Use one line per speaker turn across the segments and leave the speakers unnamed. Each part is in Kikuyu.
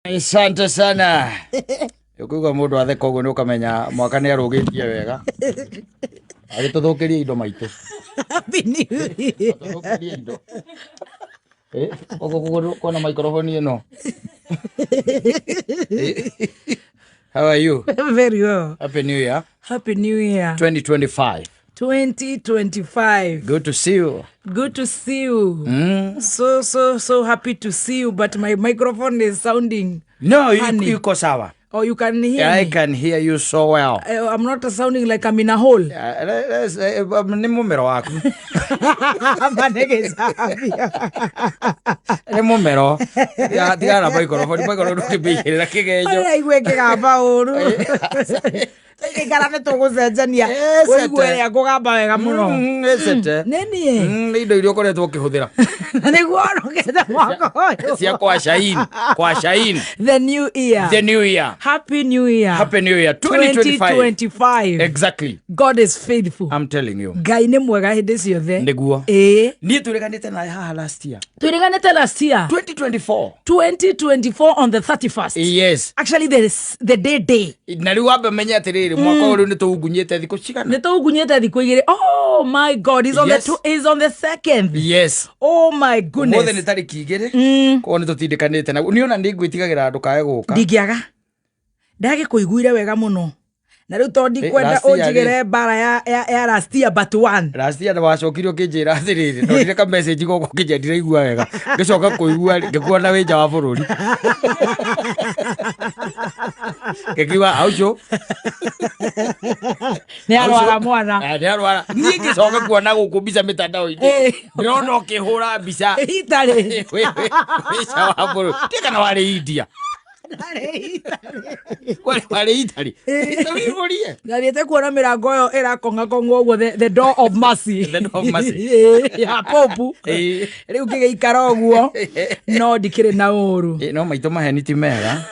Asante sana. Ũkũigua mũndũ atheka ũguo nĩ ũkamenya mwaka nĩ arũgĩtie wega. Agĩtũthũkĩria indo maitũ.
Happy New Year.
Tũthũkĩrie indo. Eh, ũguo kuona microphone ĩno. Eh, How are you?
Very well.
Happy New Year
Happy New Year.
2025.
2025.
Good to see you.
Good to see you. So, so, so happy to see you, but my microphone is sounding.
No,
Funny.
yuko sawa.
Oh, you can hear
I
me.
can hear you so well.
I'm not sounding like I'm in a hole.
Nĩ mũmero waku.
Manegecambia.
Nĩ mũmero. Tigana na microphone, microphone ndũngĩmĩigĩrĩra kĩgenyo.
Ũraigua ĩkĩgamba ũru. Tũingĩikara nĩ tũgũcenjania.
Ĩcete.
Ũigue ĩrĩa ngũgamba wega mũno.
Ĩcete.
Nĩ niĩ.
Nĩ indo iria ũkoretwo ũkĩhũthĩra
Na nĩguo orokete mwaka ũyũ.
cia kwa Shain, kwa Shain.
The new year.
The new year.
Happy New Year.
Happy New Year 2025.
2025.
Exactly.
God is faithful.
I'm telling you.
Ngai nĩ mwega hĩndĩ ciothe.
Nĩguo.
Ĩĩ.
Niĩ twĩrĩganĩte nawe haha last year.
Twĩrĩganĩte last year.
2024.
2024 on the 31st.
Yes.
Actually the, the day day.
Na rĩu wambe menye atĩrĩrĩ mwaka ũyũ rĩu nĩ tũungunyĩte thikũ cigana.
Nĩ tũngunyĩte thikũ igĩrĩ. Oh my God, he's on
Yes.
the two, he's on the second.
Yes.
Oh my
Ũmũthĩ
goodness.
nĩ tarĩki igĩrĩ. Koguo nĩ tũtindĩkanĩte na niĩ ona nĩ ngwĩtigagĩra ndũkae gũka.
Ndingĩaga. Ndagĩkũiguire wega mũno. Na rĩu tondũ ndikwenda
last year
ũnjigĩre mbara ya last year but one.
Last year wacokire ũkĩnjĩra atĩrĩrĩ ndonire ka message gũkũ ũkĩnjĩra ndiraigua wega ngĩcoka kũigua rĩ, ngĩkuona wĩ nja wa bũrũri ngĩkiuga aucio
Nĩ arwara mwana.
nĩ arwara niĩ ngĩcoka kuona gũkũ mbica mĩtandao-inĩ
Eh.
ndĩrona ũkĩhũra mbica
Itarĩ.
wĩ nja wa bũrũri ndiĩ kana warĩ India warĩ Italy wĩhũrie
Ndathiĩte kuona mĩrango ĩyo ĩrakong'akong'wo ũguo the door of mercy.
The door of mercy.
Ĩĩ, ya popu
Ĩĩ.
rĩu ngĩgĩikara ũguo no ndikĩrĩ na ũru
Ĩ, no maitũ maheni ti mega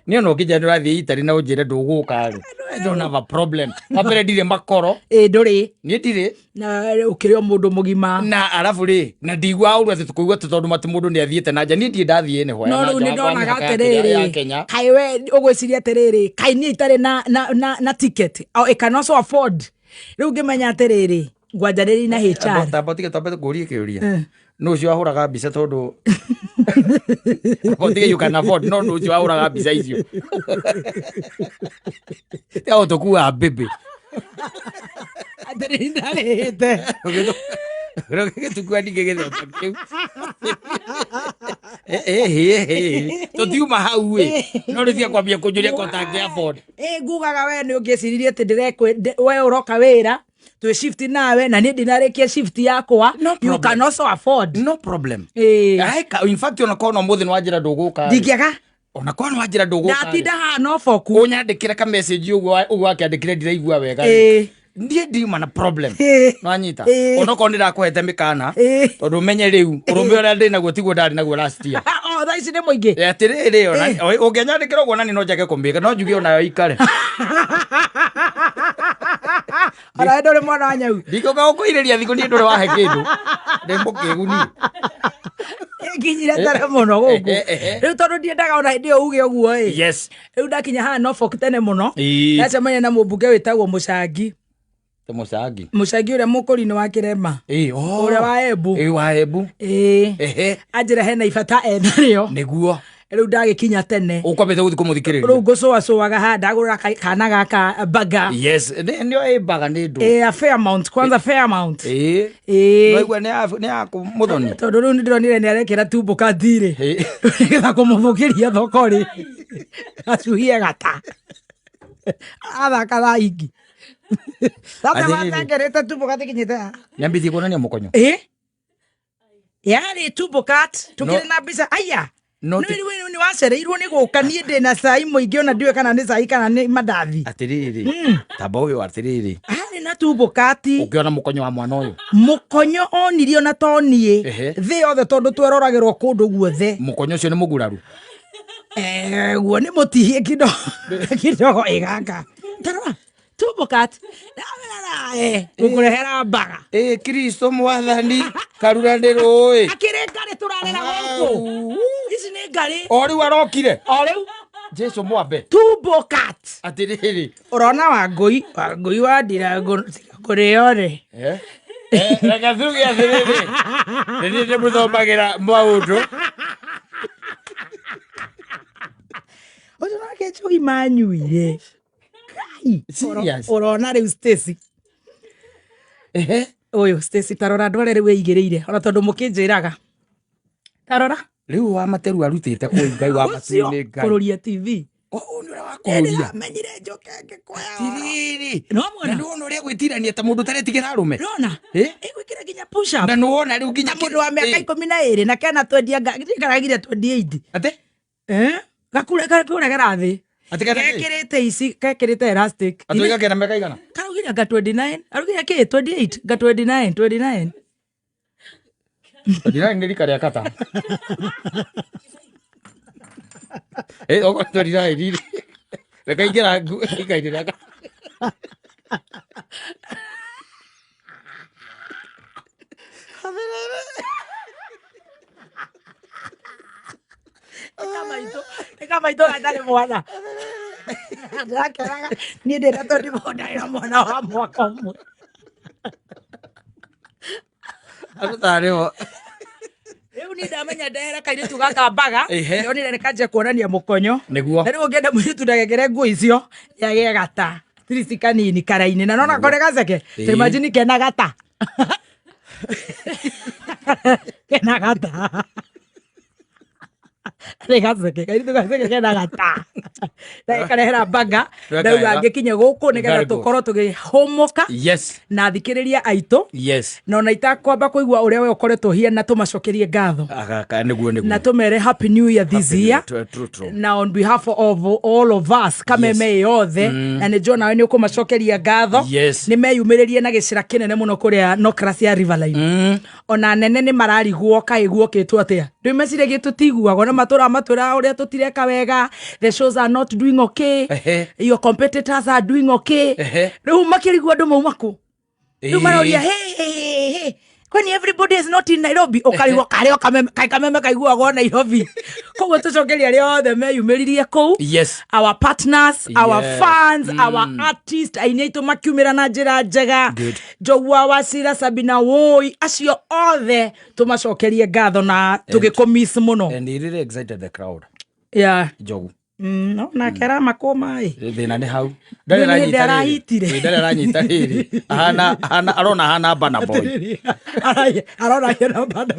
niĩ ona ũkĩnjĩra ndũrathiĩ Italy na ũnjĩre ndũgũka rĩ I don't have a problem wa mbere ndirĩ makoro
ĩ ndũrĩ
niĩ ndirĩ
na ũkĩrĩ o mũndũ mũgima
na arabu rĩ na ndiguaga ũru atĩ tũkũigua atĩ tondũ matĩ mũndũ nĩ athiĩte na nja niĩ ndirĩ ndathiĩ nĩ hoya
no
na
rĩu
nja
nĩ
wa
ndonaga
mĩhaka ya
atĩrĩrĩ
ya Kenya
kaĩ we ũgwĩciria atĩrĩrĩ kaĩ niĩ itarĩ na ticket oh, I can also afford rĩu ngĩmenya atĩrĩrĩ ngwanjanĩri na HR
tamba tige twambe kũrie kĩũria nũ ũcio wahũraga mbica tondũ tige you can afford no nũ ũcio wahũraga mbica icio tiga gũtũkuaga mbĩmbĩ
atĩrĩrĩ ndarĩhĩte
gĩtukua ningĩ gĩthemba kĩu tũtiuma hau ĩ no rĩu tiga kwambia kũnjũria ko tangĩ afford
ĩ ngugaga we nĩ ũngĩciririe atĩ we ũroka wĩra twĩ shift nawe na niĩ ndinarĩkia shift yakwa.
No
You
problem.
can also afford.
No problem.
Ĩĩ.
In fact ona korwo no mũthĩ nĩ wanjĩra ndũgũka rĩ.
Ndingĩaga.
Ona korwo nĩ wanjĩra ndũgũka rĩ.
Ndatinda haha no boku.
Ũnyandĩkĩre ka message ũguo ũguo wakĩandĩkire ndiraigua wega rĩ.
Ĩĩ.
Niĩ ndiuma na problem.
Ĩĩ.
Nĩwanyita?
Ĩĩ.
Onokorwo nĩ ndakũhete mĩkana
Ĩĩ.
tondũ ũmenye rĩu ũrũme ũrĩa ndĩ naguo tiguo ndarĩ naguo last year.
Oh, thaa ici nĩ mũingĩ.
Ĩ, atĩrĩrĩ ona ũngĩnyandĩkĩra ũguo nani no njage kũmĩka no njuge onayo ikare.
Ona we ndũrĩ mwana wa nyau.
Ndingĩũka gũkũirĩria thikũ niĩ ndũrĩ wahe kĩndũ. Ndĩ mũkĩgu niĩ.
Nginyire tene mũno gũkũ. Rĩu tondũ ndiendaga ona hĩndĩ ĩyo uge ũguo ĩ.
Yes.
Rĩu ndakinya haha Norfolk tene mũno.
Ĩĩ.
Ndacemania na mũmbunge wĩtagwo Mũcangi.
Te Mũcangi.
Mũcangi ũrĩa mũkũrinĩ wa Kĩrema.
Ĩĩ, oh.
Ũrĩa wa Embu.
Ĩĩ, wa Embu.
Ĩĩ.
Ehe.
Anjĩra hena ibata enarĩo.
Nĩguo.
Rĩu ndagĩkinya tene.
Ũkwambĩte gũthiĩ kũmũthikĩrĩria.
Rĩu ngũcũacũaga haha ndagũrĩra kana gaka baga.
Yes, nĩo ĩ baga nĩ ndũ.
Ĩĩ, ya Fairmount, kwanza Fairmount.
Ĩĩ.
Ĩĩ.
Waigua nĩ ya mũthoni.
Tondũ rĩu nĩndĩronire nĩarekĩra tumbo kathirĩ.
Ĩĩ.
Nĩgetha kũmũthũkĩria thoko rĩ. Acuhie gata. Athaka thaa ingĩ. Tata
Atĩrĩrĩ.
watengerete tumbo gatikinyĩte haha.
Nĩambĩtie kuonania mũkonyo.
Ĩĩ. Yarĩ tumbo cut tũkĩrĩ na mbica aya.
No
Nĩ nĩ wacereirwo nĩ gũka niĩ ndĩ na cai mũingĩ ona ndiũĩ kana nĩ cai kana nĩ mandathi.
Atĩrĩrĩ. Tamba ũyũ atĩrĩrĩ.
Arĩ na tumbo cut.
Ũkĩona mũkonyo wa mwana ũyũ.
Mũkonyo onirie ona to niĩ.
Ehe.
Thĩ yothe tondũ tweroragĩrwo kũndũ guothe.
Mũkonyo ũcio nĩ mũguraru.
Guo nĩ mũtihie kidogo kidogo ĩ gaka. Tarora. Tumbo cat ngũkũrehera mbaga.
Ĩ Kristo mwathani karura nĩ rũĩ.
Akĩrĩ ngarĩ tũrarera gũkũ, ici nĩ ngarĩ.
O rĩu arokire.
O rĩu.
Jesu mwambe.
Tumbo cat.
Atĩrĩrĩ.
Ũrona Wangũi, Wangũi wa Ndirangũ kũrĩo rĩ.
Eh? Eh, reke tuge atĩrĩrĩ, nĩ niĩ ndĩmũthomagĩra maũndũ.
Ũcio nake njohi manyuire. Kai.
Serious?
Ũrona rĩu Stacy.
Ehe.
Ũyũ Stacy, tarora andũ arĩa rĩu ĩigĩrĩire ona tondũ mũkĩnjĩraga tarora.
Rĩu wa materu arutĩte kũu Ngai wa
ũcio
matu-inĩ Ngai.
Kũrũria TV.
O nĩ ũrĩa wa kũrũria.
Ndĩramenyire njoke ngĩkoya.
Tiriri.
No
Na
muona.
nĩ wona ũrĩa gwĩtirania ta mũndũ ũtaretigĩra arũme.
Rona.
Eh?
Ĩgwĩkĩra nginya push up.
Na nĩ wona rĩu nginya
Ta mũndũ wa mĩaka 12 na kena twendia ngaragire 28.
Atĩ?
Eh? Gakũregera thĩ.
Atĩ kena kĩ?
Gekĩrĩte ici, gekĩrĩte elastic.
Atĩ oiga kena mĩaka igana?
Karaugire nga 29, araugire kĩ 28, nga 29, 29.
29 nĩ rika rĩa kata. Eh, okorwo 29 rĩ. Reke ingĩra rika-inĩ rĩa kata.
Ĩka maitũ gatarĩ mwana. Ndĩrakenaga niĩ ndĩna 24, ndarĩ na mwana wa mwaka ũmwe.
Andũ tarĩ o.
Rĩu niĩ ndamenya ndehera kairĩtu gaka mbaga. Ndonire nĩ kanjia kuonania mũkonyo.
Nĩguo.
Na rĩu ũngĩenda mũirĩtu ndagekĩre nguo icio yagĩe gata tirisi kanini karaini na nona kore gaceke.
Ĩĩ.
Ta imagine kena gata, kena gata nĩ gaceke, kairĩtu gaceke kena gata na gĩkarehera mbaga.
Weka
Ndauga
wega.
ngĩkinye gũkũ nĩgetha
Very good.
tũkorwo tũgĩhũmũka na thikĩrĩria aitũ na ona itakwamba kũigua ũrĩa we ũkoretwo hiana, tũmacokerie ngatho.
Agaka nĩguo.
Na tũmere happy new year this
Happy New
year.
Year. True, true, true.
Na on behalf of all of us kameme yothe, na nĩ njona nĩ ũkũmacokeria ngatho. Nĩ meyumĩrĩrie na gĩcĩra kĩnene mũno kũrĩa Nocras ya Riverline. Ona nene nĩ mararigwo kaĩ guokĩtwo atĩa, ndĩ meciragia tũtiguagwo na matũra matwĩra ũrĩa tũtireka wega, the shows are not doing okay, your competitors are doing okay. Rĩu makĩrigwo andũ mauma kũ. Rĩu maroria, hey, hey, hey, hey. Kwani everybody is not in Nairobi? Ũkarigwo karĩ o kameme kaĩ kameme kaiguagwo Nairobi. Koguo tũcokeria arĩa othe meyumĩririe kũu, our partners, our fans, our artists, aini aitũ makiumĩra na njĩra njega.
Good.
Njogua Wacira, Sabina Woi, acio othe tũmacokerie ngatho na tũgĩkũmiss mũno.
And he really excited the crowd. Njogu.
No nake aramakũma ĩ.
Thĩna nĩ hau.
Nĩ
Ndarĩ
hĩndĩ
aranyita rĩrĩ.
arahitire.
Ĩ, ndarĩ aranyita rĩrĩ. Ahana ahana arona ahana Burna Boy.
Arona hena banda.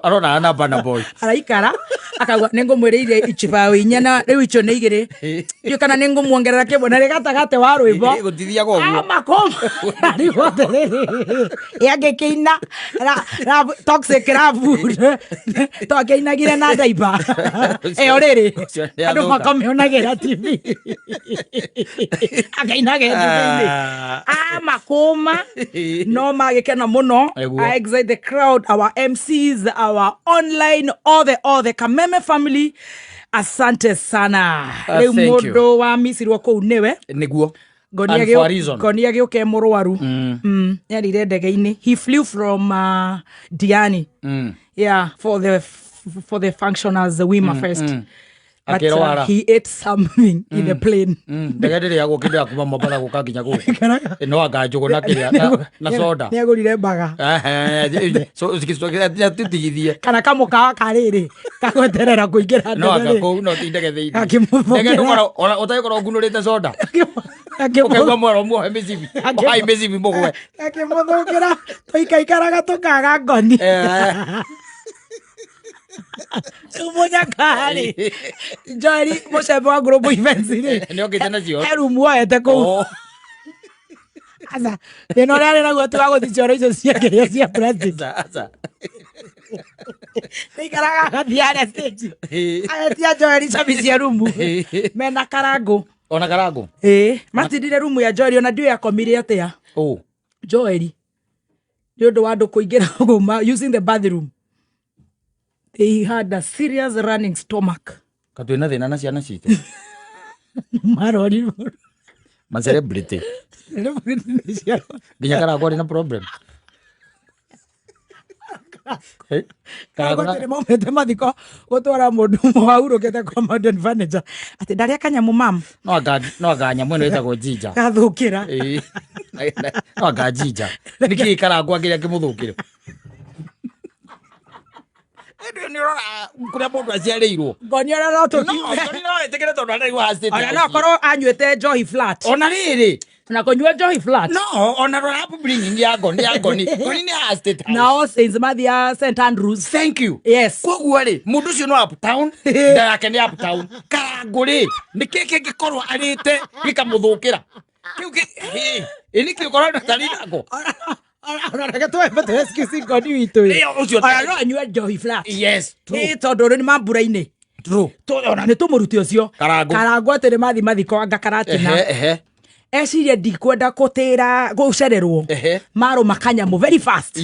Arona ahana Burna Boy.
Araikara akauga nä ngå mwä rä ire icibao inya na rä u icio nä igä rä ndiå kana nä ngå muongerera kä mwe na rä gatagatä wa rwä mbo.
Ĩ, gũtithiaga ũguo.
Amakoma arigwo atĩrĩrĩ, angĩkĩina toxic love twakĩinagire na ndaiba ĩyo rĩrĩ
Ũcio nĩ
andũ
athũka.
makamĩonagĩra TV akĩinagĩra TV-inĩ. Amakũma no magĩkena mũno.
Nĩguo.
I excite the crowd, our MCs, our online, all the Kameme family, asante sana. Rĩu
Thank you.
mũndũ wa micirwo kũu nĩwe.
Nĩguo. And for a reason.
Ngonia gĩũke mũrwaru. Yarire ndege-inĩ, he flew from Diani, yeah, for the function as the Wima Fest, but
Akĩrwara.
he ate something in the plane.
Ndege ndĩrĩagwo kĩndũ ya kuma Mombatha gũka nginya gũkũ. Ĩ, no anga njũgũ na kĩrĩa na soda.
Nĩ agũrire mbaga.
Ehe, so tũtigithie.
Kana kamũkawa karĩrĩ kagweterera kũingĩra
No anga
ndege rĩ.
kũu no ti ndege thĩinĩ.
Akĩmũthũkĩra.
Ndege ndũkoragwo ona ũtagĩkorwo ngunũrĩte soda. Ũkaigua mwero muohe mĩcibi. Ohai mĩcibi mũgwe.
Akĩmũthũkĩra tũikaikaraga tũkaga ngoni. Rĩu mũnyakarĩ Joeli mũcembe wa Global Events rĩ,
Nĩ okĩte nacio.
he rumu oete kũu.
Oh.
Aca, thĩna ũrĩa arĩ naguo ti wa gũthi cioro icio cia kĩrĩa cia plastic.
Aca, aca.
Nĩikaraga agathiĩ harĩa stage agetia Joeli cabi cia rumu mena karangũ.
Ona karangũ.
Ĩĩ, matindire rumu ya Joeli ona ndiũĩ akomire atĩa.
Oh.
Joeli nĩ ũndũ wa andũ kũingĩra kuma using the bathroom, they had a serious running stomach.
Ka twĩna thĩna na ciana citũ.
Marorirwo.
Ma celebrity nginya Karangũ arĩ na problem. Eh, Karangũ na-
nä maumä mathiko gå twara må ndå ũmwe wahurå kä te kwa Mountain Furniture atä ndarä a kanyamå mam
no anga nyamũ ĩno ĩtagwo jinja.
Gathå kä ra.
Ĩĩ. No anga jinja nĩ kĩĩ Karangũ akĩrĩa kĩmũthũkĩre? Ĩndĩ nĩ ũrora kũrĩa mũndũ aciarĩirwo.
Ngoni ona no tå
No, ngoni no ĩtĩkĩre tondũ ararigwo ha state
ona no
house.
korwo anyuä te njohi flat.
Ona rĩrĩ.
Na kå nyua njohi flat.
No ona rora upbringing ya ngoni, ya ngoni, ngoni nĩ ha state house.
Nao Saints mathia St Andrews.
Thank you.
Yes.
Koguo rĩ, mũndũ ũcio no uptown, nda yake nĩ uptown. Karangũ rĩ, nĩ kĩ kĩngĩkorwo arĩte gĩkamũthũkĩra kĩu ĩ nĩkĩ ũkorwo na tarinako?
Ona reke tũhembe excuse ngoni witũ ĩ.
Ĩyo, ũcio.
Ona no anyue njohi flat.
Yes, true.
Ĩ tondũ rĩ nĩ mambura-inĩ.
True.
Ona nĩ tũmũrute ũcio.
Karangũ.
Karangũ atĩ nĩ mathi mathiko anga karatina.
Ehe ehe.
Eciria ndikwenda gũtĩra gũcererwo. Marũma kanyamũ very fast.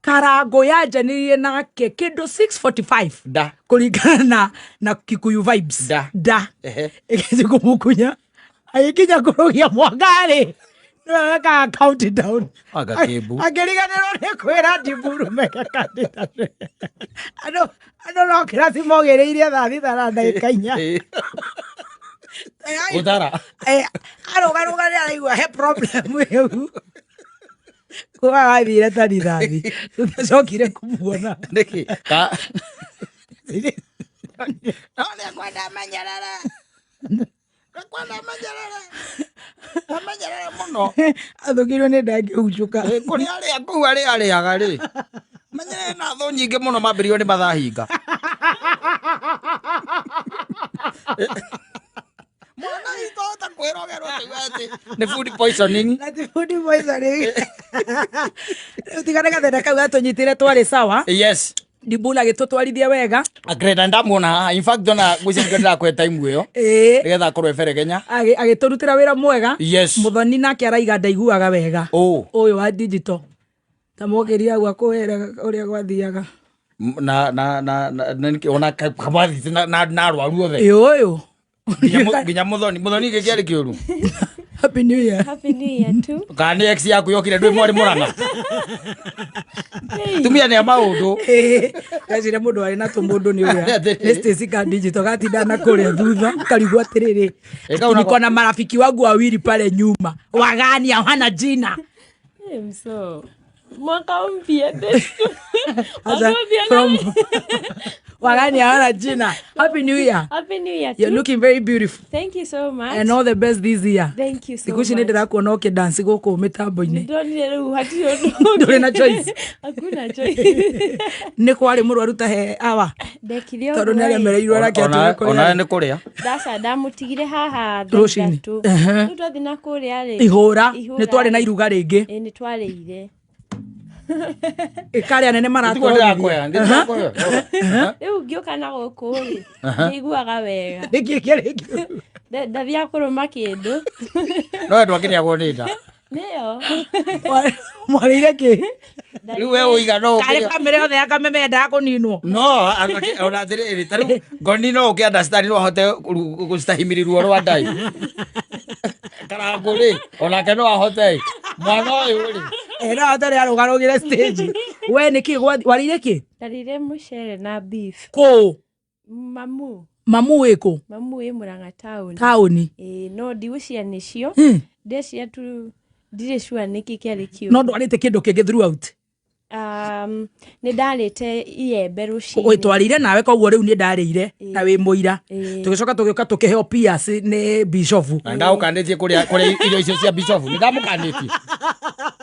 Karangũ yanjanirie nake kĩndũ 6:45.
Da.
Kũringana na Kikuyu vibes.
Da.
Da. Ĩgĩthiĩ kũmũkunya agĩkinya kũrũgia mwaka-rĩ, nĩwe wekaga countdown.
Anga kĩmbu.
Akĩriganĩrwo nĩ kwĩra Ndiburu meke countdown. Andũ no kĩraci mogĩrĩirie thaa 6 na ndagĩka 4.
Gũtara.
Arũgarũga nĩ araigua he problem ĩu kuga wathire ta rithathi tũtacokire kũmuona.
Nĩkĩ ka no nĩ akwenda manyarara, akwenda manyarara, amenyerere mũno.
Athũkirwo nĩ ndangĩhunjũka.
Kũrĩa arĩa kũu arĩa arĩaga rĩ, menyerere na thũ nyingĩ mũno mambĩrĩrio nĩ mathahinga. Mwana witũ ahota kwĩrogerwo akiuga atĩ nĩ food poisoning.
Na ti food poisoning. Rĩu tiga nĩ gathĩna kau gatũnyitire twarĩ sawa. Ndibula agĩtũtwarithia wega.
Greta ndamuona haha, in fact ona ngwĩciria nĩkĩo ndĩrakũhe time ĩyo nĩgetha akorwo eberegenya.
Agĩtũrutĩra wĩra mwega. Mũthoni nake araiga ndaiguaga wega.
Ũ.
Ũyũ wa digital ta mokĩria hau akũhere ũrĩa gwathiaga.
Na na na na na nĩkĩ ona kamwathiti na arwaru othe.
Ĩ ũyũ.
Nginya Mũthoni gĩkĩ kĩarĩ kĩũru.
Happy New Year.
Happy New Year too.
Kana nĩ ex yaku yokire ndwĩ mwarĩ Mũrang'a. Tumia nĩ a maũndũ.
Ndeciria mũndũ arĩ na tũmũndũ nĩ ũrĩa nĩ Stacy ka digital gatinda na kũrĩa thutha karigwo atĩrĩrĩ.
Ĩ, kau nako-
Niko na marafiki wangu wawili pale nyuma wagani hawana jina.
Hey, so mwaka mpya.
Aza,
Mwaka mpya.
from wagani hawana jina. Happy New Year.
Happy New Year
You're
too.
looking very beautiful.
Thank you so much.
And all the best this year.
Thank you so
Thikũ ici nĩ
much.
ndĩrakuona ũkĩdance gũkũ mĩtambo-inĩ.
Ndonire rĩu hatirĩ ũndũ.
Ndũrĩ na choice.
Hakuna choice.
Nĩ kwarĩ mũrwaru ta he awa.
Ndekire
Tondũ
ũguo
nĩ
ĩ.
aremereirwo arake atwĩre kũrĩa
Onawe
arĩ.
nĩ kũrĩa.
Ndaca ndamũtigire haha thaa
Rũcinĩ.
3. Rĩu twathiĩ na kũrĩa rĩ.
Ihũra nĩ twarĩ na iruga rĩngĩ.
Ĩ nĩ twarĩire.
Ĩkarĩa nene
Tiguo
maratwarithia.
ndĩrakũhe, ndĩrakũhe.
Rĩu ngĩũka na gũkũ rĩ, ndiguaga wega.
Nĩkĩ kĩarĩ kĩũru?
Ndathiaga kũrũma kĩndũ.
No we ndwakĩrĩagwo nĩ nda.
Nĩyo.
Mwarĩire kĩ?
Rĩu we ũiga no
Karĩ
ũkĩrĩa-
bamĩrĩ yothe ya Kameme yendaga kũninwo.
No ona atĩrĩrĩ, ta rĩu ngoni no ũkĩ understand no ahote gũcitahimiri ruo rwa ndai. Karangũ rĩ, onake no ahote. Mwana ũyũ rĩ.
Ĩ no ahote rĩ arũgarũgĩre stage. We nĩkĩ warĩire kĩ?
Ndarĩire mũcere na beef.
Kũ?
Mamu.
Mamu wĩ kũ?
Mamu wĩ Murang'a town.
Taũni.
Ĩĩ no ndigũcia nĩcio. Ndeciria tu ndirĩ sure nĩkĩ kĩarĩ kĩũru.
No ndwarĩte kĩndũ kĩngĩ throughout?
Nĩ ndarĩte iembe rũcinĩ.
Ũ, twarĩire nawe koguo rĩu nĩ ndarĩire na wĩ mũira. Tũgĩcoka tũgĩũka tũkĩheo pears nĩ bishofu.
Na ndagũkanĩtie kũrĩa irio icio cia bishofu. Nĩ ndamũkanĩtie.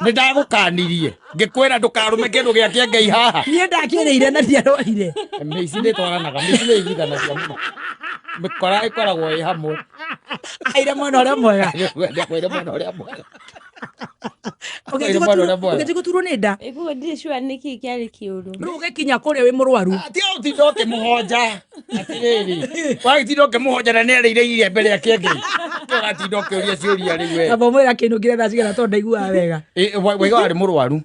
Nĩ ndagũkanirie. Ngĩkwĩra ndũkarũme kĩndũ gĩa kĩengei haha.
Niĩ ndakĩrĩire na ndiarwarire.
Mĩici nĩ ĩtwaranaga, mĩici nĩ iguithanagia mũno. Mĩkora ĩkoragwo ĩ hamwe.
Aire mwena ũrĩa mwega.
Ndĩkwĩre mwena ũrĩa mwega. Aire mwena ũrĩa mwega.
Ũgĩthiĩ gũturwo nĩ nda.
Ĩguo ndirĩ sure nĩkĩ kĩarĩ kĩũru.
Rĩu ũgĩkinya kũrĩa wĩ mũrwaru.
Tiga ũtinda ũkĩmũhonja. Atĩrĩrĩ, wagĩtinda ũkĩmũhonja na nĩarĩire iembe rĩa kĩengei. Ũratinda ũkĩũria ciũria rĩu we.
Amba ũmwĩre akĩinũkire thaa cigana tondũ ndaiguaga wega.
Waiga warĩ mũrwaru.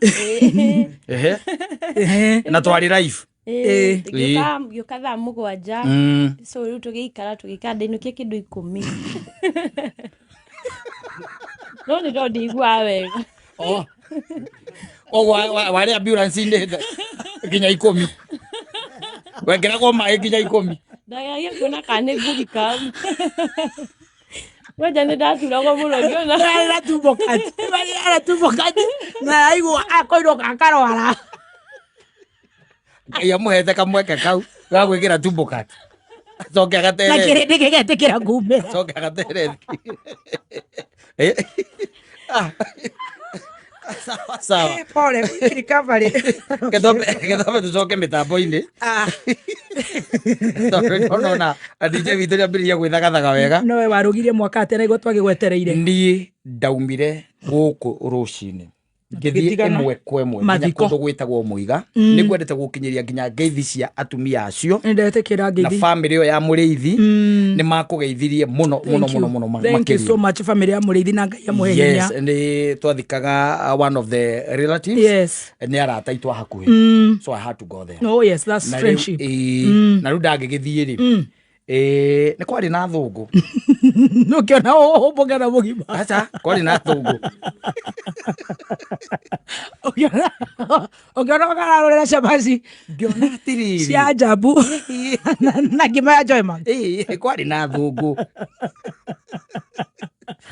Ehe. Na twarĩ live.
Ngĩũka thaa 7. So rĩu tũgĩikara tũgĩikara ndainũkia kĩndũ 10. No nĩ tondũ ndiguaga wega.
Oh. Koguo warĩ ambulance-inĩ nginya 10. Wekĩragwo maĩ nginya 10.
Ndageragia kuona kana nĩ ngũrika. Kwanja nĩ ndaturagwo mũno ngĩona.
Arĩ tumbo kati. Arĩ tumbo kati. Na aigua akoirwo akarwara.
Ngai amũhete kamweke kau ga gwĩkĩra tumbo kati. Acoke
Na
agatere.
kĩrĩndĩ gĩgetĩkĩra kumĩra.
Acoke agatere. Eh. Ah. Sawa sawa.
Pole, recovery.
Kethambe tucoke mĩtambo-inĩ.
Ah.
Tondũ nĩndona DJ witũ nĩambĩrĩria gwĩthagathaga wega.
Nowe warũgirie mwaka atĩa na igua twagĩgwetereire.
Niĩ ndaumire gũkũ rũcinĩ ngĩthiĩ
Tũgĩtigana.
ĩmwe kwa ĩmwe nginya
Mathiko.
kũndũ gwĩtagwo Mũiga. Nĩ ngwendete gũkinyĩria nginya ngeithi cia atumia acio
Nĩndetĩkĩra
na
ngeithi.
bamĩrĩ ĩyo ya Mũrĩithi. Nĩ makũgeithirie mũno mũno mũno mũno
Thank you
makĩria.
so much family ya Mũrĩithi na Ngai amũhe hinya.
Yes, nĩ twathikaga one of the relatives.
Yes.
Nĩ arata aitũ a hakuhĩ. So I had to go there.
Oh yes, that's
Na rĩu,
friendship.
ĩĩ, na rĩu ndangĩgĩthiĩ rĩ, ĩĩ, nĩ kwarĩ na thũngũ.
Ũkĩona ũmbũkena mũgima.
Aca, kwarĩ na thũngũ.
Ũkĩona ũkĩona ũkararũrĩra cabaci
Ngĩona atĩrĩrĩ.
cia njabu na ngima ya Joyman.
Ĩĩ, kwarĩ na thũngũ.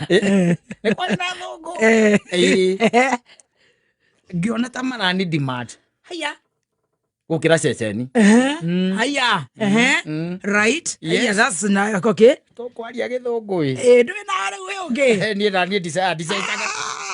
Ĩĩ, nĩ kwarĩ na thũngũ. Ĩĩ, ngĩona ta marani demand.
Haya.
Gũkĩra ceceni.
Haya. Ehe. Right.
Yes.
Yeah, that's na okay.
Tũkwaria gĩthũngũ ĩ.
Eh, ndũĩ na rĩu wĩ ũngĩ.
Eh, niĩ na niĩ ndicecaga.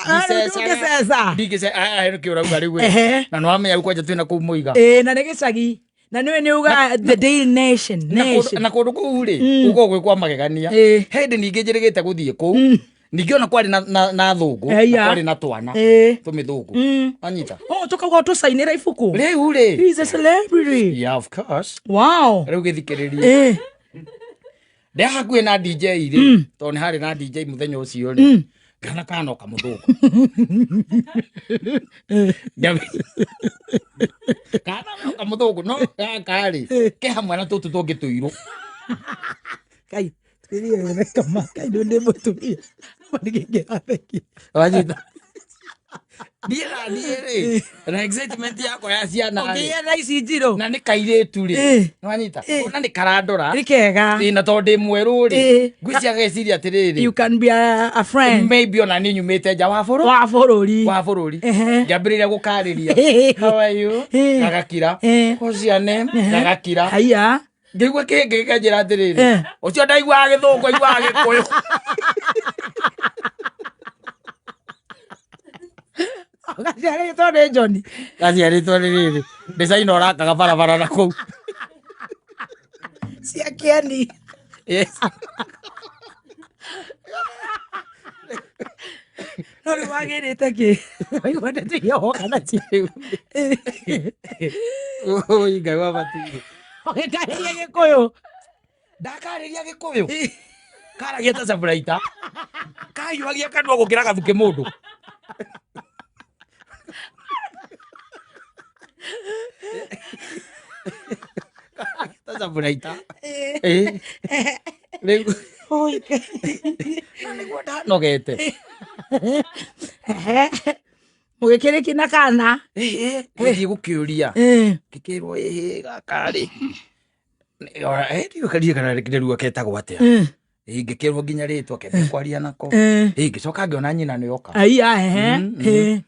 Ah, rĩu ndũngĩceca.
Ndingĩceca. Nĩkĩo ũrauga rĩu ĩ.
Ehe.
Na nĩwamenya rĩu kwanja twĩna kũu Mũiga.
Eh, na nĩ gĩcagi. Na nĩwe nĩ uga the Daily Nation.
Na kũndũ-
Nation.
na kũndũ kũu rĩ gũkoragwo gwĩ kwa magegania.
Ĩĩ.
He hĩndĩ ningĩ njĩrĩgĩte gũthiĩ kũu. Ningĩ ona kwarĩ na thũngũ, na
Eya.
kwarĩ na twana
Ĩĩ.
tũmĩthũngũ. Wanyita?
Oh, tũkauga ũtũcainĩra ibuku.
Rĩu rĩ.
He's a celebrity.
Yeah, of course.
Wow.
Rĩu gĩthikĩrĩrie.
Eh.
Ndĩ hakuhĩ na DJ rĩ, tondũ nĩ harĩ na DJ mũthenya ũcio rĩ. Ngĩona kana no kamũthũngũ. Kana no kamũthũngũ, no gaka rĩ, ke hamwe na tũtũ tũngĩ tũirũ.
Kai, twĩrire gũtheka ma, kai ndũ nĩ mũtumia. Ma nĩ kĩngĩrathekia.
Wanyita? Niĩ na niĩ rĩ, na excitement yakwa ya ciana rĩ,
Ũngĩgĩa na ici njirũ.
na nĩ kairĩtu rĩ,
Eh.
nĩwanyita? Ona nĩ karandora.
Nĩ kega.
Ĩ, na tondũ ndĩ mwerũ rĩ,
Eh.
ngwĩciria geciria atĩrĩrĩ,
You can be a friend.
maybe ona niĩ nyumĩte nja wa bũrũri.
Wa bũrũri.
Wa bũrũri.
Ehe.
Ngĩambĩrĩria gũkarĩria. How are you?
Eh.
Gagakira.
Eh.
What's your name? Gagakira.
Haya.
Ngĩigua kĩngĩ gĩkanjĩra atĩrĩrĩ,
Eh.
ũcio ndaiguaga gĩthũngũ aiguaga gĩkũyũ.
Gaciarĩtwo nĩ John.
Gaciarĩtwo nĩ rĩrĩ, designer ũrakaga barabara na kũu.
Cia kĩeni.
Yes.
No rĩu wagĩrĩte kĩ? Waigua ndeto iria woka nacio.
Oi, Ngai wa matirĩ.
Ũgĩkarĩria gĩkũyũ.
Ndakarĩria gĩkũyũ. Karagia ta saburaita. Kahiũhagia kanua gũkĩra gathukĩ mũndũ. Ta saburaita. Ĩ. Rĩu na nĩguo ndanogete.
Mũgĩkĩrĩki na kana.
Gĩthiĩ gũkĩũria. Ngĩkĩrwo ĩhĩ gaka rĩ. Ndiũĩ kana nĩruo ketagwo atĩa. Ĩ, ngĩkĩrwo nginya rĩtwa kende kwaria nako. Ĩ, ngĩcoka ngĩona nyina nĩ oka.
Aiya, ehe.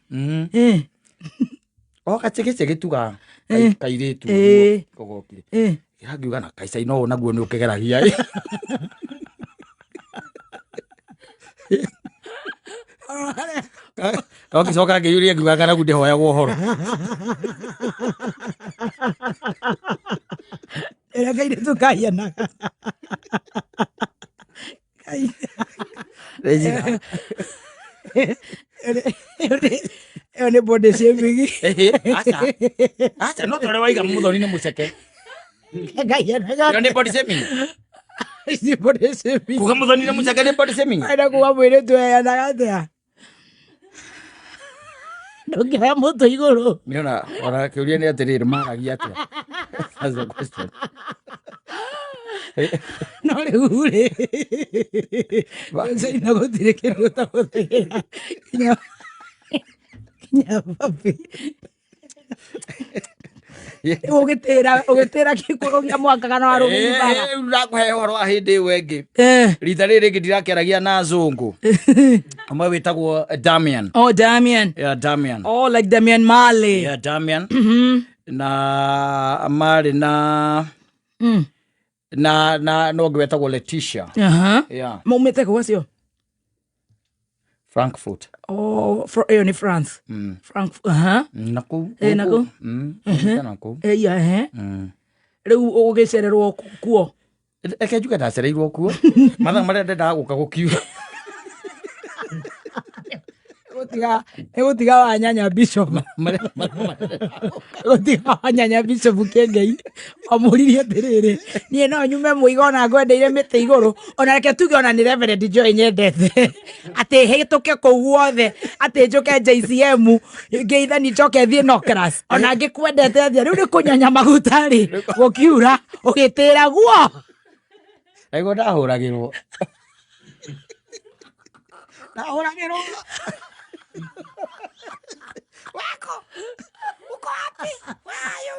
O gacĩgĩcĩgĩ tu ga kairĩtu ũguo kũgokire. Ngiuga na kaicaina ũũ naguo nĩ ũkĩgeragia. No ngĩcoka ngĩyũria ngiuga ng'aragu ndĩhoyagwo ũhoro.
Ĩrĩa kairĩtu kahianaga. Kai. Ĩyo nĩ body shaming.
Aca. Aca no tore waiga mũthoni nĩ mũceke.
Kahianaga.
Ĩyo nĩ body shaming.
Nĩ body shaming.
Kuga mũthoni nĩ mũceke nĩ body shaming.
Enda kuga mũirĩtu eanaga atĩa? Ndũngĩoya mũtwe igũrũ.
Nĩona ona kĩũria nĩ atĩrĩrĩ maragia atĩa? That's the question.
No rĩu rĩ, China gũtirĩ kĩndũ ũtahũthagĩra nginya nginya babi. Ũgĩtĩra ũgĩtĩra gĩkũrũ gĩa mwaka kana warũgĩri bara.
Rĩu ndakũhe ũhoro wa hĩndĩ ĩyo ĩngĩ.
Eh.
Rita rĩrĩ rĩngĩ ndirakĩaragia na azũngũ. Ũmwe wĩtagwo Damian.
Oh, Damian.
Yeah, Damian.
Oh, like Damian Marley.
Yeah, Damian. Na marĩ na na na no ũngĩ wetagwo Letitia.
Aha.
Yeah,
Maumĩte kũ acio?
Frankfurt.
Oh, ĩyo nĩ France. Frank, aha.
Na kũu.
Eh, na kũu.
Na kũu.
Eh, yeah, eh. Rĩu ũgĩcererwo kuo.
Reke njuge ndacereirwo kuo. Mathaa marĩa ndendaga gũka gũkiura.
Gũtiga nĩ gũtiga wanyanya bishop. Gũtiga wanyanya bishop Kĩengei. Amũririe atĩrĩrĩ, niĩ no nyume mũiga ona ngwendeire mĩtĩ igũrũ, ona reke tuge ona nĩ Reverend Joy nyendete. Atĩ hĩtũke kũu guothe, atĩ njũke JCM, ngeithani njoke thiĩ Nocras. Ona ngĩkwendete atĩa, rĩu nĩ kũnyanya maguta rĩ, gũkiura, ũgĩtĩra guo.
Naiguo ndahũragĩrwo. Ndahũragĩrwo. Wako. Uko wapi? Where are you?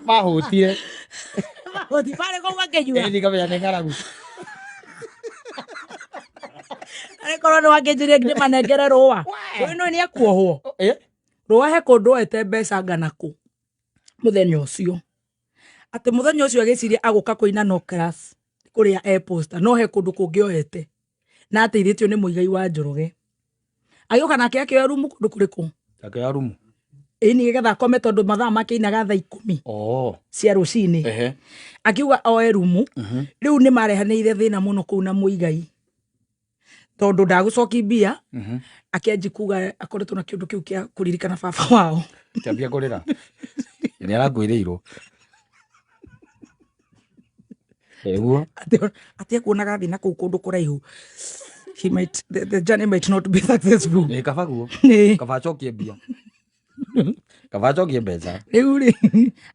Mahũtire.
Gũtibarĩ kũu akĩnyua.
Ĩni kamenya nĩ ng'aragu.
Arĩ korwo nĩ wakĩnjĩria ndĩmanengere rũa. Ũyũ no nĩ ekuohwo.
Eh?
Rũa he kũndũ oete mbeca ngana kũ mũthenya ũcio. Atĩ mũthenya ũcio agĩciria agũka kũina no class kũrĩa e posta no he kũndũ kũngĩ oete na ateithĩtio nĩ Mũigai wa Njoroge. Agĩũka nake akĩoya rumu kũndũ kũrĩkũ?
Akĩoya rumu.
Ĩĩ nĩgetha akome tondũ mathaa make ainaga thaa 10
Oh.
cia rũcinĩ.
Ehe.
Akiuga oe rumu. Rĩu nĩ marehanĩire thĩna mũno kũu na Mũigai tondũ ndagũcoki mbia. Akĩanji kuga akoretwo na kĩũndũ kĩu kĩa kũririkana baba wao.
Kĩambia kũrĩra. Nĩ arakwĩrĩirwo. Ĩguo.
Atĩ ekuonaga thĩ na kũu kũndũ kũraihu. He might, the journey might not be successful.
Ĩ kaba guo.
Nĩ.
Kaba acokie mbia. Kaba acokie mbeca.
Rĩu rĩ,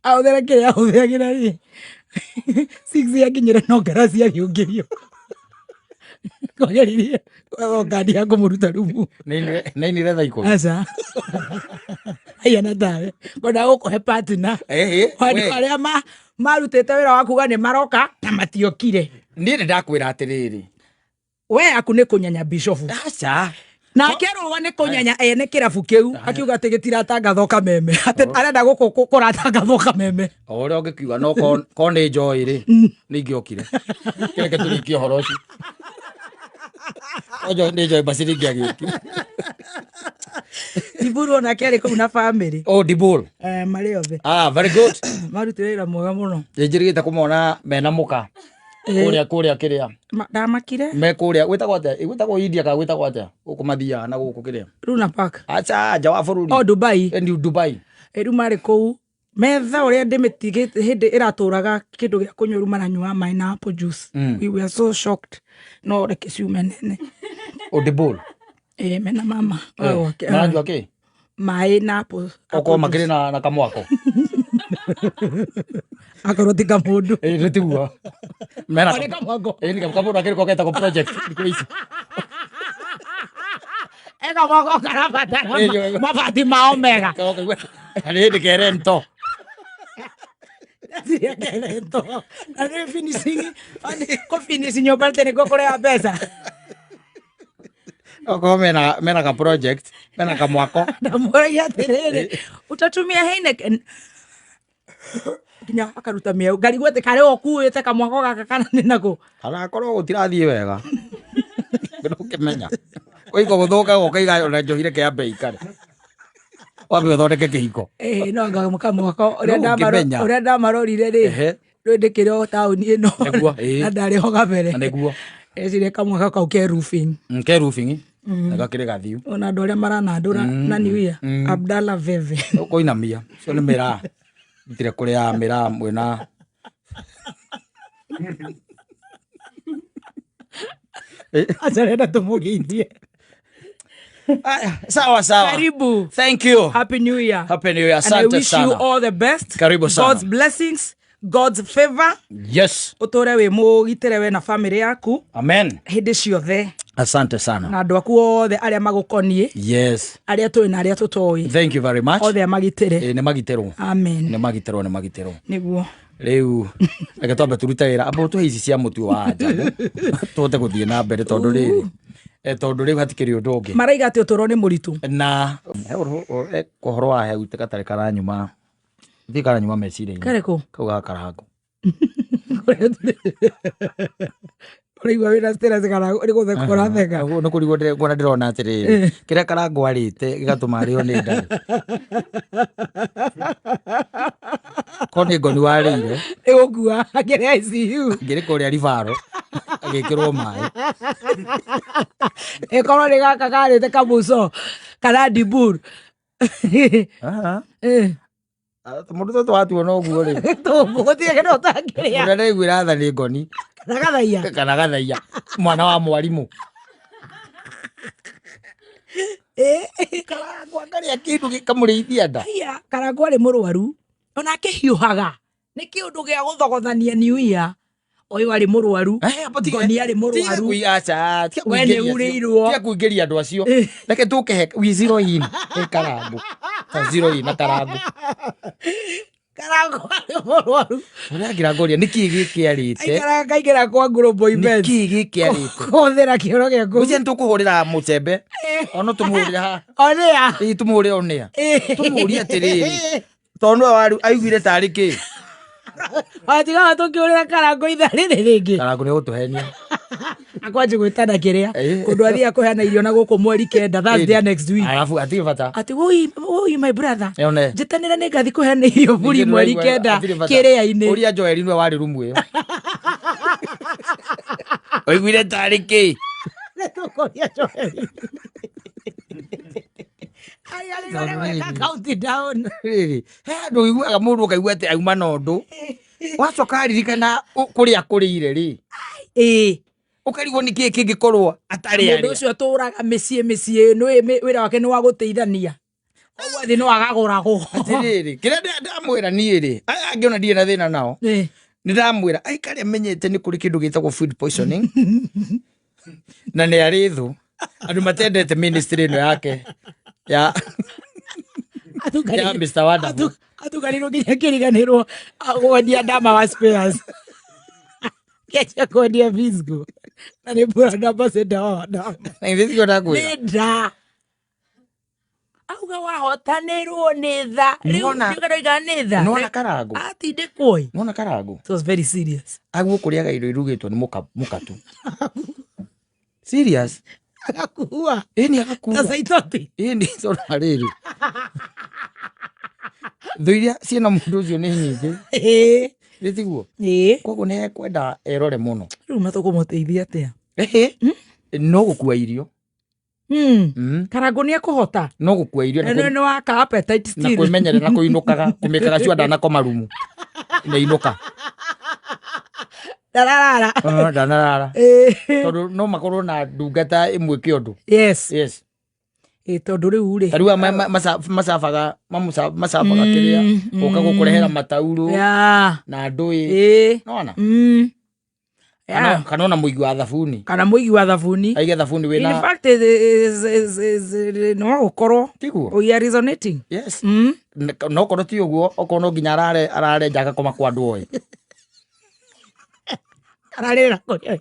ahũthĩre kĩrĩa ahũthagĩra rĩ, six yakinyĩra no ngarasi agĩũkĩrio. Kwageririe gwetha kandi ya kũmũruta rumu.
Nĩ ainire thaa 10.
Aca. Aigana tawe. Ngwendaga gũkũhe partner.
Ĩhĩ.
Andũ
we.
arĩa marutĩte wĩra wa kuga nĩ maroka na matiokire.
Niĩ nĩ ndakwĩra atĩrĩrĩ.
We aku nĩ kũnyanya bishofu.
Aca.
Nake rũa nĩ kũnyanya ene kĩrabu kĩu akiuga atĩ gĩtiratangathwo kameme, atĩ arenda gũkũ kũratangathwo kameme.
O ũrĩa ũngĩkiuga no ko nĩ njoĩ rĩ, nĩ ingĩokire. Kĩreke tũrĩkie ũhoro ũcio. Ko nĩ njoĩ basi nĩ ingĩagĩũkire.
Diburu onake arĩ kũu na bamĩrĩ.
Oh, Dibul.
Eh, marĩ othe.
Ah, very good.
Marutire wĩra mwega mũno.
Nĩ njĩrĩgĩte kũmona mena mũka. Kũrĩa kũrĩa kĩrĩa.
Ndamakire.
Me kũrĩa gwĩtagwo atĩa? Gwĩtagwo India kana gwĩtagwo atĩa? Gũkũ mathiaga na gũkũ kĩrĩa.
Luna Park.
Aca, nja wa bũrũri.
Oh, Dubai.
Ni Dubai.
Rĩu marĩ kũu metha ũrĩa ndĩmĩtigĩte hĩndĩ ĩratũraga kĩndũ gĩa kũnyua rĩu maranyua maĩ na apple juice. We were so shocked. No reke ciume nene.
Oh, Dibul.
Eh, mena mama wa gwake.
Maranyua kĩ?
Maĩ na apple.
Okorwo makĩrĩ na kamwako.
Akorwo ti kamũndũ.
Ĩ nĩ tiguo. Mena
Nĩ kamwako.
Ĩ nĩ kamũndũ akĩrĩ ko getagwo project thikũ ici.
Eka mwako karabatara
Ĩ, nĩ-
mabati mao mega.
Nĩ hĩndĩ kerento.
Kereto. Na nĩ finishing, kũ finish nyũmba tene nĩkuo kũrĩa mbeca.
Okorwo mena ka project, mena kamwako.
Ndamũragia atĩrĩrĩ, utatumia Heineken nginya akaruta mĩeũ ngarigwo atĩ karĩ ũkuĩte kamwako gaka kana nĩ nako.
Kana akorwo gũtirathiĩ wega. Ndũkĩmenya. Kũiko gũthũka ũkaiga ona njohi reke yambe ikare. Wambe ũthondeke kĩhiko.
Ĩĩ no anga kamwako ũrĩa
No ũngĩmenya.
ũrĩa ndamarorire rĩ,
Ehe.
rĩu ndĩkĩrĩ o taũni ĩno.
Nĩguo, ĩĩ.
Na ndarĩ ho kabere.
Na nĩguo.
Eciria kamwaka kau ke roofing.
Ke roofing. Na gakĩrĩ gathiu.
Ona andũ arĩa maranandũra na New Year, Abdallah Veve.
Ũkũinamia. Ũcio nĩ mĩraa. Ndutire kũrĩa mĩraa mwĩna.
Aca renda tũmũgeithie.
Aya, sawa sawa.
Karibu.
Thank you.
Happy New Year.
Happy New Year.
And I
Asante
wish you
sana.
all the best.
Karibu sana.
God's blessings. God's favor.
Yes.
Ũtũre wĩ mũgitĩre we na famĩlĩ yaku
Amen.
hĩndĩ ciothe.
Asante sana.
Na andũ aku othe arĩa magũkoniĩ.
Yes.
Arĩa tũĩ na arĩa tũtoĩ.
Thank you very much.
Othe amagitĩre.
Nĩ magitĩrwo.
Amen.
Nĩ magitĩrwo, nĩ magitĩrwo.
Nĩguo.
Rĩu reke twambe tũrute wĩra, amba ũtũhe ici cia mũtu wa njagu tũhote gũthiĩ na mbere, tondũ rĩrĩ tondũ rĩu hatikĩrĩ ũndũ ũngĩ.
Maraiga atĩ ũtũũro nĩ mũritũ.
Na he ũhoro wa heu gatarĩ karanyuma, thiĩ karanyuma meciria-inĩ.
Karĩkũ?
Kau ga Karango.
Ũraigua wĩna stress kana nĩ gũtheka ũratheka?
Nĩ kũrigwo kuona ndĩrona atĩrĩrĩ, kĩrĩa Karango arĩte gĩgatũma arĩo nĩ nda. Korwo nĩ ngoni warĩire.
Nĩ gũkua akĩrĩ ICU.
Ngĩrĩ kũrĩa ribaro agĩkĩrwo maĩ.
Ĩkorwo nĩ gaka karĩte kamuco kana ndibur.
Mũndũ tũtũ watuona ũguo rĩ.
Gũtirĩ kĩndũ ũtangĩrĩa.
Ũrĩa ndaiguĩra tha nĩ ngoni.
Kana gathaia.
Kana gathaia. Mwana wa mwarimũ. Karango akarĩa kĩndũ gĩkamũrĩithia nda.
Aya, Karango arĩ mũrwaru. Ona akĩhiũhaga. Nĩ kĩũndũ gĩa gũthogothania New Year. Ũyũ arĩ mũrwaru. Ngoni arĩ mũrwaru. We nĩ urĩirwo.
Tiga kũingĩria andũ acio. Reke tũke we zero in. Karango. Ta zero in na Karango.
Karango arĩ mũrwaru.
Ũrĩa ngirangoria nĩ kĩĩ gĩkĩ arĩte?
Aikaraga kaingĩra kwa Global Events.
Nĩ kĩĩ gĩkĩ arĩte?
Kũhũthĩra kĩoro gĩa kũu.
Ngwĩciria nĩ tũkũhũrĩra mũcembe. Ono tũmũhũrĩre haha.
Onĩa.
Ĩĩ, tũmũhũrĩre onĩa. Tũmũrie atĩrĩrĩ. Tondũ nĩwe waru aiguire tarĩ kĩ?
Watigaga tũkĩũrĩra Karango ithaa rĩrĩ rĩngĩ.
Karango nĩ gũtũhenia.
Akwanjia gwĩtana kĩrĩa. Kũndũ athiaga kũheana irio na gũkũ mweri 9, Thursday next week.
Arabu atirĩ bata.
Atĩ woi woi my brother.
Yone.
Njĩtanĩra nĩ ngathi kũheana irio buri mweri 9 kĩrĩa-inĩ.
Ũria Joel nĩwe warĩ rumu ĩyo. Oiguire tarĩ kĩ?
Nĩtũkũria Joel. Arĩa rĩu countdown.
Rĩrĩ, he handũ ũiguaga mũndũ ũkaigua atĩ auma na ũndũ. Wacoka aririkana kũrĩa akũrĩire rĩ. Ũkarigwo nĩ kĩĩ kĩngĩkorwo atarĩ
Mũndũ
arĩa.
ũcio atũraga mĩciĩ mĩciĩ, nĩũĩ wĩra wake nĩ wa gũteithania. Koguo athiĩ no agagũragwo.
Atĩrĩrĩ, kĩrĩa ndamwĩra niĩ rĩ, aya angĩ ona ndirĩ na thĩna nao. Nĩ ndamwĩra aikare amenyete nĩ kũrĩ kĩndũ gĩtagwo food poisoning. Na nĩ arĩ thũ. Andũ matendete ministry ĩno yake ya Mr. Wonderful.
Atukanirwo nginya kĩriganĩrwo kwendia ndama wa spares. Kĩanjia kwendia Visco. Na nĩ brand ambassador wa ndama.
Na ithuĩ tiguo ndakwĩra.
Nĩ nda. Auga wahotanĩrwo nĩ tha. Rĩu
Nĩwona-
rĩu ndoiga nĩ tha.
Nĩwona Karango?
Atindĩkwo ĩ.
Nĩwona Karango?
It was very serious.
Aguo kũrĩaga irio irugĩtwo nĩ mũkatu. Serious?
Agakua.
Ĩni agakua.
Ta saitoti.
Ĩni tondũ rĩrĩ. Thũ iria ciĩna mũndũ ũcio nĩ nyingĩ. Nĩ tiguo? Koguo nĩ ekwenda erore mũno.
Rĩu matũkũmũteithia atĩa?
No gũkua irio.
Karango nĩ ekũhota.
No gũkua irio
na nĩ waka appetite
na
still.
kwĩmenyerera na kũinũkaga, kũmĩkaga cua ndanakoma rumu. Nĩ inũka.
Ndararara.
Ndanarara. Tondũ no makorwo na ndungata ĩmwĩke ũndũ.
Yes.
Yes.
Tondũ rĩu rĩ.
Ta rĩu aya macabaga kĩrĩa, gũka gũkũrehera mataurũ na ndũĩ. Nĩwona? Kana ona mũigi wa thabuni.
Kana mũigi wa thabuni.
Aige thabuni wĩna
In fact, no gũkorwo.
Tiguo?
We are resonating.
Yes. No korwo ti ũguo, okorwo no nginya arare nja agakoma kwa andũ oĩ.
Ararĩrĩra kũrĩa.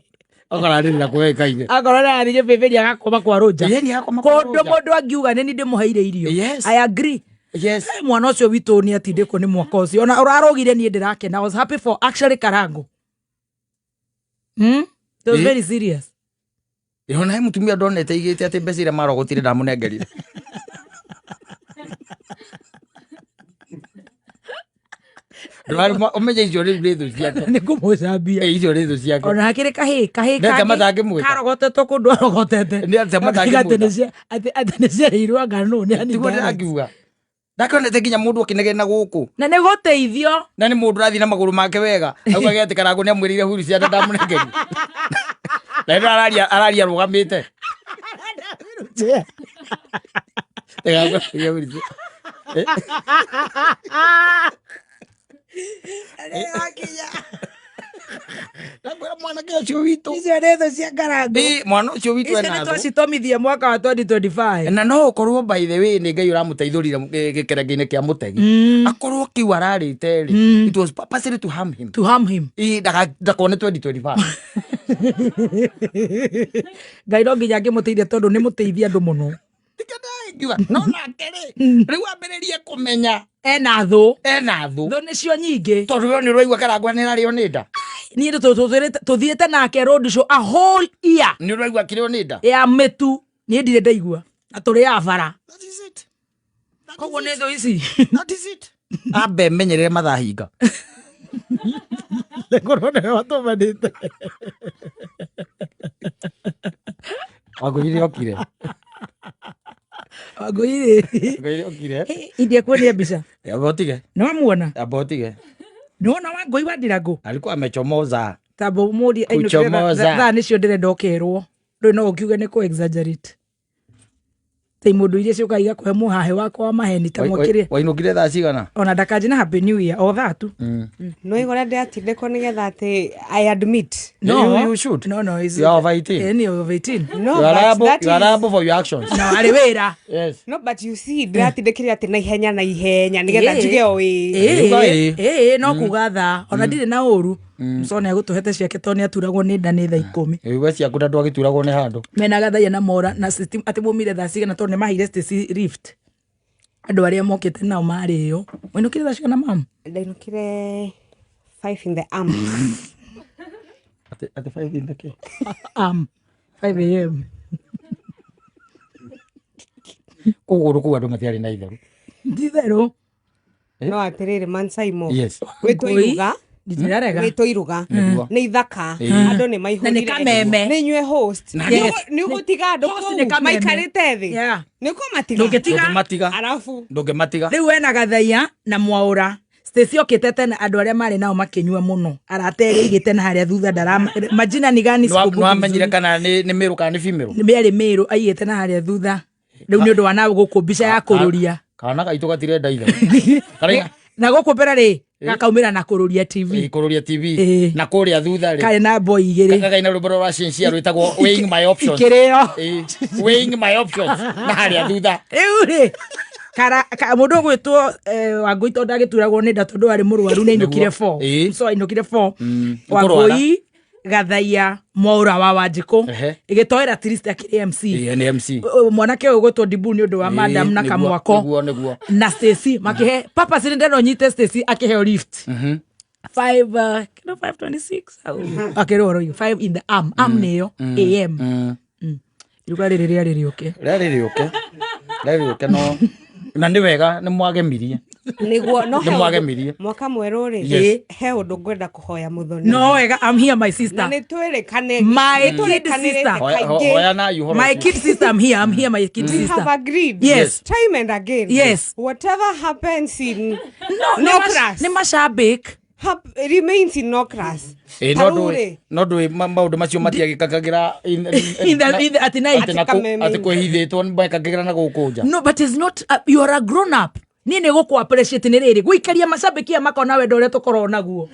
Akararĩrĩra kũrĩa ĩkaire.
Akorwo nĩ arathiĩ gĩbĩbĩri agakoma kwa Rũnja.
Yeni agakoma kwa
Kũndũ
Rũnja.
mũndũ angiuga nĩ niĩ ndĩmũheire irio.
Yes.
I agree.
Yes.
Mwana ũcio witũ nĩ atindĩkwo nĩ mwaka ũcio. Ona ũrarũgire niĩ ndĩrakena. I was happy for actually Karango. It was very serious.
Ona he mũtumia ndonete igĩte atĩ mbeca iria marogotire ndamũnengerire. Ndũrarĩ ũmenye icio rĩu nĩ thũ ciake.
Nĩ kũmũcambia.
Icio nĩ thũ ciake.
Ona hakĩrĩ kahĩĩ, kahĩĩ
Nĩ atĩa
kangĩ
matangĩmwĩka?
karogotetwo kũndũ arogotete.
Nĩ atĩa
Akiuga atĩ
matangĩmwĩka?
atĩ nĩ ciarĩirwo anga nũ, nĩ Anita
Tiguo
Alex.
ndĩrakiuga. Ndakĩonete nginya mũndũ akĩnegena gũkũ.
Na nĩ gũteithio.
Na nĩ mũndũ ũrathiĩ na magũrũ make wega. Augage atĩ Karango nĩ amwĩrĩire huru ciake ndamũnengerie. Na rĩu araria arũgamĩte.
Nĩyakinya.
Ndakwĩra mwanake ũcio witũ.
Icio nĩ thũ cia Karangũ.
Ĩ, mwana ũcio witũ
Icio
ena
nĩ
thũ.
twacithomithia mwaka wa 2025.
Na no ũkorwo by the way nĩ Ngai ũramũteithũrire gĩkerenge-inĩ kĩa mũtegi. Akorwo kĩu ararĩte rĩ, it was purposely to harm him.
To harm him.
Ĩ, ndakone 2025.
Ngai no nginya angĩmũteithia tondũ nĩ mũteithia andũ mũno.
Ngiuga, no nake rĩ, rĩu ambĩrĩrie kũmenya
Ena thũ.
Ena thũ.
Thũ nĩcio nyingĩ.
Tondũ we nĩ ũraigua Karangũ nĩ ararĩo nĩ nda.
Niĩ tũthiĩte nake road show a whole year.
Nĩ ũraigua akĩrĩo nĩ nda.
Ya mĩtu. Niĩ ndirĩ ndaigua. Na tũrĩ a bara.
That is it.
Koguo nĩ thũ ici.
That is it. Ambe menyerere mathaa hinga.
Ngorwo nĩwe watũmanĩte.
Wangũi nĩ okire.
Wangũi rĩ.
Wangũi nĩ okire.
India kuonia mbica.
Amba ũtige.
Nĩ wamuona?
Amba ũtige.
Nĩwona Wangũi wa Ndirangũ?
Alikuwa amechomoza.
Tamba ũmũrie ainũkire
Kuchomoza.
thaa nĩcio ndĩrenda ũkerwo. Rĩu no ũkiuge nĩ kũ exaggerate. Ta imũndũ iria ciũkaga igakũhe mũhahĩ wakwa wa maheni ta mwakĩrĩa.
Wainũkire thaa cigana?
Ona ndakanjĩ na happy new year o thaa tu.
No igora ndĩratindĩkwo nĩgetha atĩ I admit.
No.
You should.
No, is
You are over 18.
Eh, ni over 18.
No,
You are
but
liable,
that
you are
is-
liable for your actions.
No, arĩ wĩra.
Yes.
No, but you see, ndĩratindĩkire atĩ na ihenya na ihenya nĩgetha njuge o ĩĩ.
Uga ĩĩ.
Ĩĩ, no kuga thaa ona ndirĩ na ũru. Msone agũtũhete ciake tondũ nĩ aturagwo nĩ nda nĩ thaa 10.
We ciaku na ndwagĩturagwo nĩ handũ.
Mena gathaia na mora na system atĩ maumire thaa cigana tondũ nĩ maheire Stacy lift. Andũ arĩa mokĩte nao marĩo. Wainũkire thaa cigana mam?
Ndainũkire 5 in the am.
Atĩ 5 in the kĩ?
Am. 5 am.
Kũgũrũ kũu andũ matiarĩ na itherũ.
Ti itherũ.
No atĩrĩrĩ Mansaimo.
Yes.
Gwĩtwo iruga.
Ndĩrarega.
Gwĩtwo iruga.
Nĩguo.
Nĩ ithaka. Andũ nĩ maihũrire.
Na nĩ kameme.
Nĩ inyuĩ host.
Na
Yes.
Nĩ ũgũtiga andũ
Host nĩ
kũu
kameme.
maikarĩte thĩ.
Yeah.
Nĩ ũkũmatiga.
Ndũngĩtiga.
Ndũngĩmatiga.
Arabu.
Ndũngĩmatiga.
Rĩu wena gathaia na mwaũra. Stacy okĩte tene andũ arĩa marĩ nao makĩnyua mũno. Arata erĩ aigĩte na harĩa thutha ndara majina ni gani sikumbuki
Nĩwamenyire
vizuri.
kana nĩ mĩrũ kana nĩ female?
Nĩ mĩarĩ mĩrũ aigĩte na harĩa thutha. Rĩu nĩ ũndũ wa na gũkũ mbica ya kũrũria.
Kana gaitũ gatirenda itherũ. Karaiga
Na gũkũ mbere rĩ gakaumĩra na kũrũria TV.
kũrũria TV.
Ĩĩ.
Na kũrĩa thutha rĩ.
Karĩ na boy igĩrĩ.
Kagaina rwĩmbo rwa Shensia rwĩtagwo weighing my options.
Ikĩrĩo.
Ĩĩ. Weighing my options. Na harĩa thutha.
Rĩu rĩ mũndũ ũgwĩtwo Wangũi tondũ ndagĩturagwo nĩ nda tondũ arĩ mũrwaru nĩ ainũkire
Nĩguo.
4.
Ĩĩ.
So ainũkire 4.
Nĩkũrwara.
Wangũi Gathaia Mwaũra wa Wanjikũ.
Ehe.
Ĩgĩtoera Trist akĩrĩ MC.
Ĩĩ, nĩ MC.
Mwanake ũyũ ũgwĩtwo Dibu nĩ ũndũ wa madam na
Nĩguo,
kamwako.
nĩguo, nĩguo.
Na Stacy makĩhe papa sini ndeno nyite Stacy akĩheo lift. 5 kilo 526 akĩrwo ũhoro ũyũ 5 in the am am nĩyo am. Iruga rĩrĩ rĩarĩ rĩũke.
Rĩarĩ rĩũke. Rĩarĩ rĩũke no na nĩ wega nĩ mwagemirie.
Nĩguo no
Nĩ
he ũndũ-
mwagemirie.
mwaka mwerũ rĩ
Yes.
he ũndũ ngwenda kũhoya mũthoni.
No wega, I'm here my
Na
sister.
nĩ twĩrĩkane.
My
nĩ
kid
twĩrĩkanĩrĩte
sister.
kaingĩ.
Hoya na ũhoro
My
ũcio.
kid sister, I'm here. I'm here, my kid
We
sister.
have agreed.
Yes.
Time and again.
Yes.
Whatever happens in
No,
no class
nĩ macambĩk.
remains in no class.
Ĩĩ,
Ta
no
rĩu
ndũĩ
rĩ,
no ndũĩ maũndũ macio matiagĩkagĩra
At night.
atĩ
Kameme.
atĩ kwĩhithĩtwo mekagĩra na gũkũ nja.
No, but it's not, you are a grown up. Niĩ nĩ gũkũ appreciate nĩ rĩrĩ gũikaria macambĩki aya makona wendo ũrĩa tũkoragwo naguo.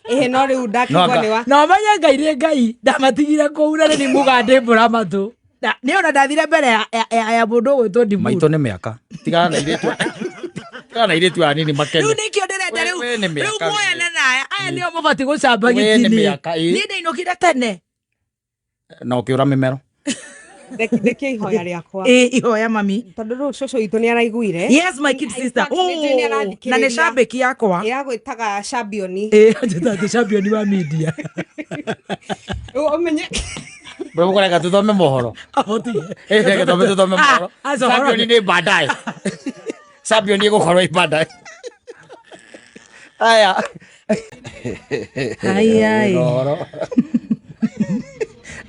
ĩhĩ no rĩu
No,
ndakigwo
anga-
nĩ wa
Na ũmenye Ngai nĩ Ngai ndamatigire kũu na nĩ mũgandĩmbũra matũ. Nĩ ona ndathire mbere ya mũndũ ũgwĩtwo Dibu.
Maitũ nĩ mĩaka. Tigana na airĩtu. Tigana na airĩtu anini makene.
Rĩu nĩkĩo ndĩrenda rĩu
We nĩ
rĩu
mĩaka
muoyane na aya aya nĩo mũbatiĩ gũcamba
We nĩ
gĩtini.
mĩaka, ĩĩ.
Niĩ ndainũkire tene.
Na ũkĩũra mĩmero.
ndekia ihoya rĩakwa.
Ĩĩ ihoya mami.
Tondũ rĩu cũcũ witũ nĩ araiguire.
Yes, my kid
In
sister.
fact, nĩ njũĩ nĩ
Oh, na nĩ
arathikĩrĩria.
cambĩki yakwa.
Ĩragwĩtaga champion.
Ĩĩ, anjĩta atĩ champion wa media.
Rĩu ũmenye
Bro, mũkũreka tũthome mohoro.
Ahotie.
Ĩĩ, reke twambe tũthome mohoro.
Ah, aca, ũhoro.
Champion nĩ baadaye. Champion ĩgũkorwo ĩ baadaye. Aya.
Ai, ai.
Ũhoro.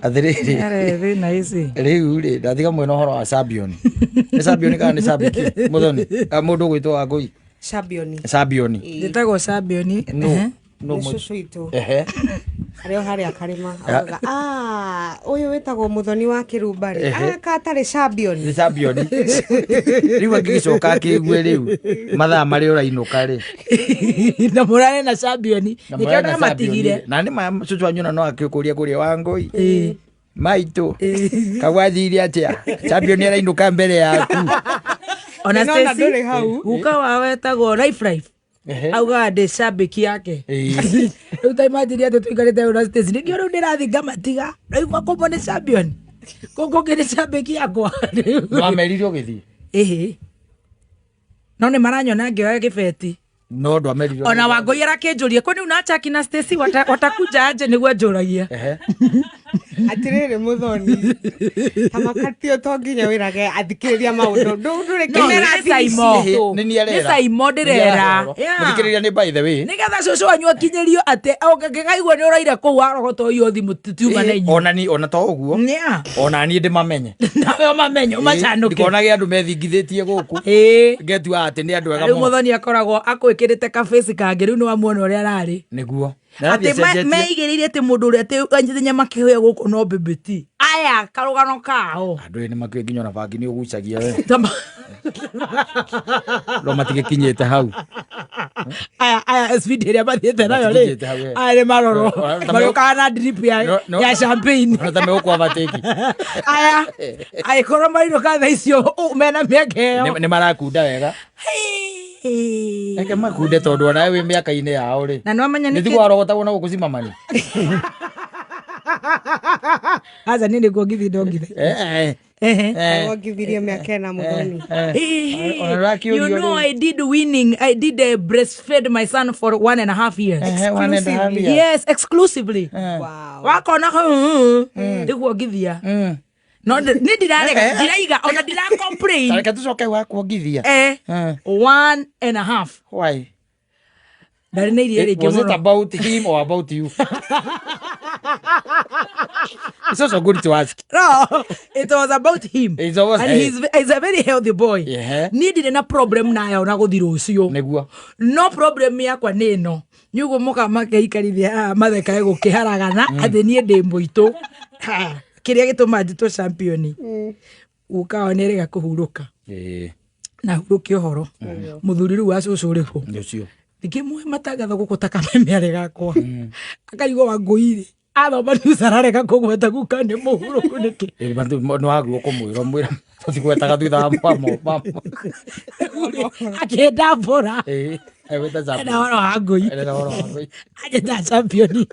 Atĩrĩrĩ.
Arĩ thĩna ici.
Rĩu rĩ ndatiga mwena ũhoro wa champion. Nĩ champion kana nĩ cambĩki? Mũthoni. Mũndũ ũgwĩtwo Wangũi.
champion.
Champion.
Njĩtagwo champion.
No. No
Nĩ cũcũ witũ.
Ehe.
Arĩ o harĩa karĩma augaga, "Ah, ũyũ wĩtagwo mũthoni wa kĩrumba rĩ aka atarĩ champion."
Nĩ champion. Rĩu angĩgĩcoka akĩigue rĩu mathaa marĩa ũrainũka rĩ.
Na mũrare na champion.
Na
Nĩkĩo
mũrare na
ndamatigire.
champion rĩ. Na nĩ ma cũcũ wanyu ona no akĩkũria kũrĩa Wangũi. Maitũ. Kagwathire atĩa? Champion arainũka mbere yaku.
Ona
Nĩnona
Stacy,
ndũrĩ hau.
guka wao etagwo Life Life. Augaga ndĩ cambĩki yake. Rĩu ta imagine atĩ tũikarĩte hau na Stacy, nĩkĩo rĩu ndĩrathiĩ ngamatiga. Rĩu kũmwe nĩ champion. Kũu kũngĩ nĩ cambĩki yakwa.
Nĩwamerire ũgĩthiĩ?
Ĩhĩ. No nĩ maranyona ngĩoya gĩbeti.
No ndwamerire.
Ona Wangũi arakĩnjũria kwani unaacha kina Stacy watakuja aje nĩguo anjũragia.
Atirĩrĩ mũthoni tamakatio to nginya wĩrage athikĩrĩria maũndũ ndũrĩ
No,
kĩmera
nĩ Saimo.
Nĩ niĩ arera.
Nĩ Saimo ndĩrera. Yeah.
Mũthikĩrĩria nĩ by the way.
Nĩgetha cũcũ wanyu akinyĩrio atĩ ũngĩkaigua nĩ ũraire kũu warogota ũyũ thimũ tutiuma na inyuĩ.
Ona ni ona to ũguo.
Yeah.
Ona niĩ ndĩmamenye.
Nawe ũmamenye ũmacanũke.
Ndikonage andũ methingithĩtie gũkũ.
Ĩĩ.
Ngetua atĩ nĩ andũ ega
Rĩu
mũno.
mũthoni akoragwo akwĩkĩrĩte kabĩci kangĩ rĩu nĩ wamuona ũrĩa ararĩ.
Nĩguo.
Atĩ meigĩrĩire atĩ mũndũ ũrĩa atĩ anyitĩte nyama kĩhũya gũkũ no bĩbĩti. Aya karũgano kao.
Andũ ĩ nĩ makĩũĩ nginya ona bangi nĩ ũgucagia we.
Tama-
No matigĩkinyĩte hau.
Aya aya speed ĩrĩa mathiĩte nayo rĩ.
Matikinyĩte hau, eh.
Aya nĩ marorwo.
No, no,
Marũkaga na drip ya
No, no.
ya champagne.
Ona ta megũkwabatĩki.
Aya angĩkorwo marinũka thaa icio mena mĩaka ĩyo.
Nĩ marakunda wega.
Hey.
Reke makunde tondũ onawe wĩ mĩaka-inĩ yao rĩ.
Na nĩwamenya
Nĩ
nĩkĩ-
tiguo warogotagwo na gũkũ cimamani.
Aca niĩ nĩkuongithia ndongithia.
Eh,
Ehe.
eh,
wongithirie mĩaka ĩna mũthoni
eh.
Eh,
Ona ũrakĩũrio
you know
rĩu.
I did winning. I did breastfed my son for 1.5 years.
One and a half years.
Yes, exclusively.
Wow.
Wakona ndikuongithia. No nĩ ndirarega ndiraiga ona ndira complain.
Ta reke tũcoke gwa kuongithia.
Eh, 1.5.
Why?
Ndarĩ na iria rĩingĩ
Was it
mũno.
about him or about you? It's also good to ask.
No, it was about him.
It was-
And he's a very healthy boy.
Yeah.
Niĩ ndirĩ na problem nayo ona gũthi rũciũ.
Nĩguo.
No problem yakwa nĩ ĩno. Nĩ ũguo mũka makeikarithia haha mathekae gũkĩharagana atĩ niĩ ndĩ mũitũ. Ha, Kĩrĩa gĩtũmaga njĩtwo champion. Guka wao nĩarega kũhurũka.
Ĩĩ,
Na hurũke ũhoro. Mũthuri rĩu wa cũcũ ũrĩ ho.
nĩ ũcio.
Ngĩmũhe matangatho gũkũ ta kameme arĩ gakwa. Akarigwo Wangũi-rĩ, athoma news ararega kũgweta guka nĩ mũhurũku nĩkĩ.
Ĩĩ, nĩ wagĩrĩirwo kũmwĩra ũmwĩre tũtigwetaga thutha wa mamo.
Akĩndambũra.
Ĩĩ, egwĩta champion.
Ena ũhoro wa Ngũi.
Ena ũhoro wa Ngũi.
Anjĩta champion.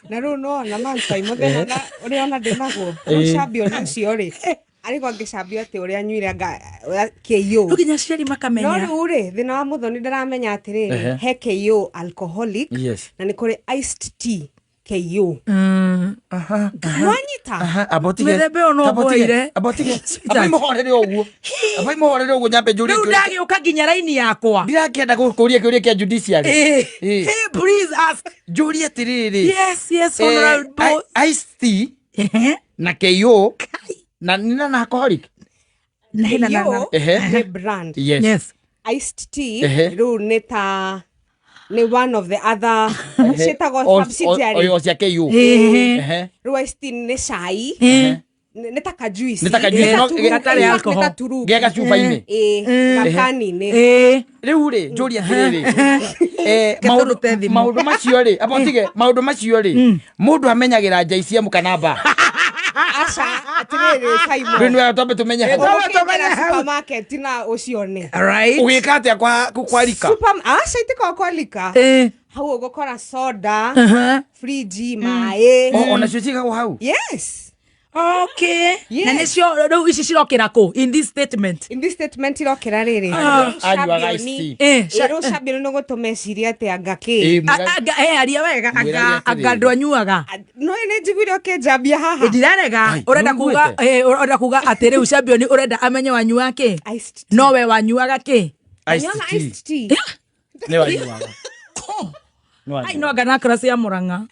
Na rĩu nona mansaimo thĩna na ũrĩa ona ndĩ naguo rĩu champion ũcio rĩ arĩkwo angĩcambio atĩ ũrĩa anyuire anga KO.
No nginya aciari
No
makamenya.
rĩu rĩ thĩna wa mũthoni ndaramenya atĩrĩrĩ he KO alcoholic
Yes.
na nĩ kũrĩ iced tea KO. Nwanyita
Aha, amba ũtige.
Mĩthemba ĩyo no
Amba ũtige,
ngũheire.
amba ũtige.
Sweetheart.
Amba imũhorere ũguo. Amba imũhorere ũguo nyambe njũrie
Rĩu
kĩũria.
ndagĩũka nginya raini yakwa.
Ndirakĩenda gũkũria kĩũria kĩa judiciary.
Eh,
Ĩĩ.
eh, please ask.
Njũrie atĩrĩrĩ.
Yes, yes, honorable.
Iced tea
Ehe.
na KO na nĩ na alcoholic.
Na hena na- na-
KO
Ehe.
nĩ brand.
Yes.
Yes.
Iced tea
Ehe.
rĩu nĩ ta nĩ one of the other ciĩtagwo subsidiary.
O cia KO.
Ehe.
Ehe.
Rĩu iced tea nĩ cai nĩ ta kajuici.
Nĩ ta kajuici,
Nĩ
no-
ta
gatarĩ
in fact,
alcohol.
nĩ ta turungi.
Ge gacuba-inĩ.
Ĩĩ, gakani-inĩ.
Eh.
Rĩu rĩ njũrie atĩrĩrĩ eh,
Reke tũrute thimũ.
maũndũ macio rĩ amba ũtige maũndũ macio rĩ mũndũ amenyagĩra JCM kana ba
Aca, atĩrĩrĩ Simon.
rĩu nĩ twambe tũmenye hau.
Twambe tũmenye
Ũgũkĩingĩra
hau.
supermarket na ũcione.
Right.
ũgĩka atĩa kwa rika
Aca itikoragwo kwa lika.
Eh.
Hau ũgũkora soda,
Uh-huh.
fridge, maĩ.
Onacio cigagwo hau
Yes.
Okay.
Yes.
Na nĩcio rĩu ici cirokĩra kũ in this statement.
In this statement irokĩra rĩrĩ.
Anyuaga
Rĩu
iced tea.
Eh,
Rĩu champion nĩ ũgũtũma ecirie atĩ anga kĩ.
Ĩĩ,
Anga eh aria wega anga
Mwĩrage
anga
atĩrĩrĩ.
andũ anyuaga.
No nĩ njiguire ũkĩnjambia haha.
Ndirarega
Ai,
ũrenda
nĩũiguĩte?
kuga eh ũrenda kuga atĩ rĩu champion ũrenda amenye wanyuaga kĩ.
Iced tea.
No we wanyuaga kĩ.
Iced
Anyuaga
tea.
iced tea.
Nĩ wanyuaga. Nĩ
Ai
wanyuaga.
no anga na class ya Murang'a.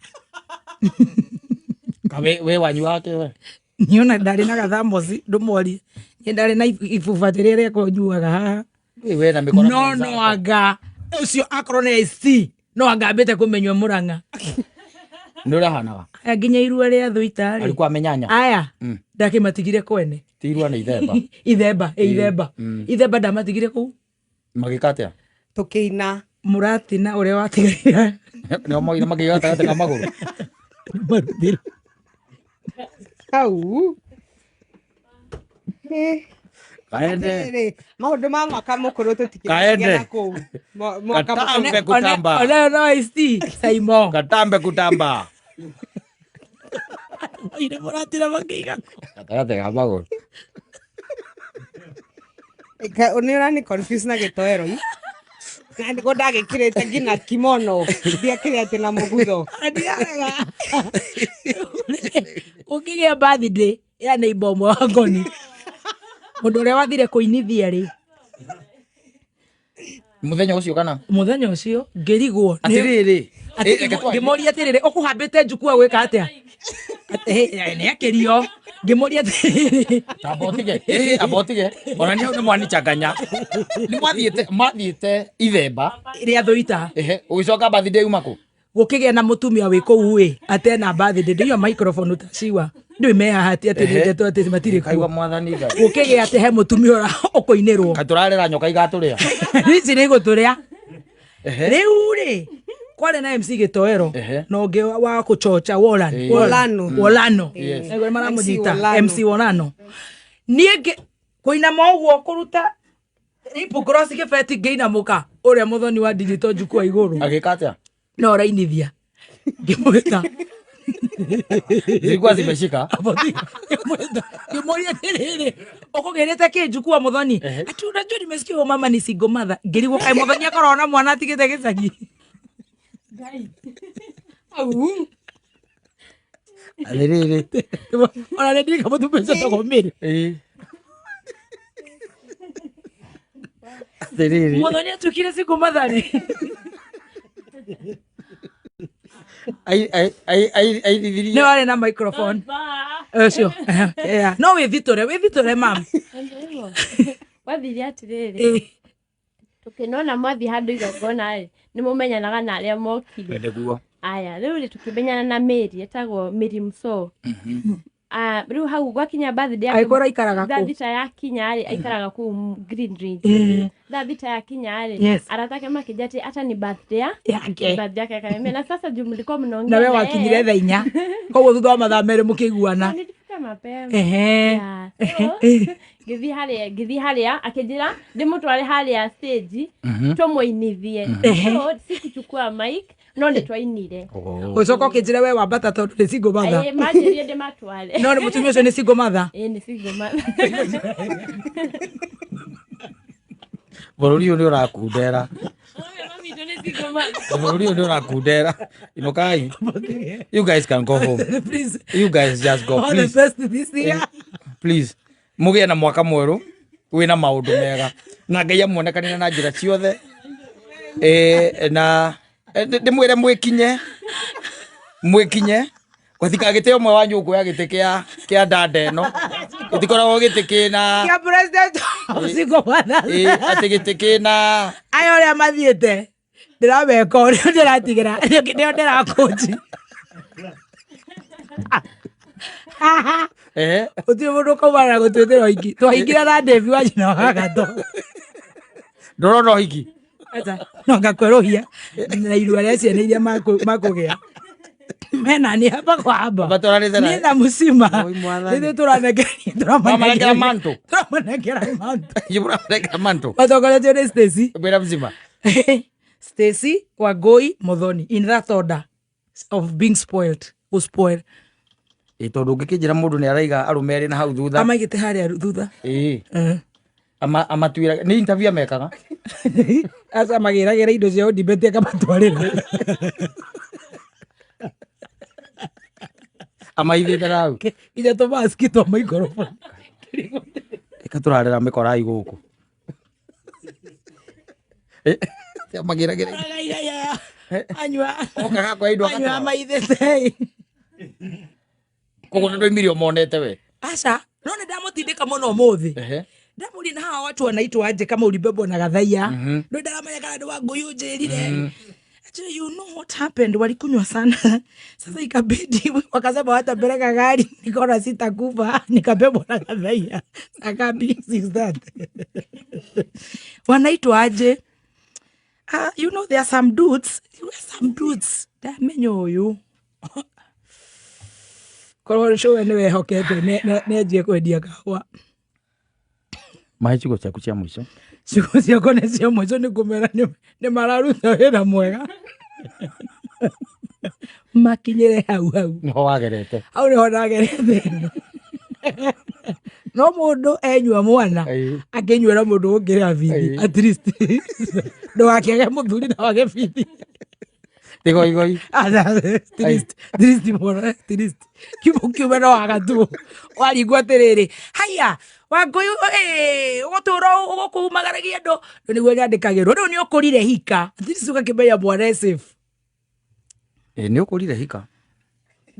Ka we wanyuaga kĩ we?
Niona ndarĩ na gathamosi ndũmworie. Niĩ ndarĩ na ibuba rĩrĩa rĩakwa nyuaga haha.
We na mĩkora
No no anga ũcio akorwo nĩ IC no anga ambĩte kũmenywo Murang'a.
Nĩ ũrĩa hanaga.
Aya nginya irua rĩa thũita rĩ.
Alikuwa amenyanya.
Aya ndakĩmatigire kwene.
Ti irua nĩ ithemba.
Ithemba, ĩ ithemba. Ithemba ndamatigire kũu.
Magĩka atĩa?
Tũkĩina.
Mũratina ũrĩa watigarire.
Nĩo maugire makĩiga gatagatĩ ka magũrũ.
Maruthĩrwo.
Hau. Eh,
Kaende.
atĩrĩrĩ, maũndũ ma mwaka mũkũrũ
Kaende.
tũtikĩna kũu. Mwaka mũkũrũ.
Katambe kutamba.
Onayo no ici Saimo.
Katambe kutamba.
Oire mũratina makĩiga kũ.
Gatagatĩ ka magũrũ.
Nĩ ũrani confuse na gĩtoero i. Na nĩguo ndagĩkĩrĩte nginya kimono ndiakĩrĩ atĩ na mũgutho.
Ndirarega. Ũngĩgĩa birthday ya neighbor ũmwe wa ngoni. Mũndũ ũrĩa wathire kũinithia rĩ
Mũthenya ũcio kana?
Mũthenya ũcio ngĩrigwo
Atĩrĩrĩ.
Atĩ-
Reke twarie.
Ngĩmũria atĩrĩrĩ, ũkũhambĩte njukua gwĩka atĩa? Atĩ, nĩ akĩrio ngĩmũria atĩrĩrĩ.
Amba ũtige. Amba ũtige. Ona niĩ hau nĩ mwanichanganya. Nĩ mwathiĩte ithemba.
Rĩa thũita.
Ehe, ũgĩcoka birthday uma kũ?
Gũkĩgĩa na mũtumia wĩ kũu ĩ atena birthday ndĩiyo microphone utaciwa ndũĩ me haha ti atĩ nĩ ndeto atĩ matirĩ
Kaigua
kuo.
Mwathani Ngai.
Gũkĩgĩa atĩ he mũtumia ũra ũkũinĩrwo.
Kaĩ tũrarera nyoka igatũrĩa.
Ici nĩ igũtũrĩa.
Ehe.
Rĩu rĩ kwarĩ na MC Gĩtoero na ũngĩ wa kũchocha Wolan.
Wolano.
Wolano.
Yes.
Nĩguo maramũnyita.
MC Wolano.
MC Wolano. Niĩ kũinama ũguo kũruta lip gloss kĩbeti ngĩinamũka ũrĩa mũthoni wa digital njukua igũrũ.
Agĩka atĩa?
No ũrainithia ngĩmwĩta.
Zilikuwa zimeshika.
Ngĩmũria atĩrĩrĩ, ũkũgĩrĩte kĩ njukua mũthoni? Ati unajua nimesikia huyo mama ni single mother. Ngĩrigwo kaĩ mũthoni akoragwo na mwana atigĩte gĩcagi.
Au.
Atĩrĩrĩ.
Ona nĩ ndirika mũtumia ũcio etagwo Mary.
Atĩrĩrĩ.
Mũthoni atuĩkire single mother rĩ?
Aithirie.
Nĩ warĩ na microphone ũcio. Yeah. No wĩthitũre, wĩthitũre mam.
Wathire atĩrĩrĩ, tũkĩnona mwathiĩ handũ igongona rĩ, nĩ mũmenyanaga na arĩa mokire.
Nĩguo.
Aya, rĩu rĩ tũkĩmenyana na Mary, etagwo Mary Muso. Ah, rĩu hau gwakinya birthday yake.
Angĩkorwo aikaraga
Thaa
kũ?
6 yakinya rĩ, aikaraga kũu Green Range. Thaa 6 yakinya rĩ, arata ake makĩnjia atĩ ata ni birthday ya
Yake.
Birthday yake akaniambia, na sasa juu mlikuwa mnaongea
Na we
na
wakinyire
yeye.
thaa 4 koguo thutha wa mathaa 2 mũkĩiguana.
Nilifika mapema.
Ehe.
Yeah. So, ngĩthiĩ harĩa akĩnjĩra ndĩmũtware harĩa stage tũmũinithie. So, sikuchukua mic no nĩ twainire.
Ũcoka ũkĩnjĩra we wambata tondũ nĩ single mother.
Ĩĩ, manjĩrire ndĩmatware.
No nĩ mũtumia ũcio nĩ single mother.
Ĩĩ, nĩ single mother.
Bũrũri ũyũ nĩ ũrakundera.
Mami witũ nĩ single mother.
Bũrũri ũyũ nĩ ũrakundera. Inũkai. You guys can go home.
Please.
You guys just go.
All the
Please.
best this year.
Please. Mũgĩe na mwaka mwerũ wĩna maũndũ mega na Ngai amuonekanĩre na njĩra ciothe. Na ndĩmwĩre mwĩkinye mwĩkinye gũtikagĩte ũmwe wanyu ũkuoya gĩtĩ kĩa dada ĩno gĩtikoragwo gĩtĩ kĩna
Kĩa president of single mothers.
Atĩ gĩtĩ kĩna
Aya ũrĩa mathiĩte ndĩrameka ũrĩa ndĩratigĩra nĩo ndĩrakũnji. Gũtirĩ mũndũ ũkaumana na gũtwĩtĩra ũhiki. Twahikire na Dave wa nyina wa Gatũ.
Ndũrona ũhiki?
Aca, no ngakwerũhia na irua rĩa ciana iria makũgĩa mena ni hapa kwa hapa.
Matwaranĩte na-
Niĩ na mũcima.
Oi, mwathani.
Ithuĩ tũranengeria,
Mwamanengera mantle.
tũramanengera mantle.
Inyuĩ mũramanengera mantle.
Matongoretio nĩ Stacy.
Wĩra mzima.
Stacy Wangũi Muthoni in that order of being spoiled, gũspoil.
Ĩ, tondũ ũngĩkĩnjĩra mũndũ nĩ araiga arũme erĩ na hau thutha.
Amaigĩte harĩa thutha.
Ĩ. Amatuĩra nĩ interview amekaga.
Aca magĩragĩra indo cia Odibeti akamatwarĩra.
Amaithĩte na hau.
Nginya tũmaski twa microphone.
Ĩka tũrarera mĩkorai gũkũ. Amagĩragĩra.
Anyua.
Okaga kwa indo
Anyua
agatwara.
amaithĩte.
Koguo nĩ ndoimire ũmonete we.
Aca, no nĩ ndamũtindĩka mũno ũmũthĩ. Ndamũria na hawa watu wanaitwa aje kama ulibebwa na gathaia. Ndũ ndaramenya kana nĩ Wangũi ũnjĩrire. Actually, you know what happened, walikunywa sana sasa ikabidi wakasema watapeleka gari, nikaona sitakufa, nikabebwa na kadhaia sakapi is that wanaitwa aje? You know there are some dudes, there are some dudes ndamenya ũyũ korwo cũwe nĩ wehokete nĩ anjie kwendia kahũa.
Mahe ciugo ciaku cia mũico.
Ciugo ciakwa nĩ cia mũico nĩ kũmera nĩ mararuta wĩra mwega, makinyĩre hau hau.
Niho wagerete.
Hau nĩho ndagerete, no mũndũ enyua mwana akĩnyuĩra mũndũ ũngĩrĩha bithi, at least ndũgakĩage mũthuri na wage bithi.
Tigoigoi.
At least mũno, at least kiume no wagatuo waringwo atĩrĩrĩ, haya Wangũyũ, ũgũtũra ũgũkumagaragia andũ rĩu nĩguo nyandĩkagĩrwo rĩu nĩ ũkũrire hika, at least ũgakĩmenya mwana e safe.
Ĩ, nĩ ũkũrire hika.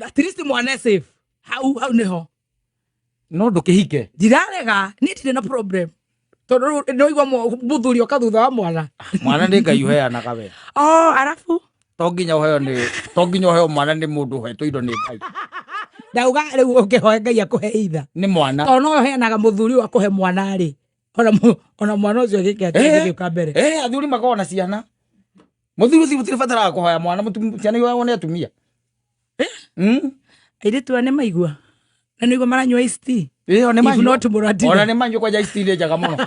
At least mwana e safe, hau hau nĩho.
No ndũkĩhike.
Ndirarega, niĩ ndirĩ na problem tondũ rĩu nĩwaigua mũthuri oka thutha wa mwana.
Mwana nĩ Ngai ũheanaga we.
Oh, arabu
To nginya ũheo nĩ, to nginya ũheo mwana nĩ mũndũ ũhetwo indo nĩ Ngai.
Ndauga rĩu ũkĩhoe Ngai akũhe itha.
Nĩ mwana.
Tondũ no ũheanaga mũthuri ũyũ akũhe mwana rĩ, ona mwana ũcio gĩke atĩa gĩgĩũka mbere.
Athuri makoragwo na ciana. Mũthuri ũcio gũtirĩ bataraga kũhoya mwana, ciana ihoyagwo nĩ atumia.
Airĩtu aya nĩ maigua na nĩguo maranyua iced tea.
Ĩyo nĩ
If
manyua.
not mũratira.
Ona nĩ manyua kwanja iced tea nĩ njega mũno.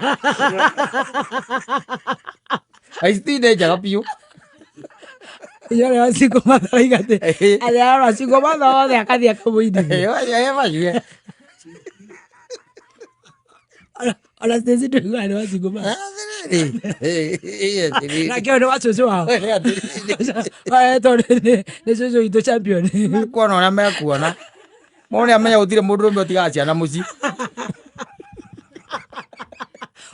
Iced tea nĩ njega biũ.
Inyuĩ arĩa acingo matharaiga atĩ arĩa arora cingo matha othe akathiĩ akamũinithia.
Ĩyo, manyue.
Ona Stacy ndũiguaga nĩ wacingo matha. Nake ũyũ nĩ wa cũcũ wao. Tondũ nĩ cũcũ witũ champion.
Mekuona ũrĩa mekuona. Mone amenya gũtirĩ mũndũrũme ũtigaga ciana mũciĩ.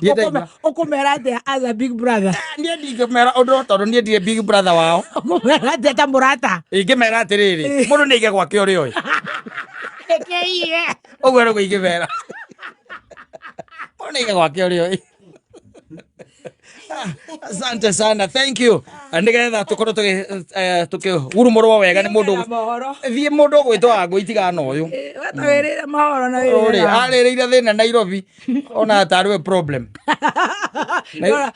Niĩ ndaigua.
Ũkũmera atĩa as a big brother?
Niĩ ndingĩmera ũndũ tondũ niĩ ndirĩ big brother wao.
Ũkũmera atĩa ta mũrata?
Ingĩmera atĩrĩrĩ, mũndũ nĩ aige gwake ũrĩa oĩ. Ũguo nĩguo ingĩmera. Mũndũ nĩ aige gwake ũrĩa oĩ. Asante sana, thank you. Nĩgetha tũkorwo tũkĩgurumũrwo wega nĩ mũndũ.
Mohoro.
Thiĩ mũndũ ũgwĩtwo Wangũi tigana ũyũ.
Wetagĩrĩra mohoro na
Ũrĩ
wĩrĩra.
arĩrĩire thĩna Nairobi ona tarĩ we problem.
Ona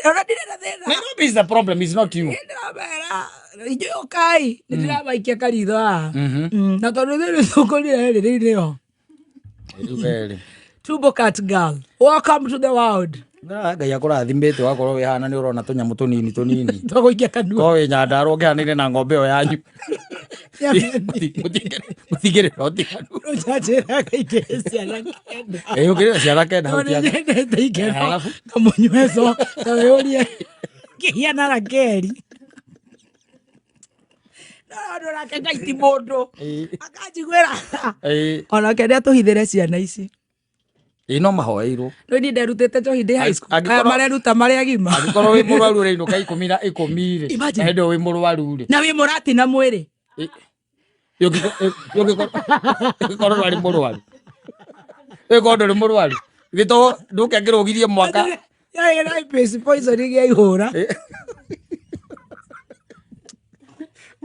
ona ndirĩ na thĩna.
Nairobi is the problem, is not you.
Ndĩramera inyuĩ ũkai, nĩ ndĩramaikia karitho haha. Na tondũ thĩrĩ tũkũrire rĩ, rĩu nĩyo. Turbo Cat Girl, welcome to the world.
Ngai akũrathimĩte wakorwo wĩ hana nĩ ũrona tũnyamũ tũnini tũnini.
Tũgũikia kanua.
Korwo wĩ Nyandarũa ũkĩhanĩire na ng'ombe ĩyo yanyu. Mũtingĩrĩra ũtiganu.
Ũnjanjĩra ngaingĩre ciana 9.
Ĩ, ũngĩrĩra ciana 9 hau
Tondũ
tiaga.
nyendete ikeno.
Arabu?
Kamũnyweco ta wĩyũrie kĩhiana Rakeli. No ũndũ nake Ngai ti mũndũ. Akanjiguĩra. Onake nĩ atũhithĩre ciana ici.
Ĩ, no mahoeirwo.
Rĩu niĩ nderutĩte njohi ndĩ high school. Aya mareruta marĩ agima.
Angĩkorwo wĩ mũrwaru ũrainũka 10 na 10 rĩ.
Imagine.
Na hĩndĩ ĩyo wĩ mũrwaru rĩ.
Na wĩ mũrati na mwĩrĩ.
Ũngĩkorwo ndwarĩ mũrwaru. Ũngĩkorwo ndũrĩ mũrwaru. Githĩ to ndũke ngĩrũgirie mwaka.
Yarĩ na pace poison gĩa ihũra.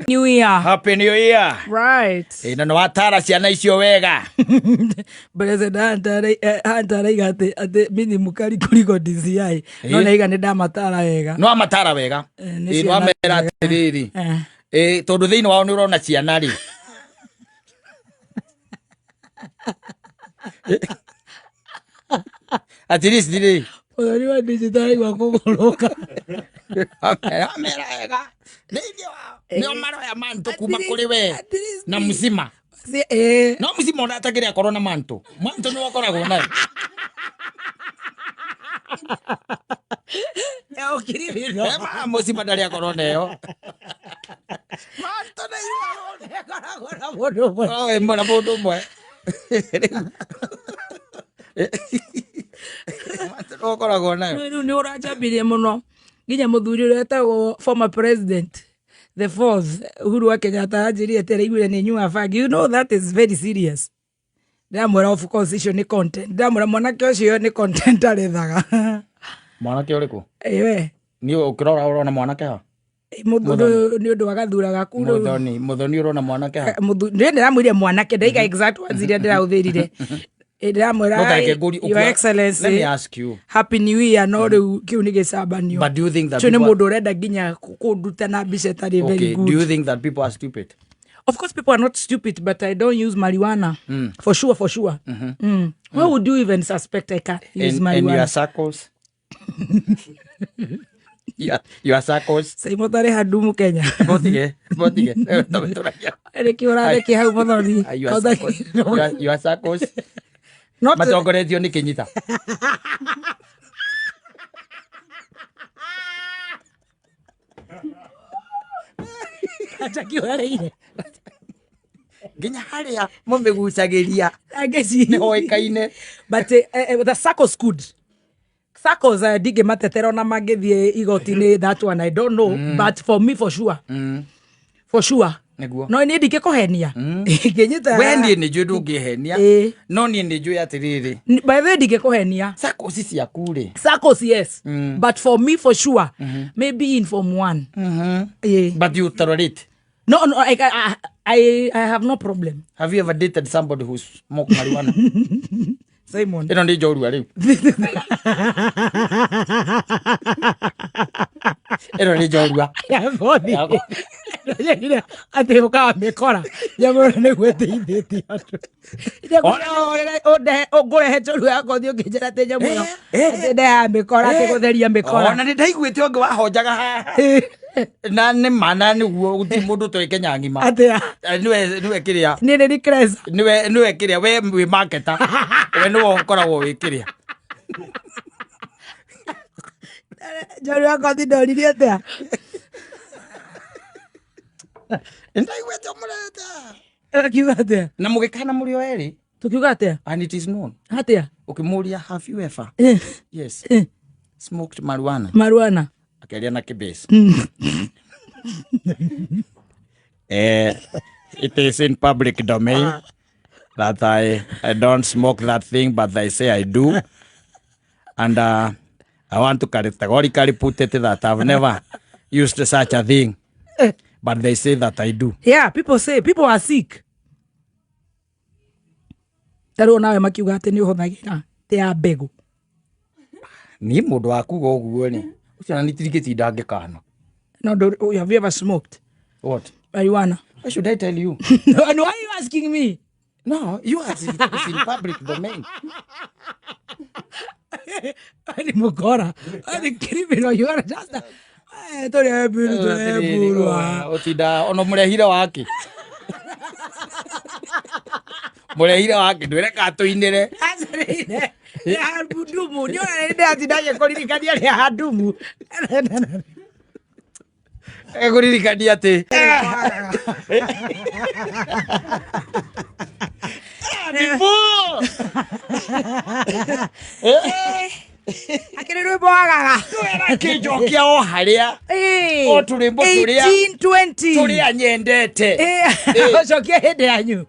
New Year.
Happy New Year.
Right.
Ĩ, na nĩ watara ciana icio wega.
President Hunter araiga atĩ mimi ni mkali kuliko DCI. No naiga nĩ ndamatara wega.
No amatara wega.
Nĩ
Ĩ, no
ciana
amera atĩrĩrĩ. Ĩ, tondũ thĩinĩ wao nĩ ũrona ciana rĩ. At least rĩ.
Ũtheri wa digital araigua kũgũrũka.
Amera wega. Thĩinĩ wao nĩo maroya manto kuma kũrĩ we
At least-
na mũcima. No mũcima ona atakĩrĩ akorwo na manto. Manto nĩ wakoragwo nayo.
Ũkiribino.
Mũcima ndarĩ akorwo nayo.
Manto nĩ ĩkoragwo na mũndũ ũmwe.
Oh, ĩmwe na mũndũ ũmwe. Manto nĩ wakoragwo nayo.
Rĩu nĩ ũranjambirie mũno nginya mũthuri ũrĩa etagwo former president the fourth Uhuru wa Kenyatta anjĩrire atĩ araiguire nĩ nyuaga bangi. You know that is very serious. Ndĩramwĩra of course icio nĩ content. Ndĩramwĩra mwanake ũcio nĩ content arethaga.
Mwanake ũrĩkũ?
Ĩwe.
Niĩ ũkĩrora ũrona mwanake ha?
Nĩ ũndũ wa gathura gaku rĩu.
Muthoni, Muthoni ũrona mwanake ha?
Nĩ ndĩramwĩrire mwanake, ndaiga exact words iria ndĩrahũthĩrire. Ndĩramwĩra,
No tareke ngũrie,
"Your Excellency,
Let me ask you.
Happy New Year," no rĩu kĩu nĩ gĩcambanio.
But do you think that
Ũcio nĩ
people are-
mũndũ ũrenda nginya kũnduta na mbica ĩtarĩ very
Okay,
good.
do you think that people are stupid?
Of course people are not stupid, but I don't use marijuana. For sure, for sure. Why would you even suspect I can use
And
marijuana?
your circles? Your circles?
Saimo tarĩ handumu Kenya.
Botige, botige.
Nĩkĩ ũrathekia hau, Mũthoni?
Your circles. Your circles.
Not
Matongoretio nĩ Kĩnyita.
Njaki ũrareire.
Nginya harĩa mũmĩgucagĩria
Angeci.
nĩ hoĩkaine.
But the circles could. Circles ndingĩmatetera ona mangĩthiĩ igoti-inĩ, that one I don't know, but for me, for sure. For sure.
Nĩguo.
No niĩ ndingĩkũhenia. Ngĩnyita.
We niĩ nĩ njũĩ ndũngĩhenia. No niĩ nĩ njũĩ atĩrĩrĩ.
By the way, ndingĩkũhenia.
Circles ciaku rĩ.
Circles, yes. But for me, for sure, maybe in form one. Yeah.
But you tolerate.
No, I have no problem.
Have you ever dated somebody who smoke marijuana?
Simon.
Ĩno nĩ njorua rĩu. Ĩno nĩ njorua.
Bothi. Atĩ ũkaga mĩkora nyamũ ĩno nĩguo ĩteithĩtie andũ. Ngũrehe njorua yakwa ũthiĩ ũkĩnjĩra atĩ nyamũ ĩyo atĩ ndehaga mĩkora, atĩ gũtheria mĩkora.
Ona nĩ ndaiguĩte ũngĩ wahonjaga haha. Na nĩ ma na nĩguo gũtirĩ mũndũ ũtoĩ Kenya ng'ima.
Atĩa?
Nĩwe kĩrĩa.
Niĩ nĩ Nikresa.
Nĩwe kĩrĩa we wĩ marketer. We nĩwe ũkoragwo wĩ kĩrĩa.
Njorua yakwa ũthiĩ ndoririe atĩa?
Nĩ ndaiguĩte ũmũrete.
Akiuga atĩa?
Na mũgĩkana mũrĩ o erĩ.
Tukiuga atĩa?
And it is known.
Atĩa?
Ũkĩmũria, have you ever? Yes. Smoked marijuana.
Marijuana.
Akĩaria na kĩbase. It is in public domain that I don't smoke that thing, but they say I do. And I want to categorically put it that I've never used such a thing. But they say that I do.
Yeah, people say people are sick. Ta rĩu nawe makiuga atĩ nĩ ũhũthagĩra tĩ ya mbegũ.
Niĩ mũndũ wa kuga ũguo rĩ, ũcio na nitirigĩtinda ngĩkana.
No, have you ever smoked
What?
marijuana?
Why should I tell you?
No, and why are you asking me?
No, you asked it. It's in public domain.
Ni mũkora. Ni criminal. You are just a... Tũrĩ eburu, tũrĩ eburu.
Ũtinda ona mũrehire wake. Mũrehire wake ndwĩre katũinĩre.
Acarĩire. Nĩ handumu. Nĩ ona nĩ ndĩratinda ngĩkũririkania nĩ handumu.
Egũririkania atĩ Before.
Akĩrĩ rwĩmbo wagaga.
Kĩnjokia o harĩa O tũrwĩmbo tũrĩa-
1820.
tũrĩa nyendete.
Ũcokie hĩndĩ yanyu.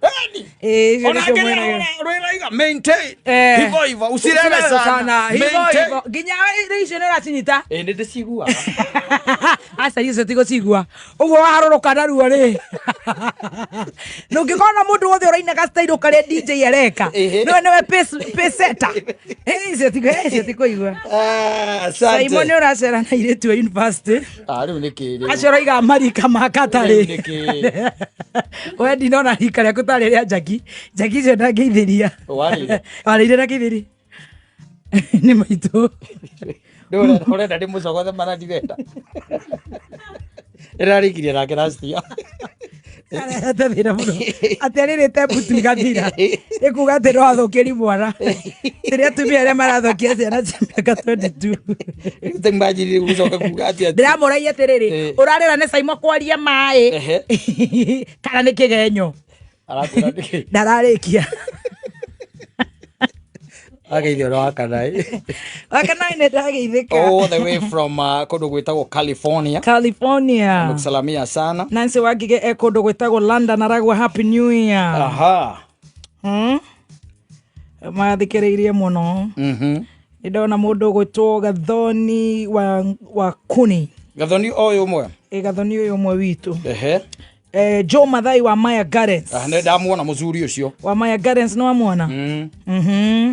Icio
Ona
nĩcio
ngĩrĩa
mwĩragĩra.
rwĩraiga maintain.
Eh.
Hivyo hivyo usilewe sana.
Hivyo
Maintain.
hivyo. Nginya rĩu icio nĩ ũracinyita.
Ĩ nĩ ndĩciguaga.
Aca icio tigũcigua ũguo waharũrũka naruo rĩ, na ũngĩkorwo na mũndũ wothe ũraina gastairo karĩa DJ areka, nĩwe peseta icio tikũigua.
Ah, asante.
Simon nĩ ũracera na airĩtu a university.
Ah, rĩu nĩ kĩ rĩu?
Acio ũroiga marika ma katarĩ.
Rĩu nĩ kĩ?
We ndinona rika rĩaku tarĩ rĩa Njaki. Njaki icio ndangĩithĩria.
Warĩire?
Warĩire na kĩthĩri nĩ maitũ.
Rĩu ũrenda ndĩmũcogothe mana ndirenda. Ĩrarĩkirie nake last year.
Arehete thĩna mũno atĩ arĩrĩte mbutu igathira, ĩkuga atĩ no athũkĩri mwana rĩrĩa atumia arĩa marathũkia ciana cia mĩaka 22.
Rĩu imagine gũcoka kuga atĩa?
Ndĩramũragia atĩrĩrĩ, ũrarĩra nĩ Caimo kwaria maĩ kana nĩ kĩgenyo?
Arakwĩra nĩkĩ?
Ndararĩkia.
Ageithio na wakanaĩ.
Wakanaĩ nĩ ndageithĩka.
All the way from kũndũ gwĩtagwo California.
California.
Nimekusalamia sana.
Nancy Wangige e kũndũ gwĩtagwo London, aragua happy new year.
Aha.
Mathikĩrĩirie mũno. Nĩ ndona mũndũ ũgwĩtwo Gathoni wa Kuni.
Gathoni o ũyũ ũmwe.
Ĩ Gathoni ũyũ ũmwe witũ.
Ehe.
Joe Mathai wa Maya Gardens.
Ah, nĩ ndamuona mũcuri ũcio.
Wa Maya Gardens nĩ wamuona?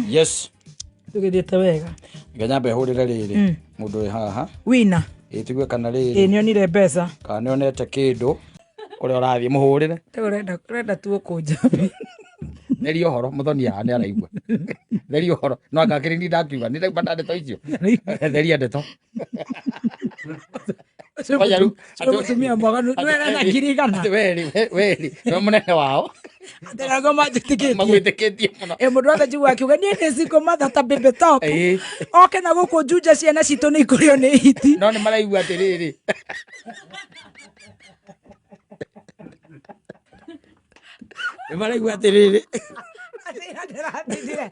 Yes.
Tũgĩthiĩte wega.
Reke nyambe hũrĩre rĩrĩ mũndũ wĩ haha.
Wina.
Ĩ tũigue kana
Ĩ
rĩrĩ
nĩonire mbeca.
kana nĩonete kĩndũ kũrĩa ũrathiĩ mũhũrĩre.
Ũrenda ũrenda tu ũkũnja.
Theria ũhoro mũthoni haha nĩ araigua. Theria ũhoro. No anga kĩrĩ niĩ ndakiuga nĩ ndauma na ndeto icio. Theria ndeto. Ngoja rĩu,
Ũcio mũtumia mwaganu nĩwe na 100,000.
Atĩ we rĩ, we rĩ, nĩwe mũnene wao.
Atĩ nĩguo manjĩtĩkĩtie.
Magwĩtĩkĩtie mũno.
Ĩ mũndũ wothe njiguaga akiuga niĩ nĩ single mother ta Baby Top.
Ĩĩ.
Oke na gũkũ Juja ciana citũ nĩ ikũrĩo nĩ hiti.
No nĩ maraigua atĩrĩrĩ. Nĩ maraigua atĩrĩrĩ.
Ndĩratindire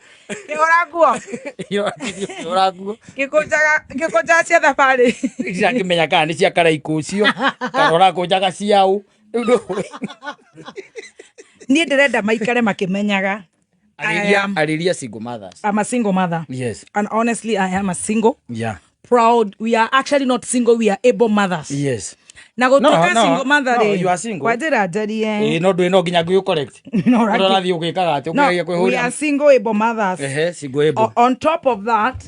ngĩhũra nguo.
Ũkĩhũra nguo.
Ngĩkũnjaga cia thabarĩ.
Ndirakĩmenya kana nĩ cia karaikũ ũcio kana ũrakũnjaga ciaũ. Rĩu ndũĩ.
Niĩ ndĩrenda maikare makĩmenyaga. I
Arĩria
am,
arĩria single mothers.
I'm a single mother.
Yes.
And honestly, I am a single.
Yeah.
Proud. We are actually not single, we are able mothers.
Yes.
Na gũtuĩka
No, no,
single mother
no,
rĩ,
you are single.
kwa njĩra njarie.
Ĩĩ no ndũĩ no nginya ngũyũ correct.
No,
Ũrĩa
right.
ũrathiĩ ũgĩkaga atĩ
No,
ũkĩgeria
we
kwĩhũrĩra.
are single able mothers.
Ehe, single able.
On top of that,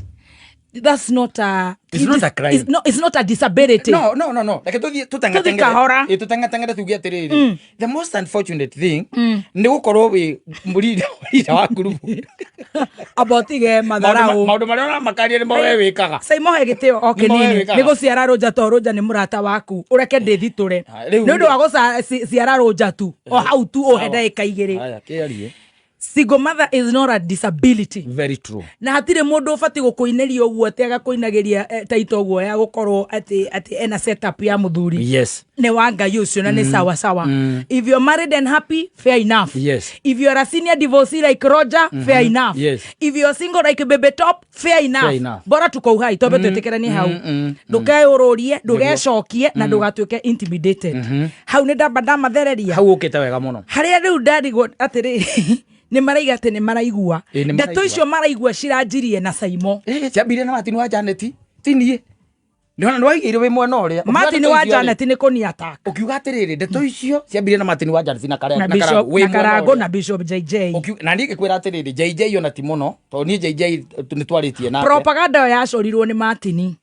that's not a
It's not a crime.
It's, no, it's not a disability.
No, no, no, no. Reke tũthiĩ
Tũthiĩ kahora.
tũteng'ateng'ere. Ĩ tũteng'ateng'ere tuge atĩrĩrĩ. The most unfortunate thing nĩ gũkorwo wĩ mũrinda mũrinda wa ngurubu.
Amba ũtige matharau.
Maũndũ marĩa ũramakaria nĩmo we wĩkaga.
Caimohe gĩtĩo o
Nĩmo we
kĩnini
wĩkaga.
nĩ gũciara rũnja to rũnja nĩ mũrata waku ũreke ndĩthitũre
Ah, rĩu
nĩ ũndũ
rĩ.
wa gũciara rũnja tu o hau tu ũhe
Sawa.
ndagĩka igĩrĩ.
Haya, kĩarie.
Single mother is not a disability.
Very true.
Na hatirĩ mũndũ ũbatiĩ gũkũinĩria ũguo atĩ agakũinagĩria taito ũguo ya gũkorwo atĩ atĩ ena setup ya mũthuri.
Yes.
Nĩ wa Ngai ũcio na nĩ sawa sawa. If you're married and happy, fair enough.
Yes.
If you're a senior divorcee like Roger, fair enough.
Yes.
If you're single like Baby Top, fair enough.
Fair enough.
Bora tuko uhai twambe twĩtĩkĩranie hau. Ndũkeyũrũrie, ndũgecokie na ndũgatuĩke intimidated. Hau nĩ ndamba ndamathereria.
Hau ũkĩte wega mũno.
Harĩa rĩu ndarigwo atĩrĩrĩ nĩ maraiga atĩ nĩ maraigua.
Ĩ, nĩ
Ndeto
maraigua.
icio maraigua ciranjirie na Saimo.
Eh, ciambirie na Martin wa Janet. Ti niĩ. Nĩwona nĩwaigĩire wĩ mwena ũrĩa. Ũkiuga
Martin
ndeto
wa
icio rĩ,
Janet nĩ kũni attack.
Ũkiuga atĩrĩrĩ ndeto icio ciambirie na Martin wa Janet na Karangũ.
Na
Na
Bishop
Karangũ, wĩ
na
mwena
Karangũ
ũrĩa.
na Bishop JJ.
Na niĩ ngĩkwĩra atĩrĩrĩ JJ ona ti mũno tondũ niĩ JJ nĩ twarĩtie nake.
Propaganda ĩyo yacorirwo nĩ Martin.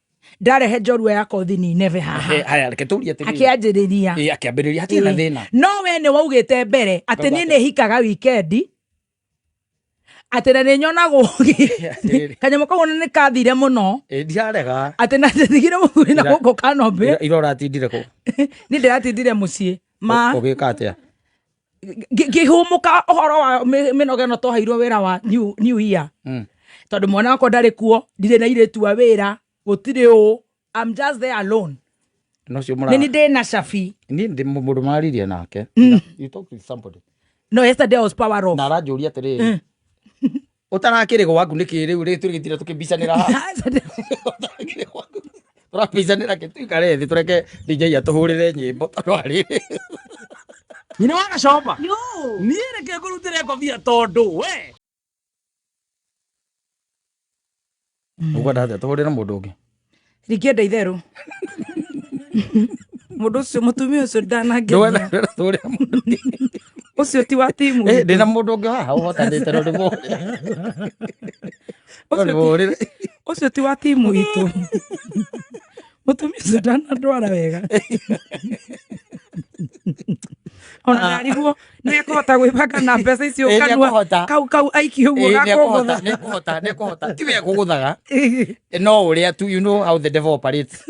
Ndarehe njorua ya kothi ni neve haha.
He, haya reke tũrie atĩrĩrĩ.
Akĩanjĩrĩria.
Ĩ, akĩambĩrĩria hatirĩ na thĩna.
No we nĩ waugĩte mbere atĩ niĩ nĩ hikaga wikendi atĩ na nĩ nyonagwo
Atĩrĩrĩ.
kanyamũ kau ona nĩ kathire mũno
Ĩ, ndirarega.
atĩ na ndigire mũthuri na
Ira-
gũkũ kanombe.
Ira ũratindire kũ?
Niĩ ndĩratindire mũciĩ ma
Ũgĩka atĩa?
Ngĩhũmũka ũhoro wa mĩnoga ĩno twaheirwo wĩra wa new year. Tondũ mwana wakwa ndarĩ kuo, ndirĩ na airĩtu a wĩra, gũtirĩ ũ, I'm just there alone.
No cio mũra.
Nĩ niĩ ndĩ na cabi.
Niĩ ndĩ mũndũ mararirie nake. You talk with somebody.
No, yesterday I was power off.
Na aranjũria atĩrĩrĩ. Ũtarakĩrĩ gwaku nĩkĩ rĩu rĩ tũgĩtira tũkĩmbicanĩra haha? Ũtarakĩrĩ gwaku. Tũrambicanĩra kĩ tuikare thĩ tũreke DJ atũhũrĩre nyĩmbo tondũ arĩ.
Nyina wa gacomba. Niĩ reke ngũrutĩre ngobia tondũ we.
Ũkwenda atĩa tũhũrĩre mũndũ ũngĩ?
Ndingĩenda itherũ. Mũndũ ũcio mũtumia ũcio ndanangenia.
Ndwenda tũhũrĩre mũndũ ũngĩ.
Ũcio ti wa timu.
Eh, ndĩna mũndũ ũngĩ haha ũhotanĩte no ndĩmũhũrĩre. No ndĩmũhũrĩre.
Ũcio ti wa timu itũ. Mũtumia ũcio ndanandwara wega. Ona ndarigwo nĩ ekũhota gwĩbanga na mbeca icio
Ĩ,
kanua
nĩekũhota.
kau kau aikie ũguo
Ĩ,
gakũgũtha.
nĩekũhota, nĩekũhota, nĩekũhota. Ti we ekũgũthaga. No ũrĩa tu, you know how the devil operates.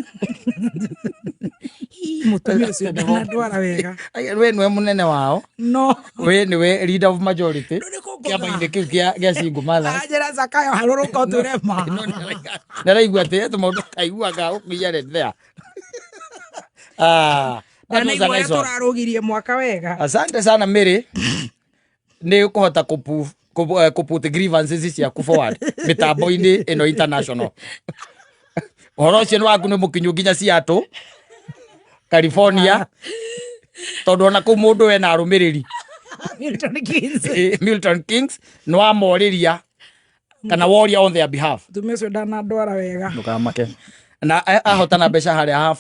Mũtumia ũcio ndanandwara wega.
Ai, we nĩwe mũnene wao.
No.
We nĩwe leader of majority.
Nĩ kũngũtha.
Kĩama-inĩ kĩu kĩa single mothers.
Aranjĩra Zakayo harũrũka ũtwĩre ma.
Nĩaraigua atĩ he tũmaũndũ kaiguaga gũkũiya there. Ah, that was a
Ndanaigua ũrĩa
nice one.
tũrarũgirie mwaka wega.
Asante sana Mary nĩ ũkũhota kũ put grievances ciaku forward mĩtambo-inĩ ĩno international. Ũhoro ũcio nĩ waku nĩ mũkinyu nginya Seattle, California, tondũ ona kũu mũndũ ena arũmĩrĩri.
Milton Keynes.
Milton Kings nĩ wamorĩria kana woria on their behalf.
Mũtumia ũcio ndanandwara wega.
Ndũkamake. Na ahotana mbeca harĩa ha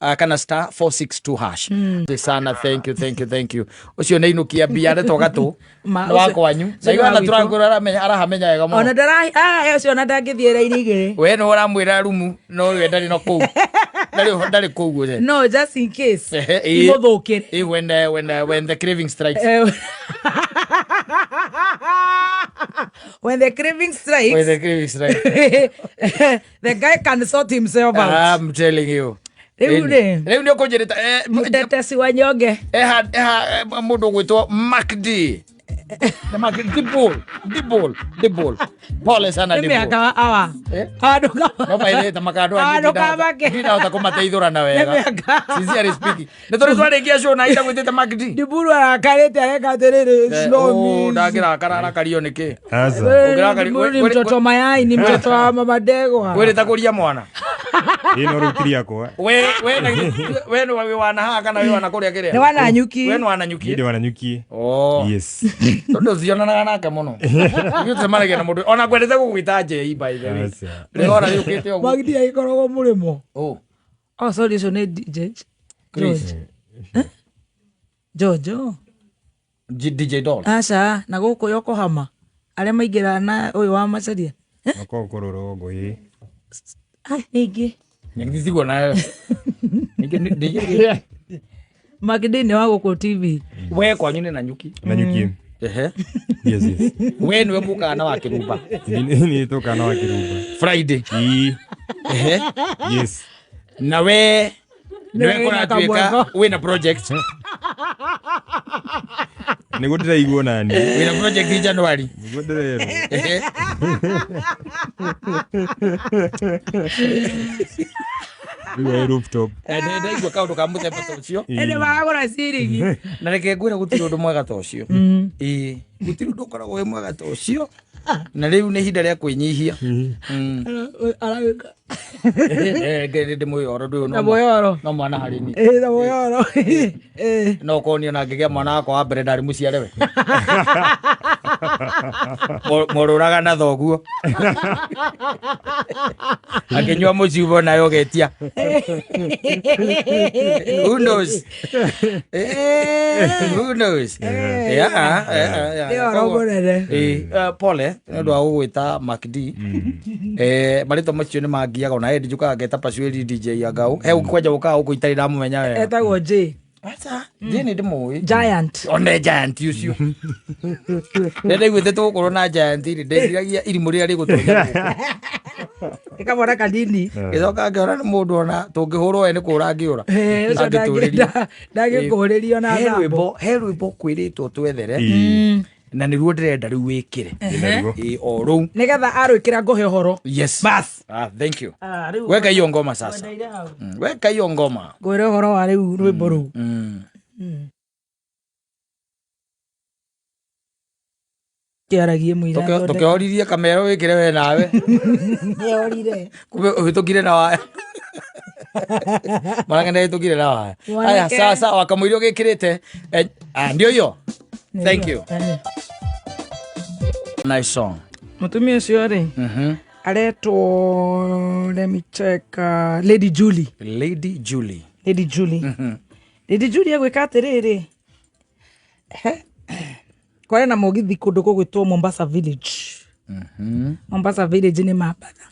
4 kana star 462 hash. Sana, thank you, thank you, thank you. Ũcio nĩ inukia mbia aretwo gatũ.
Ma,
Nĩ wa
ũcio-
kwanyu.
ũcio
Na
nĩ wa
igana
gwitũ.
tũrakwĩra aramenya arahamenya wega mũno.
Ona ndara ah ũcio ona ndangĩthiĩ raini igĩrĩ.
We nĩ ũramwĩra rumu no we ndarĩ no kũu. Ndarĩ ndarĩ kũu we.
No, just in case.
Ehe, ĩ.
Imũthũkĩre.
When the craving strikes.
When the craving strikes,
When the craving strikes.
the guy can sort himself out.
I'm telling you.
Rĩu rĩ.
Rĩu nĩ ũkũnjĩrĩta
Mũtetesi wa nyonge.
Eha eha mũndũ ũgwĩtwo Mark D. Nĩ Mark Dibul, Dibul, Dibul. Pole sana
Nĩ
Dibul.
mĩaka wa awa.
Eh?
Awa ndũka-
No maithĩte makandũ
Awa ndũkamake.
ndinahota kũmateithũra na wega.
Nĩ mĩaka.
Sincerely speaking. Nĩ tũrĩ twarĩkia show na itagwĩtĩte Mark D.
Diburu arakarĩte areka atĩrĩrĩ, it's not
Oh,
me.
ndangĩrakara arakario nĩkĩ?
Aca.
Ũngĩrakari-
Diburu ni mtoto mayai, ni mtoto wa mama Ndegwa.
Wĩrĩta kũria mwana.
Ĩ no rĩu ti rĩakwa.
We we na we nĩ wĩ wana haha kana wĩ wana kũrĩa kĩrĩa?
Nĩ wana nyuki.
We nĩ wana
Niĩ
nyuki.
ndĩ wananyuki.
Oh.
Yes.
Tondũ cionanaga nake mũno. Ithuĩ tũcemanagia na mũndũ ona ngwendete gũgwĩta Njei by the way.
Aca.
Rĩu ona rĩũkĩte ũguo.
Magdi agĩkoragwo mũrĩmo.
Oh.
Oh, sorry, ũcio nĩ DJ.
Chris.
George. George, oh.
DJ Doll.
Aca, na gũkũ Yokohama. Arĩa maingĩraga na ũyũ wa Macharia.
Makoragwo kũrũ rũgongo ĩ.
Ai, ningĩ.
Nĩngĩtigwo nayo. Ningĩ
Magdi nĩ wa gũkũ TV.
we kwanyu nĩ na nyuki.
Nanyuki.
Ehe.
Yes, yes.
We nĩwe mũkaga na wa kĩrumba.
Nĩ tũkaga na wa kĩrumba.
Friday.
Ĩ.
Ehe.
Yes.
Na we nĩwe
Nĩwe wĩna
kũratuĩka
kamweko.
wĩna project.
Nĩguo ndĩraiguo nani.
Wĩna project January.
Nĩguo ndĩrerwo.
Ehe.
Rĩu ĩ rooftop.
Ndaigua kaũndũ ka mũthemba ta ũcio.
Ĩndĩ magagũra ciringi.
Na reke ngwĩre gũtirĩ ũndũ mwega ta ũcio. Ĩĩ, gũtirĩ ũndũ ũkoragwo wĩ mwega ta ũcio. Na rĩu nĩ ihinda rĩa kwĩnyihia.
Aragĩka.
Ndĩ mwĩyoro ndũyũ
Na mwĩyoro.
no mwana harĩ niĩ.
Ĩ, na mwĩyoro. Ĩ.
No korwo niĩ ona ngĩgĩa mwana wakwa wa mbere ndarĩ mũciare we. Morũraga na thoguo. Akĩnyua mũciubo nayo ũgetia. Who knows? Who knows? Yeah.
Nĩ ũhoro mũnene.
Pole nĩ ũndũ wa gũgwĩta Mark D. Marĩtwa macio nĩ mangiaga ona Eddie njũkaga ngeta Pasueli DJ Angau. He kwanja gũkaga gũkũ itarĩ ndamũmenya wega.
Etagwo J.
Aca, J nĩ ndĩmũĩ.
Giant.
One giant ũcio. Rĩrĩa ndaiguĩte tũgũkorwo na giant rĩ, ndeciragia irimũ rĩrĩa rĩgũtonya gũkũ.
Ĩkamwana kanini.
Ngĩcoka ngĩona nĩ mũndũ ona tũngĩhũrwo we nĩ kũra angĩũra.
Ũcio
Angĩtũrĩria.
ndangĩkũrĩrio na
He
thambo.
rwĩmbo, he rwĩmbo kwĩrĩtwo twethere
Ĩ.
na nĩruo ndĩrenda rĩu wĩkĩre.
Ndĩnaruo.
Ĩ, o rũu.
Nĩgetha arwĩkĩra ngũhe ũhoro.
Yes.
Bas.
Ah, thank you.
Ah, rĩu
Weka hiyo ngoma sasa. Weka hiyo ngoma.
Ngwĩre ũhoro wa rĩu rwĩmbo rũu. Kĩaragie mũira thondeke.
Tũkĩhoririe kamera wĩkĩre we nawe.
Nĩorire.
Kumbe ũhĩtũkire na waya. Mwanake ndahĩtũkire na waya.
Mwanake.
Aya, sawa sawa kamũira ũgĩkĩrĩte. Ndio hiyo. Thank you. Nice song.
Mũtumia ũcio rĩ aretwo, let me check, Lady Julie.
Lady Julie.
Lady Julie. Lady Julie agwĩka atĩrĩrĩ, kwarĩ na mũgithi kũndũ gũgwĩtwo Mombasa Village. Mombasa Village nĩ Mambatha.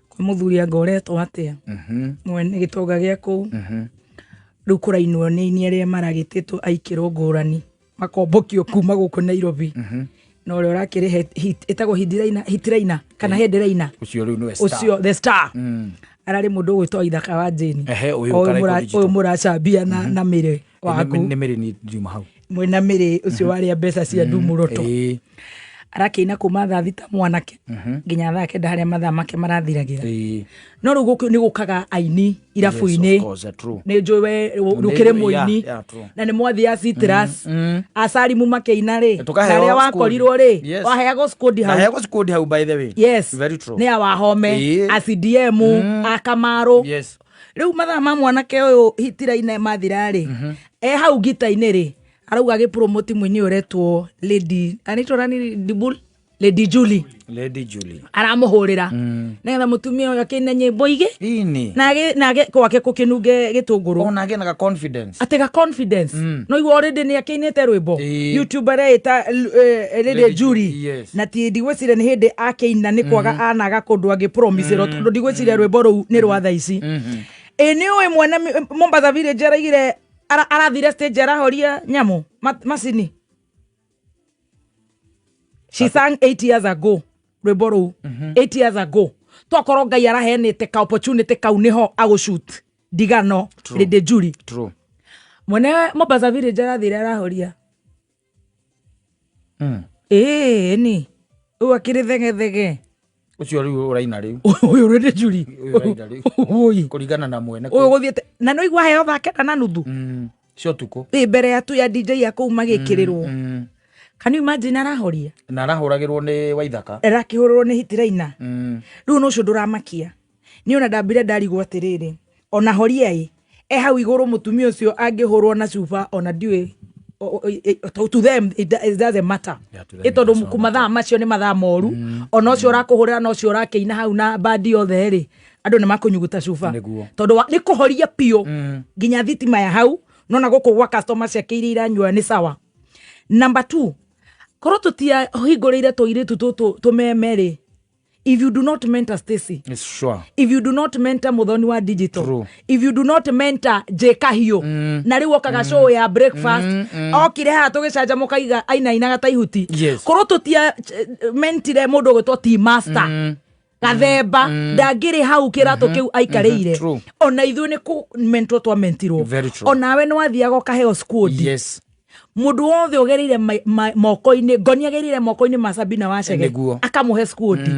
Kwa mũthuri anga ũretwo atĩa mwene gĩtonga gĩa kũu. Rĩu kũrainwo nĩ aini arĩa maragĩtĩtwo aikĩrwo ngũrani makombokio kuma gũkũ Nairobi. Na ũrĩa ũrakĩrĩ ĩtagwo hitiraina kana headliner.
Ũcio rĩu nĩwe star.
Ũcio the star ararĩ mũndũ ũgwĩtwo Ithaka wa Jane.
Ehe, ũyũ
Ũyũ
Karaiko Digital.
ũyũ mũracambia na mĩrĩ waku.
Nĩ mĩrĩ ni ndiuma hau.
Mwĩna mĩrĩ ũcio warĩa mbeca cia ndumuroto. Arakĩina kuma thaa 6 mwanake nginya thaa 9 harĩa mathaa make marathiragĩra. No rĩu gũkũ nĩ gũkaga aini irabu-inĩ.
Yes, of course, true.
Nĩ njũĩ we ũkĩrĩ mũini.
Yeah, true.
Na nĩ mwathiaga Citrus. Acarimu makĩina rĩ.
Tũkaheo
Na arĩa
squad.
wakorirwo rĩ,
Yes.
waheagwo squad hau.
Naheagwo squad hau by the way.
Yes.
Very true.
Nĩ a Wahome, a CDM, a Kamaru.
Yes.
Rĩu mathaa ma mwanake ũyũ hitiraina mathira rĩ, e hau ngita-inĩ rĩ, arauga agĩpromote mũini ũretwo Lady, anaitwo nani Dibul? Lady Julie.
Lady Julie.
Aramũhũrĩra nĩgetha mũtumia ũyũ akĩine nyĩmbo igĩ
Ini.
na nage gwake kũkĩnunge gĩtũngũrũ.
Ona agĩe na ga confidence.
Atĩ ga confidence. No igua already nĩ akĩinĩte rwĩmbo. YouTube areĩta Lady
Lady
Julie.
Julie, yes.
Na ti ndigwĩciria nĩ hĩndĩ akĩina nĩ kwaga anaga kũndũ angĩ promisĩrwo tondũ ndigwĩciria rwĩmbo rũu nĩ rwa thaa ici. Ĩ nĩ ũĩ mwene Mombasa Village araigire arathire stage arahoria nyamũ macini. She sang 8 years ago rwĩmbo rũu 8 years ago. Tokorwo Ngai araheanĩte ka opportunity kau nĩho agũshoot ndigano.
True.
Lady Julie.
True.
Mwene Mombasa Village arathire arahoria. Ĩĩ ni ũyũ akĩrĩ thegethege.
Ũcio rĩu ũraina rĩu.
Ũyũ Lady Julie.
Ũyũ ũraina rĩu.
Ũyũ.
Kũringana na mwene.
Ũyũ gũthiĩte na no igua heo thaa 9:30.
Cia ũtukũ.
Ĩ mbere ya tu ya DJ ya kũu magĩkĩrĩrwo. Can you imagine arahoria?
Na arahũragĩrwo nĩ Waithaka.
Arakĩhũrĩrwo nĩ Hitiraina. Rĩu no ũcio ndũramakia. Niĩ ona ndambire ndarigwo atĩrĩrĩ, ona horia ĩ, e hau igũrũ mũtumia ũcio angĩhũrwo na cuba ona ndiũĩ to them it doesn't matter.
Yeah, to them
Ĩ
it
tondũ
does not
mathaa macio nĩ mathaa moru. Ona ũcio ũrakũhũrĩra na ũcio ũrakĩina hau na bandi yothe rĩ, andũ nĩ makũnyuguta cuba.
Nĩguo.
Tondũ nĩ kũhoria biũ nginya thitima ya hau, nona gũkũ gwa customer ciake iria iranyua nĩ sawa. Number 2, korwo tũtiahingũrĩire tũirĩtu tũtũ tũmeme rĩ, if you do not mentor Stacy,
It's sure.
if you do not mentor Muthoni wa digital,
True.
if you do not mentor J Kahiũ, na rĩu okaga show ya breakfast, okire haha tũgĩcanjamũka iga ainainaga ta ihuti.
Yes.
Korwo tũtia mentire mũndũ ũgwĩtwo T Master, Gathemba, ndangĩrĩ hau kĩratũ kĩu aikarĩire.
True.
Ona ithuĩ nĩ kũ mentor twamentirwo.
Very true.
Onawe nĩ wathiaga ũkaheo squad.
Yes.
Mũndũ wothe ũgereire moko-inĩ, ngoni agereire moko-inĩ ma Sabina Wachege,
Nĩguo.
akamũhe squad.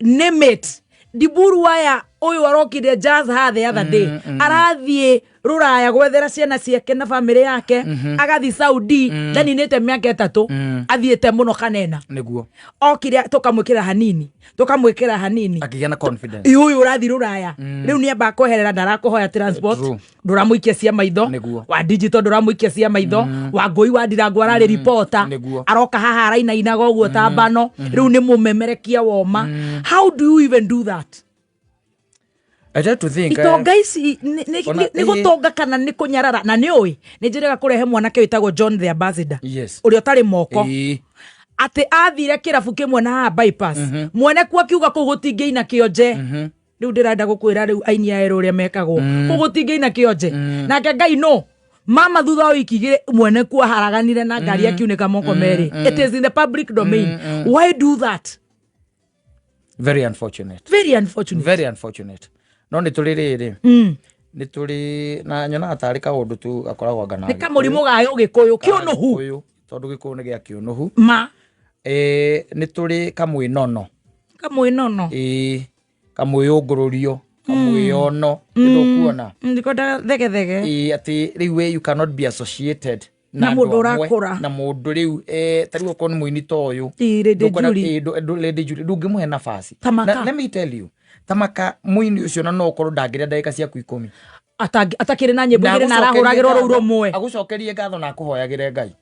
Name it. Ndiburu aya ũyũ arokire jazz ha the other day. Arathiĩ rũraya gwethera ciana ciake na family yake, agathiĩ Saudi, ndaninĩte mĩaka 3, athiĩte mũno kanena.
Nĩguo.
Okire tũkamwĩkĩra hanini, tũkamwĩkĩra hanini.
Akĩgĩa na confidence.
Ĩ ũyũ ũrathiĩ rũraya. Rĩu nĩ amba kweherera ndarakũhoya transport.
True.
Ndũramũikia cia maitho.
Nĩguo.
Wa digital ndũramũikia cia maitho. Wa ngũi wa ndirango ararĩ reporter.
Nĩguo.
Aroka haha arainainaga ũguo ta mbano. Rĩu nĩ mũmemerekia woma. How do you even do that?
I try to think,
Itonga ici
Ona-
nĩ gũtonga kana nĩ kũnyarara. Na nĩ ũĩ nĩ njĩrĩga kũrehe mwanake wĩtagwo John the Ambassador.
Yes.
Ũrĩa ũtarĩ moko. Atĩ athire kĩrabu kĩmwe na haha bypass. Mwene kuo akiuga kũu gũtingĩina kĩonje. Rĩu ndĩrenda gũkwĩra rĩu aini a erũ ũrĩa mekagwo. Kũu gũtingĩina kĩonje. Nake Ngai no. Mama thutha wa wiki igĩrĩ mwene kuo aharaganire na ngari akiunĩka moko merĩ. It is in the public domain. Why do that?
Very unfortunate.
Very unfortunate.
Very unfortunate. No nĩ tũrĩ rĩrĩ. Nĩ tũrĩ na nyonaga tarĩ kaũndũ tu gakoragwo anga na
Nĩ kamũrimũ ga Ũgĩkũyũ, kĩũnũhu.
Gĩkũyũ, tondũ Gĩkũyũ nĩ gĩa kĩũnũhu.
Ma.
Nĩ tũrĩ kamwĩnono.
Kamwĩnono.
Kamwĩyũngũrũrio, kamwĩyono, nĩ ndũkuona.
Ndikwenda thegethege.
Atĩ rĩu we you cannot be associated
Na
na
mũndũ
andũ amwe,
ũrakũra.
na mũndũ rĩu, ta rĩu okorwo nĩ mũini ta ũyũ.
Lady
Ndũkwenda-
Julie.
Lady Julie, ndũngĩmũhe nafasi.
Tamaka.
Na, let me tell you, Tamaka mũini ũcio na no ũkorwo ndangĩrĩa ndagĩka ciaku 10.
Atakĩrĩ na nyĩmbo
Na
igĩrĩ na
agũcokerie
arahũragĩrwo rũu
ngatho,
rũmwe.
Agũcokerie ngatho na akũhoyagĩre Ngai.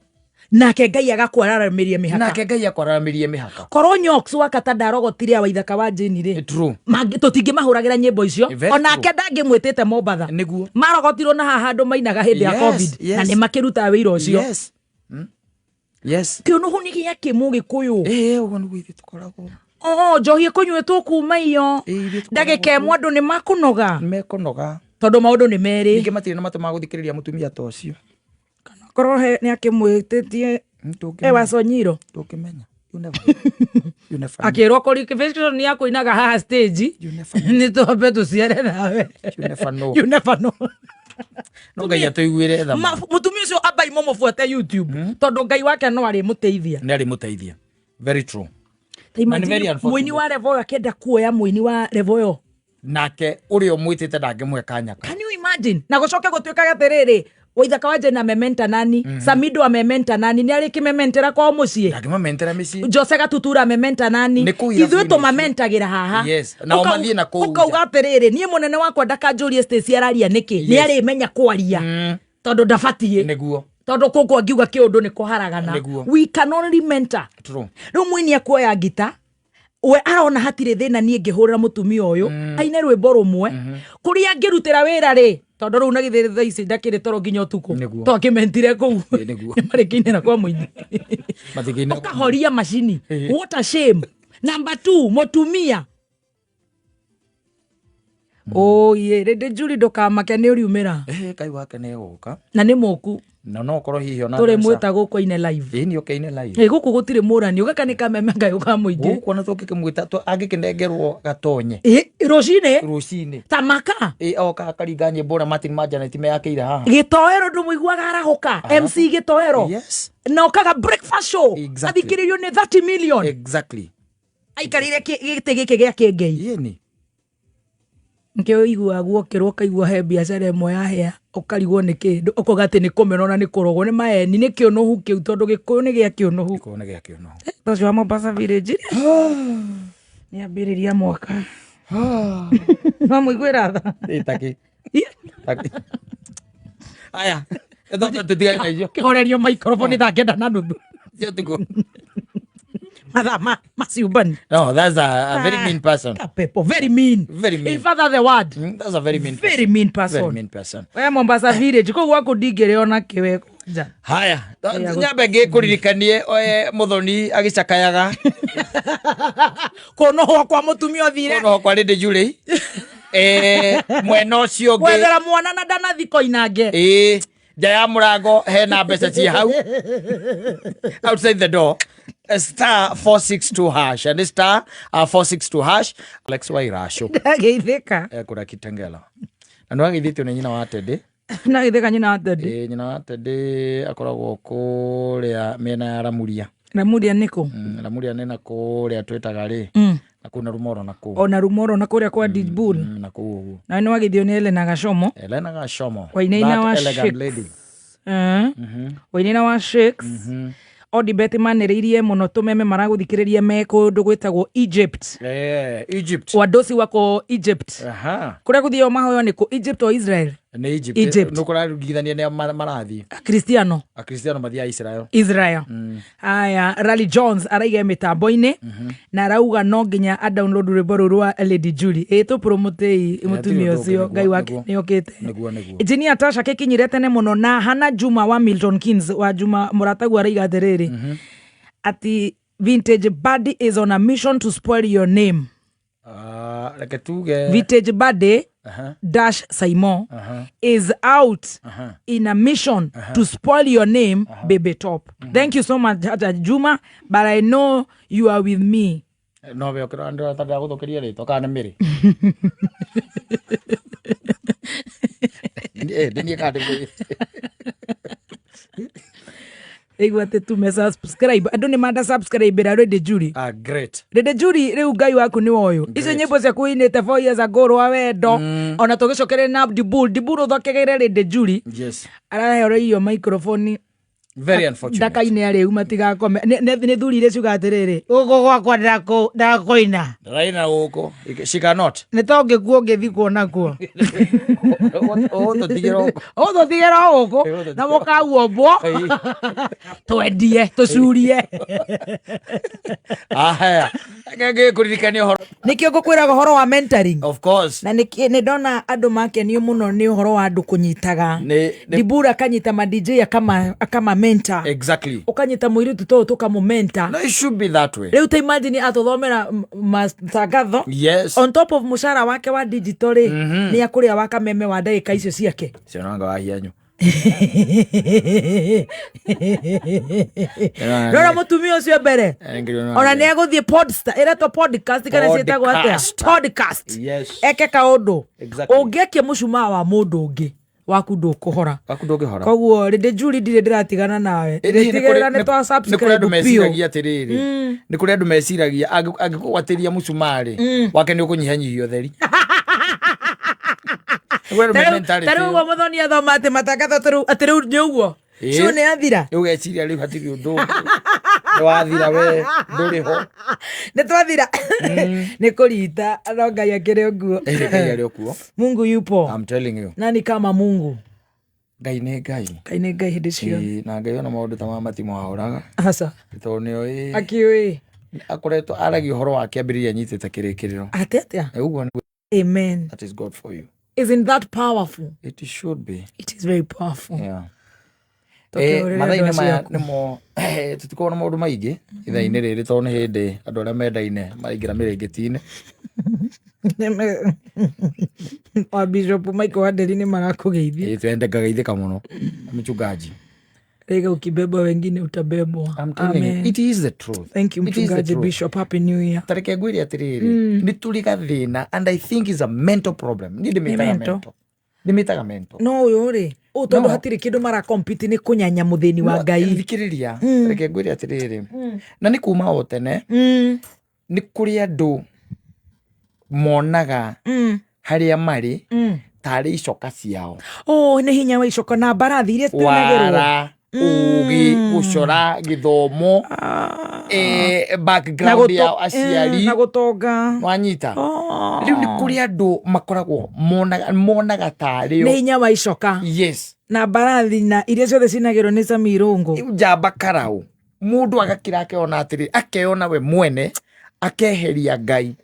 Nake Ngai agakwararamĩria mĩhaka.
Nake Ngai akwararamĩrie mĩhaka.
Korwo Nyox wa Kata ndarogotire awa ithaka wa Jane rĩ.
True.
Tũtingĩmahũragĩra nyĩmbo icio.
Very
Onake
true.
ndangĩmwĩtĩte Mombatha.
Nĩguo.
Marogotirwo na haha andũ mainaga hĩndĩ ya
Yes,
COVID.
yes.
Na nĩ makĩrutaga wĩra ũcio.
Yes. Yes.
Kĩũnũhu nĩ gĩa kĩmũgĩkũyũ.
Ũguo nĩguo ithuĩ tũkoragwo.
Oh, njohi ĩkũnyuĩtwo kuma iyo.
Ithuĩ tũkoragwo
Ndagĩka ĩmwe andũ nĩ makũnoga.
Mekũnoga.
Tondũ maũndũ nĩ merĩ.
Ningĩ matirĩ na matũ ma gũthikĩrĩria mũtumia ta ũcio.
Korwo he nĩ akĩmwĩtĩtie
Ndũngĩmenya.
e wa Sonyiro.
Ndũngĩmenya. You never know. You never know.
Akĩrwo qualification ya kũinaga haha stage.
You never know.
Nĩ twambe tũciare nawe.
You never know.
You never know.
No Ngai atũiguĩre tha.
Mũtumia ũcio ambai mũmũbuate YouTube. Tondũ Ngai wake no arĩmũteithia.
Nĩ arĩmũteithia. Very true.
Ta
Na nĩ very
imagine
unfortunate.
mũini wa Revoyo akĩenda kuoya mũini wa Revoyo.
Nake ũrĩa ũmwĩtĩte ndangĩmũhe kanya kau.
Can you imagine? Na gũcoke gũtuĩkaga atĩrĩrĩ, Waithaka wa Jane amementa nani? Samido amementa nani? Nĩ arĩ kĩmementera kwao mũciĩ?
Ndangĩmamentera mĩciĩ.
Jose Gatutura amementa nani?
Nĩ kũu
Ithuĩ
irabu-inĩ
tũmamentagĩra haha.
Yes. Na o mathiĩ na kũu nja.
Ũkauga atĩrĩrĩ, niĩ mũnene wakwa ndakanjũrie Stacy araria nĩkĩ? Nĩ
Yes.
arĩmenya kwaria. Tondũ ndabatiĩ.
Nĩguo.
Tondũ kũkũ angiuga kĩũndũ nĩ kũharagana.
Nĩguo.
We can only mentor.
True.
Rĩu mũini akuoya ngita, we arona hatirĩ thĩna, niĩ ngĩhũrĩra mũtumia ũyũ aine rwĩmbo rũmwe kũrĩa angĩrutĩra wĩra rĩ, tondũ rĩu na githĩ thaa ici ndakĩrĩ toro nginya ũtukũ.
Nĩguo.
To akĩmentire kũu.
Ĩ, nĩguo.
Nĩmarĩkĩinĩra kwa mũini.
Matingĩina.
Ũkahoria macini. What a shame. Number two, mũtumia oye rĩndĩ njuri, ndũkamake, nĩ ũriumĩra.
Eh, Ngai wake nĩ egũka.
Na nĩ mũku.
Na no ũkorwo hihi ona
Tũrĩ
mbeca.
mwĩta gũkũ aine live.
Ĩ, nĩ ũke aine live.
Ĩ, gũkũ gũtirĩ mũrani ũgaka nĩ kameme ngai ka mũingĩ.
Gũkũ ona tũngĩkĩmwĩta angĩkĩnengerwo gatonye
Ĩ, rũcinĩ.
Rũcinĩ.
Tamaka.
Ĩ, oka akaringa nyĩmbo ũrĩa Martin Majanet meyakĩire haha.
Gĩtoero ndũmũiguaga arahũka, MC Gĩtoero.
Yes.
Na okaga breakfast show.
Exactly.
Athikĩrĩrio nĩ 30 million.
Exactly.
Aikarĩire gĩtĩ gĩkĩ gĩa kĩngei.
Yeni.
Nkĩo iguaga guokĩrwo ũkaigua he biacara ĩmwe yahĩa, ũkarigwo nĩ kĩ, ũkauga atĩ nĩ kũmenwo na nĩ kũrogwo nĩ maeni nĩ kĩũnũhu kĩu, tondũ gĩkũyũ nĩ gĩa kĩũnũhu.
Gĩkũyũ nĩ gĩa kĩũnũhu.
Ta ũcio wa Mombasa Village nĩ ambĩrĩria mwaka no mũiguĩra tha.
Ĩ, takĩ takĩ aya tũtigane na icio.
Kĩhorerio microphone thaa 9:30.
Cio tiguo.
Mathaa ma maciumbani.
No, that's a very mean person.
Kapepo, very mean.
Very mean.
In fact, that's the word.
That's a very mean person.
Very mean person.
Very mean person.
We Mombasa Village kũu gwaku ndingĩrĩ ona kĩwe kwanja.
Haya, nyambe ngĩkũririkanie oe Mũthoni agĩcakayaga.
Kũnũhwo kwa mũtumia ũthire.
Kũnoho kwa Lady Julie. Eh, mwena ũcio ũngĩ.
Gwethera mwana na ndanathi koinange.
Ĩĩ, nja ya mũrango hena mbeca ciĩ hau outside the door. Star 462 hash and star 462 hash. Alex Wairashu.
Ndageithĩka.
Ekũra Kitengela na nĩ wageithĩtio nĩ nyina wa Teddy.
Ndageithĩka nyina wa Teddy.
Ĩĩ, nyina wa Teddy akoragwo kũrĩa mĩena ya Ramuria.
Ramuria nĩkũ?
Ramuria nĩ na kũrĩa twĩtaga rĩ, na kũu na Rumoro na kũu.
Ona Rumoro na kũrĩa kwa Dijbul.
Na kũu ũguo.
Na nĩ wageithio nĩ Elena Gacomo.
Elena Gashomo.
Wainaina
That
wa
elegant
Shakes.
lady.
Wainaina wa Shakes Odibet manĩrĩirie mũno tũmeme maragũthikĩrĩria me kũndũ gwĩtagwo Egypt.
Eh, Egypt.
Wadosi wako Egypt.
Aha.
Kũrĩa gũthiao mahoyo nĩ kũ, Egypt o Israel?
Nĩ Egypt.
Egypt.
Nĩ kũraringithania nĩa marathiĩ.
Kristiano.
Akristiano mathiaga Israel.
Israel. Aya, Rally Jones araiga mĩtambo-inĩ na arauga no nginya a download rwĩmbo rũu rwa Lady Julie. Ĩ, tũpromotei mũtumia
hatirĩ ũndũ
ũcio.
ũngĩ,
Ngai
nĩguo,
wake
nĩguo.
nĩ okĩte.
Nĩguo.
Engineer Tasha kĩkinyire tene mũno na Hana Juma wa Milton Keynes wa Juma mũrataguo araiga atĩrĩrĩ ati Vintage Buddy is on a mission to spoil your name.
Ah, reke tuge.
Vintage Buddy dash Simon is out in a mission to spoil your name, baby top. Thank you so much, Jaja Juma, but I know you are with me.
No we okĩrora ndĩrona ndagũthũkĩria rĩtwa kana nĩ mĩrĩ. Eh, nĩ niĩ kana nĩ mĩrĩ?
Igua atĩ tume subscribe. Andũ nĩ manda subscribe ra Lady Julie.
Ah, great.
Lady Julie, rĩu Ngai waku nĩ woyũ. Icio nyĩmbo ciaku inĩte 4 years ago rwa wendo. Ona tũgĩcokereria na Dibul, Dibul ũthokegere Lady Julie.
Yes.
Araheoreirio microphone.
Very unfortunate.
Ndakaine arĩu matigakome. Nĩ thuri iria ciuga atĩrĩrĩ, gũkũ gwakwa ndakũina.
Raina gũkũ. She cannot.
Nĩ to ngĩkuo ngĩthikwo nakuo.
Ũgũtũtigĩra gũkũ.
Ũgũtũtigĩra o gũkũ na mũkauombwo twendie tũcurie.
Aya. Reke ngĩkũririkanie ũhoro.
Nĩkĩo ngũkwĩraga ũhoro wa mentoring.
Of course.
Na nĩ ndona andũ makenio mũno nĩ ũhoro wa andũ kũnyitaga. Dibura akanyita ma DJ akama mentor.
Exactly.
Ũkanyita mũirĩtu tũyũ tũkamũmenta.
No, it should be that way.
Rĩu ta imagine atũthomera matangatho.
Yes.
On top of mũcara wake wa digital rĩ, nĩ akũrĩa wa kameme wa ndagĩka icio ciake.
Cionanga wa hianyu.
Rora mũtumia ũcio mbere ona nĩ egũthiĩ podsta ĩretwo podcast kana ciĩtagwo atĩa?
Podcast.
Podcast.
Yes.
Eke kaũndũ.
Exactly.
Ũngĩakia mũcumaa wa mũndũ ũngĩ waku ndũkũhora.
Waku ndũngĩhora.
Koguo Lady Julie, ndirĩ ndĩratigana nawe. Ndĩtigĩrĩra nĩ twa
nĩ kũrĩ
subscribe
andũ
biũ.
meciragia atĩrĩrĩ, nĩ kũrĩ andũ meciragia angĩkũgwatĩria mũcumarĩ wake nĩ ũkũnyihanyihia ũtheri. Nĩ kũrĩ andũ me mentality
Ta rĩu ũguo Mũthoni athoma atĩ matangatho atĩ rĩu nĩ ũguo.
Ĩĩ.
Cio nĩ athira.
Rĩu ũgeciria rĩu hatirĩ ũndũ ũngĩ. Nĩ wathira we ndũrĩ ho.
Nĩ twathira nĩ kũrita, no Ngai akĩrĩ ũguo.
Ĩĩ, Ngai arĩ o kuo.
Mungu yupo.
I'm telling you.
Nani kama Mungu?
Ngai nĩ Ngai.
Ngai nĩ Ngai hĩndĩ ciothe.
Ĩĩ, na Ngai ona maũndũ ta maya matimũhahũraga.
Aca.
Tondũ nĩoĩ
Akĩũĩ.
Akoretwo aragia ũhoro wa kĩambĩrĩria anyitĩte kĩrĩkĩrĩro.
Atĩ atĩa?
Ũguo nĩguo.
Amen.
That is God for you.
Isn't that powerful?
It should be.
It is very powerful.
Yeah.
Tũkĩhũrĩre
Mathaa-inĩ
andũ
maya
acio aku.
nĩmo tũtikoragwo na maũndũ maingĩ ithaa-inĩ rĩrĩ tondũ nĩ hĩndĩ andũ arĩa mendaine maraingĩra mĩrĩngĩti-inĩ.
Wa Bishop Michael Wanderi nĩ marakũgeithia.
Ĩĩ, twende ngageithĩka mũno mchungaji.
Rĩga ukibebwa wengine utabebwa.
I'm telling you,
Amen.
it is the truth.
Thank you
It is the
mchungaji
truth.
Bishop. Happy New Year.
Ta reke ngwĩre atĩrĩrĩ, nĩ tũrĩ gathĩna and I think is a mental problem. Niĩ ndĩmĩtaga
mental.
mental. Ndĩmĩtaga mental.
No ũyũ rĩ, ũyũ tondũ
No.
hatirĩ kĩndũ mara compete nĩ kũnyanya mũthĩni wa
No,
Ngai.
thikĩrĩria, reke ngwĩre atĩrĩrĩ, na nĩ kuma o tene nĩ kũrĩ andũ monaga harĩa marĩ tarĩ icoka ciao.
Oh, nĩ hinya wa icoka na mbarathi iria citinagĩrwo.
Wara, ũgĩ, gũcora, gĩthomo, background yao aciari.
Na gũtonga.
Wanyita.
Oh.
Rĩu nĩ kũrĩ andũ makoragwo monaga tarĩ
Nĩ
o.
hinya wa icoka.
Yes.
Na mbarathi na iria ciothe cinagĩrwo nĩ Sami Irũngũ.
Rĩu njamba karau mũndũ agakira akeyona atĩrĩ, akeyona we mwene, akeheria Ngai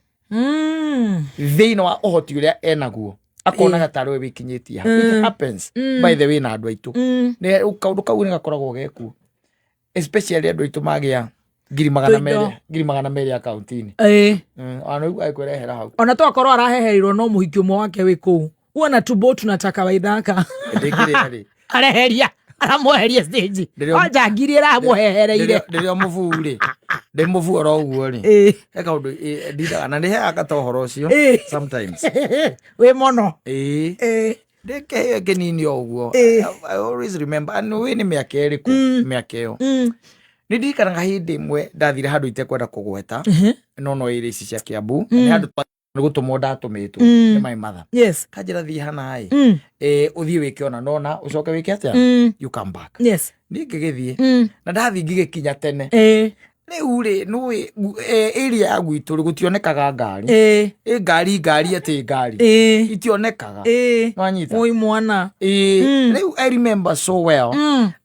thĩinĩ wa ũhoti ũrĩa enaguo, akonaga tarĩ we wĩkinyĩtie hau. It happens by the way na andũ aitũ. Nĩ kaũndũ kau nĩ gakoragwo gekuo, especially andũ aitũ magĩa ngiri magana
Tũindo.
merĩ, 200,000 akaunti-inĩ. Ona rĩu agĩkwĩrehera hau.
Ona to akorwo araheherirwo no mũhiki ũmwe wake wĩ kũu. Uona tumbo tunataka waithaka.
Ndĩngĩrĩa rĩ.
Areheria, aramweheria stage.
Ndĩrĩ-
Wanja ngiri ĩramũhehereire.
Ndĩrĩ o mũbuu rĩ, ndĩ mũbuu oro ũguo rĩ, he kaũndũ ndindaga na nĩheaga ta ũhoro ũcio sometimes.
Wĩ mũno.
Ĩĩ. Ndĩ kĩheo kĩnini o ũguo. I always remember, and wĩ nĩ mĩaka ĩrĩkũ mĩaka ĩyo. Nĩ ndirikanaga hĩndĩ ĩmwe ndathire handũ itekwenda kũgweta, no no ĩrĩ ici cia Kiambu, nĩ handũ nĩ gũtũmwo ndatũmĩtwo nĩ my mother.
Yes.
Kanjĩra thiĩ hana ĩ, ũthiĩ wĩke ona nona, ũcoke wĩke atĩa, you come back.
Yes.
Niĩ ngĩgĩthiĩ na ndathiĩ ngĩgĩkinya tene. Rĩu rĩ, nĩũĩ area ya gwitũ rĩ gũtionekaga ngari. Ĩ ngari ngari atĩ ngari. Itionekaga. Nĩwanyita?
Oi mwana.
Ĩĩ, rĩu I remember so well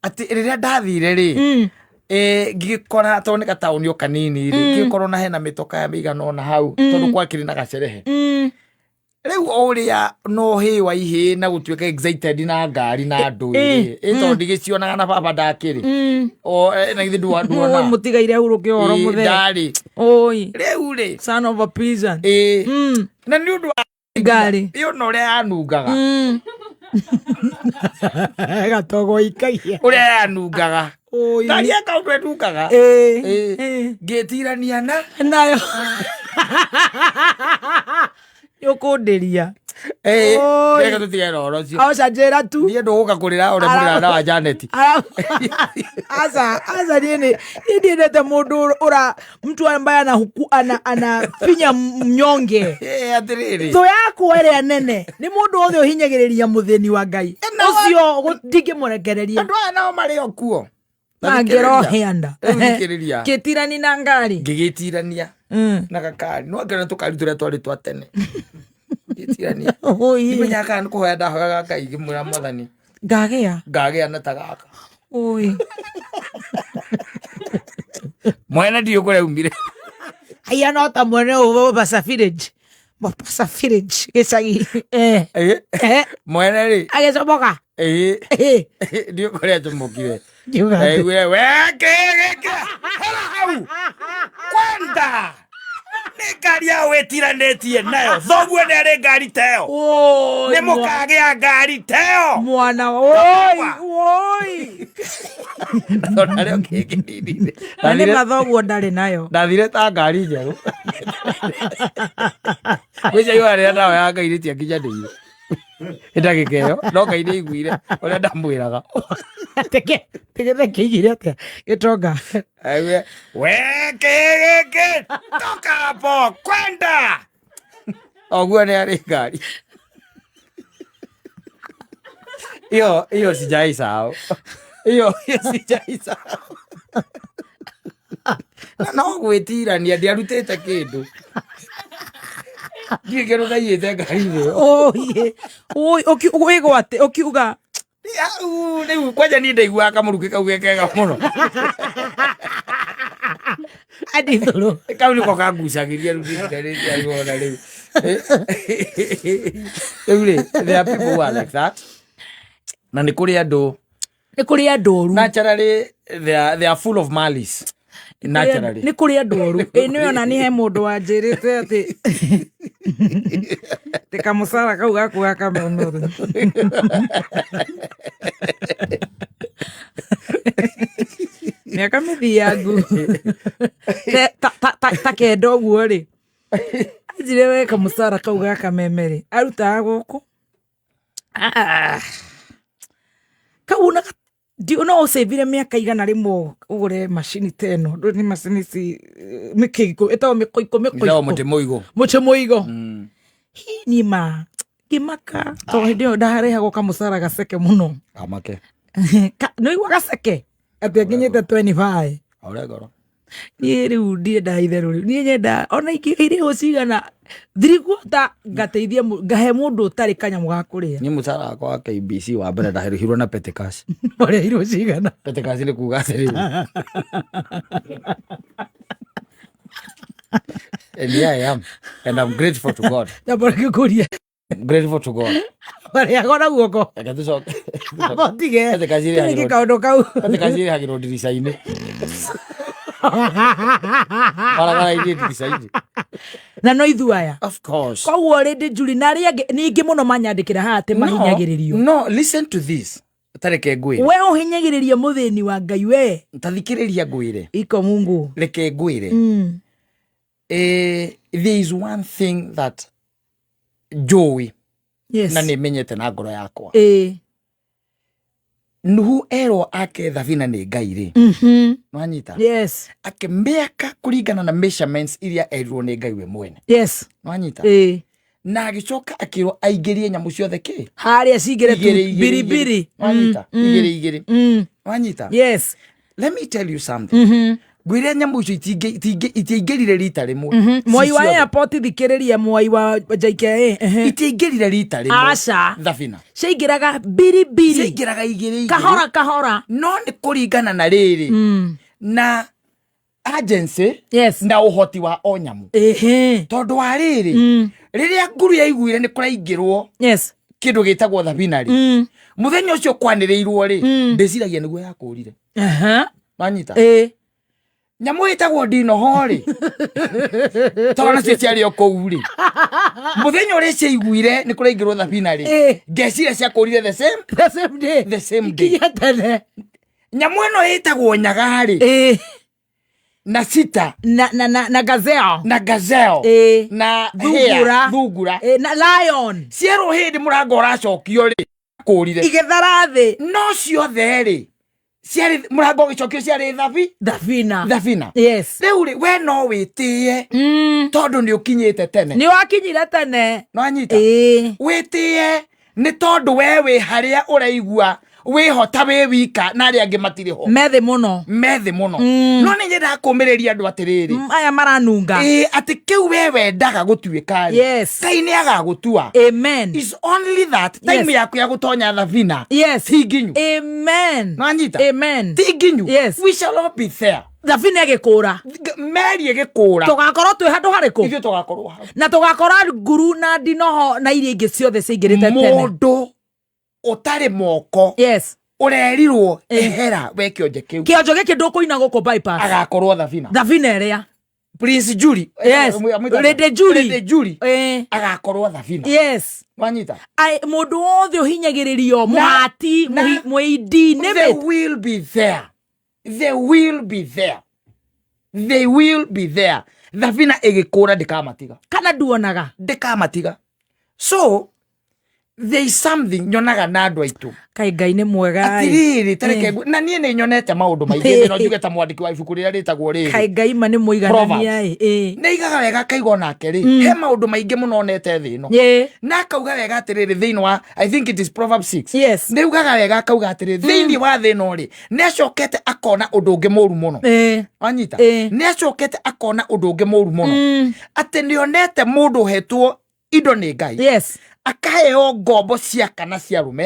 atĩ rĩrĩa ndathire rĩ, ngĩgĩkora tondũ nĩ gataũni o kanini rĩ, ngĩgĩkorwo na hena mĩtoka ya mĩigana ũna hau tondũ gwakĩrĩ na gacerehe. Rĩu o ũrĩa no hĩ wa ihĩ na gũtuĩka excited na ngari na andũ rĩ, ĩ tondũ ndigĩcionaga na baba ndakĩrĩ. O na githĩ
Oi
nduona.
mũtigaire ahurũke ũhoro
Ĩĩ,
mũthee.
ndarĩ.
Oi.
Rĩu rĩ.
Son of a peasant.
Ĩĩ. Na nĩ ũndũ wa
Ngari.
ĩyo na ũrĩa yanungaga.
Gatogo ikagia.
Ũrĩa yanungaga.
Oi.
Ngari ya kaũndũ ĩnungaga.
Ĩĩ.
Ĩĩ. Ngĩtirania na
Nayo. Nĩ ũkũndĩria.
Ĩĩ.
Oi.
Reke tũtigane na ũhoro ũcio.
Aca njĩra tu.
Niĩ ndũgũka kũrĩra ũrĩa mũrĩra na wa Janet.
Aca, aca niĩ nĩ niĩ ndiendete mũndũ ũra mtu ambaye anahuku ana anafinya mnyonge.
Ĩĩ atĩrĩrĩ.
Thũ yakwa ĩrĩa nene nĩ mũndũ wothe ũhinyagĩrĩria mũthĩni wa Ngai. Ũcio ndingĩmũrekereria.
Andũ aya nao marĩ o kuo.
Mangĩrohĩa nda.
Rĩu thikĩrĩria.
Kĩtirani na ngari.
Ngĩgĩtirania na gakari. No angĩona tũkari tũrĩa twarĩ twa tene. Ngĩtirania.
Oi.
Ndimenyaga kana nĩ kũhoya ndahoyaga Ngai ngĩmwĩra Mwathani.
Ngagĩa.
Ngagĩa na ta gaka.
Oi.
Mwene ndiũ kũrĩa aumire.
Aya no ta mwene ũyũ Mombasa Village. Mombasa Village gĩcagi.
Mwene rĩ.
Agĩcomoka.
Ĩĩ. Ndiũ kũrĩa acomokire.
Ndiuga atĩ.
Ndaiguire we kĩ gĩkĩ. Hera hau. Kwenda. Nĩ ngari ya wĩtiranĩtie nayo. Thoguo nĩ arĩ ngari ta ĩyo.
Oi,
Nĩ mũkagĩa ngari ta ĩyo.
Mwana oi, oi.
Tondũ arĩ o kĩngĩ.
Na nĩ mathoguo ndarĩ nayo.
Ndathire ta ngari njerũ. Gwĩcia ihoya rĩrĩa ndahoyaga Ngai rĩtiakinyanĩire. Ndagĩka ĩyo, no Ngai nĩaiguire ũrĩa ndamwĩraga.
Teke, teke kĩigire atĩa? Gĩtonga.
Aiguire, we kĩ gĩkĩ, toka hapo, kwenda. Oguo nĩ arĩ ngari. Hiyo hiyo sijaisahau. Hiyo hiyo sijaisahau. Na no gwĩtirania ndiarutĩte kĩndũ. Ndiũĩ kĩndũ ndaiyĩte ngari-inĩ ĩyo.
Oi, oi, wĩgwate, ũkiuga
Hau, rĩu kwanja niĩ ndaiguaga kamũrukĩ kau ge kega mũno.
Andithũrũ.
Kau nĩko kangucagĩria rĩu ndĩrona rĩu. Rĩu rĩ, there are people who are like that. Na nĩ kũrĩ andũ
Nĩ kũrĩ andũ oru.
Naturally they are full of malice. Naturally.
Nĩ kũrĩ andũ oru. Ĩ nĩ ona nĩ he mũndũ wanjĩrĩte atĩ atĩ kamũcara kau gaku ga kamemere. Mĩaka mĩthiangu ta kenda ũguo rĩ, anjire we kamũcara kau ga kameme rĩ, arutaga gũkũ. Ah. Kau ona no ũcĩvire mĩaka 100 ũgũre macini ta ĩno. Ndũĩ nĩ macini ici mĩkĩngũ ĩtagwo mĩkũikũ
Ĩtagwo
mĩkũikũ.
Mũtĩ mũigũ.
Mũtĩ mũigũ. Hi niĩ ma ngĩmaka tondũ hĩndĩ ĩyo ndarĩhagwo kamũcara gaceke mũno.
Kamake.
Nĩ ũigua gaceke atĩ nginyĩte 25.
Ore ngoro.
Niĩ rĩu ndiendaga itherũ rĩu. Niĩ nyenda ona ingĩrĩhwo cigana 3/4 ngateithia ngahe mũndũ ũtarĩ kanyamũ ga kũrĩa.
Niĩ mũcara wakwa wa KBC wa mbere ndarĩhirwo na petty cash.
Warĩhirwo cigana?
Petty cash nĩ kuga atĩrĩrĩ. And here I am. And I'm grateful to God.
Nyamba ngĩkũria.
I'm grateful to God.
Warĩhagwo na guoko.
Reke tũcoke.
Amba ũtige.
Petty cash
Tũrĩkie
ĩrĩhagĩrwo.
kaũndũ kau.
Petty cash ĩrĩhagĩrwo ndirica-inĩ. Barabara-inĩ ndirica-inĩ.
Na no ithuĩ aya.
Of course.
Koguo Lady Julie na arĩa angĩ ningĩ mũno manyandĩkĩra haha atĩ mahinyagĩrĩrio.
No, listen to this. Tareke ngwĩre.
We ũhinyagĩrĩria mũthĩni wa Ngai we.
Tathikĩrĩria ngwĩre.
Iko Mungu.
Reke ngwĩre. There is one thing that njũĩ.
Yes.
Na nĩ menyete na ngoro yakwa. Nuhu erwo ake thabina nĩ Ngai rĩ. Nwanyita?
Yes.
Akĩmĩaka kũringana na measurements iria erirwo nĩ Ngai we mwene.
Yes.
Nwanyita? Na agĩcoka akĩrwo aingĩrie nyamũ ciothe kĩ?
Harĩa cingĩre tu
Igĩrĩ, igĩrĩ,
biribiri.
igĩrĩ. Nwanyita? Igĩrĩ, igĩrĩ. Nwanyita?
Yes.
Let me tell you something. Ngwĩre nyamũ icio itiaingĩrire rita rĩmwe.
Mwai wa
Ciothe.
airport thikĩrĩria mwai wa JKIA.
Itiaingĩrire rita rĩmwe.
Aca.
Thabina.
Ciaingĩraga biribiri.
Ciaingĩraga igĩrĩ igĩrĩ.
Kahora kahora.
No nĩ kũringana na rĩrĩ. Na agency.
Yes.
Na ũhoti wa o nyamũ. Tondũ wa rĩrĩ, rĩrĩa nguru yaiguire nĩ kũraingĩrwo.
Yes.
Kĩndũ gĩtagwo thabina rĩ. Mũthenya ũcio kwanĩrĩirwo rĩ, ndĩciragia nĩguo yakũrire. Wanyita? Nyamũ ĩtagwo ndinoho rĩ. Tondũ nacio ciarĩ o kũu rĩ. Mũthenya ũrĩa ciaiguire nĩ kũraingĩrwo thabina rĩ. Ngeciria ciakũrire the same.
The same day.
The same day.
Ikinya tene.
Nyamũ ĩno ĩtagwo nyaga rĩ. Na sita.
Na gazelle.
Na gazelle. Na
Thungura.
hare, thungura.
Na lion.
Cierwo hĩndĩ mũrango ũracokio rĩ, kũrire.
Igĩthara thĩ.
No ciothe rĩ, ciarĩ mũrango ũgĩcokio ciarĩ thabi.
Thabina.
Thabina.
Yes.
Rĩu rĩ, we no wĩtĩe. Tondũ nĩ ũkinyĩte tene.
Nĩ wakinyire tene.
Nĩwanyita? Wĩtĩe nĩ tondũ we wĩ harĩa ũraigua wĩhota wĩ wika na arĩa angĩ matirĩ ho.
Methĩ mũno.
Methĩ mũno. No nĩ nyendaga kũmĩrĩria andũ atĩrĩrĩ.
Aya maranunga.
Atĩ kĩu we wendaga gũtuĩka rĩ.
Yes.
Ngai nĩ agagũtua.
Amen.
It's only that time
Yes.
yaku ya gũtonya thabina.
Yes.
Ti nginyu.
Amen.
Nĩwanyita?
Amen.
Ti nginyu.
Yes.
We shall all be there.
Thabina ĩgĩkũra.
Meri ĩgĩkũra.
Tũgakorwo twĩ handũ harĩkũ?
Ithuĩ tũgakorwo hau.
Na tũgakora nguru na ndinoho na iria ingĩ ciothe ciaingĩrĩte tene.
Mũndũ ũtarĩ moko.
Yes.
Ũrerirwo ehera we kĩonje kĩu.
Kĩonjo gĩkĩ ndũkũina gũkũ bypass.
Agakorwo thabina.
Thabina ĩrĩa.
Prince Julie.
Yes. Lady Julie.
Lady Julie. Agakorwo thabina.
Yes.
Wanyita?
Ai, mũndũ wothe ũhinyagĩrĩrio, mũhati, mũindi, name
They
it.
will be there. They will be there. They will be there. Thabina ĩgĩkũra ndĩkamatiga.
Kana nduonaga?
Ndĩkamatiga. So, there is something nyonaga na andũ aitũ.
Kaĩ Ngai nĩ mwega ĩ.
Atirĩrĩ, tareke na niĩ nĩ nyonete maũndũ maingĩ thĩ no njuge ta mwandĩki wa ibuku rĩrĩa rĩtagwo rĩrĩ.
Kaĩ Ngai ma nĩ mũiganania ĩ.
Nĩ aigaga wega akaiga onake rĩ, he maũndũ maingĩ mũno onete thĩ ĩno. Na akauga wega atĩrĩrĩ thĩinĩ wa, I think it is Proverbs 6.
Yes.
Nĩ augaga wega akauga atĩrĩrĩ, thĩinĩ wa thĩ ĩno rĩ, nĩ acokete akona ũndũ ũngĩ mũru mũno. Wanyita? Nĩ acokete akona ũndũ ũngĩ mũru mũno. Atĩ nĩ onete mũndũ ũhetwo indo nĩ Ngai.
Yes.
Akaheo ngombo cia kana cia rume,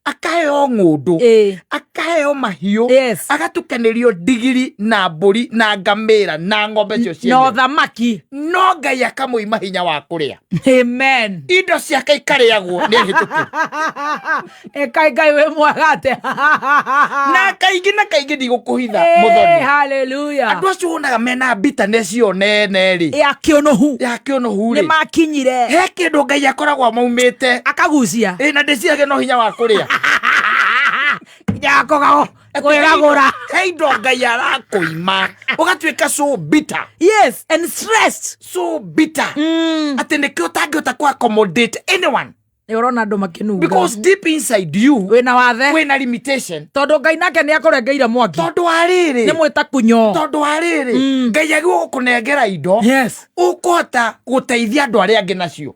akaheo ng'ũndũ, akaheo mahiũ, agatukanĩrio ndigiri na mbũri na ngamĩra na ng'ombe cio
No
cienyewe.
thamaki.
No Ngai akamũima hinya wa kũrĩa.
Amen.
Indo ciake ikarĩagwo nĩ hĩtũkĩri.
Ĩkai Ngai wĩ mwega atĩa.
Na kaingĩ na kaingĩ, ndigũkũhitha, Mũthoni,
Hallelujah.
andũ acio wonaga mena bitterness ĩyo nene rĩ,
Ya kĩũnũhu.
Ya kĩũnũhu
Nĩ
rĩ,
makinyire.
He kĩndũ Ngai akoragwo amaumĩte.
Akagucia.
Ĩ, na ndĩciragia no hinya wa kũrĩa.
Yakogago kwĩgagũra.
He indo Ngai arakũima ũgatuĩka so bitter.
Yes, and stressed.
So bitter atĩ nĩkĩo ũtangĩhota kũ accommodate anyone.
Nĩ ũrona andũ makĩnunga.
Because deep inside you
wĩna wathe.
Wĩna limitation.
Tondũ Ngai nake nĩ akũrengeire mwaki.
Tondũ wa rĩrĩ,
Nĩ mwĩta kunyo.
Tondũ wa rĩrĩ, Ngai agĩrĩirwo gũkũnengera indo ũkũhota gũteithia andũ arĩa angĩ nacio.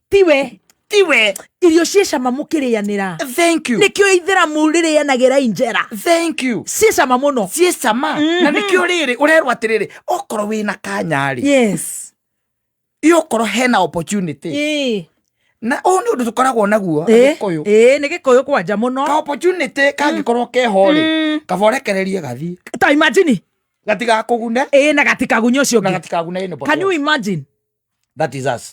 Tiwe.
Tiwe.
Irio ciĩ cama mũkĩrĩanĩra.
Thank you.
Nĩkĩo ithĩramu rĩrĩanagĩra injera.
Thank you.
Ciĩ cama mũno.
Ciĩ cama. Na nĩkĩo rĩrĩ ũrerwo atĩrĩrĩ, okorwo wĩna kanya rĩ, ĩ okorwo hena opportunity, na ũyũ nĩ ũndũ tũkoragwo naguo Agĩkũyũ.
Ĩ, nĩ Gĩkũyũ kwanja mũno.
Ka opportunity kangĩkorwo keho rĩ, kaba ũrekererie gathiĩ.
Ta imagine.
Gatigakũgune.
Ĩ, na gatikagunye ũcio
Na
ũngĩ.
gatikagune anybody
Can you
else.
imagine?
That is us.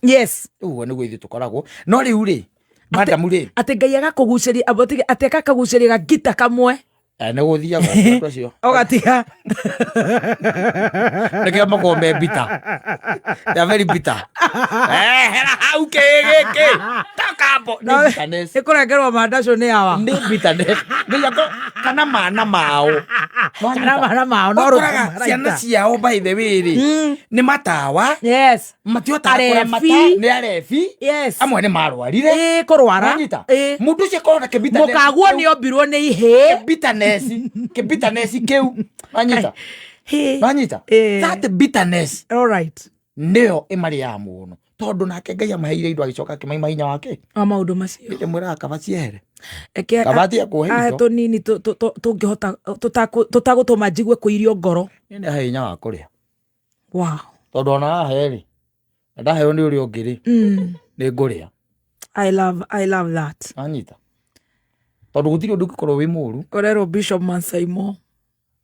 Ũguo nĩguo ithuĩ tũkoragwo. No rĩu rĩ, madamu rĩ,
Atĩ Ngai agakũgucĩria atĩ agakũgucĩria gagita kamwe.
Nĩ gũthiaga andũ acio.
Ũgatiga.
Nĩkĩo makoragwo me bitter. They are very bitter. Hera hau kĩ gĩkĩ takambo nĩ bitterness.
Nĩ kũrengerwo mandacũ nĩ awa.
Nĩ bitterness. Ngai kana mana mao.
Kana mana mao, no
Ũkoraga
rũtũ
ciana
maraita.
ciao, by the way rĩ, nĩ matawa. Matihotaga
Arebi.
kũramata, nĩ arebi. Amwe nĩ marwarire.
Ĩ, kũrwara.
Wanyita?
Ĩ.
Mũndũ ũcio akorwo na kĩ-bitterness
Mũkaguo
kĩu.
nĩ ombirwo nĩ ihĩĩ.
Kĩ-bitterness kĩu, wanyita?
Hĩ.
Wanyita?
Ĩ.
That bitterness
All right.
nĩyo ĩmarĩaga mũno, tondũ nake Ngai amaheire indo agĩcoka akĩmaima hinya wake
Wa maũndũ macio.
Ndĩmwĩraga kaba ciehere.
Eke
Kaba atige kũhe
ahe
indo.
tũnini tũngĩhota tũtagũtũma njigue kũirio ngoro.
Niĩ nĩ ahe hinya wa kũrĩa. Tondũ ona ahe rĩ, na ndaheo nĩ ũrĩa ũngĩ rĩ, nĩ ngũrĩa.
I love that.
Anyita, tondũ gũtirĩ ũndũ ũngĩkorwo wĩ mũru.
Ũrerwo Bishop Mansaimo.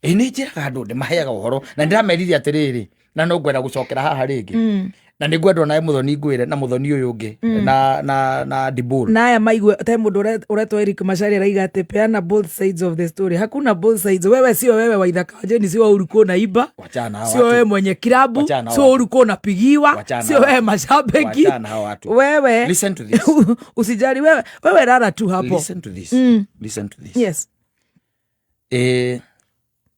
Ĩ, nĩ njĩraga andũ, ndĩmaheaga ũhoro na ndĩramerire atĩrĩrĩ, na no ngwenda gũcokera haha rĩngĩ, na nĩ ngwenda onawe Mũthoni ngwĩre na Mũthoni ũyũ ũngĩ na Dibul.
Na aya maigue te mũndũ ũretwo Eric Macharia araiga atĩ peana both sides of the story. Hakuna both sides. Wewe sio wewe wa Ithaka wa Jeni, sio wewe ulikuwa unaimba.
Wachana na hao
Sio
watu.
wewe mwenye kilabu,
Wachana na
sio
hao
wewe ulikuwa unapigiwa,
Wachana
sio
na
wewe mashabiki.
Wachana na hao watu.
Wewe
Listen to this.
usijali wewe, wewe rara tu hapo.
Listen to this. Listen to this.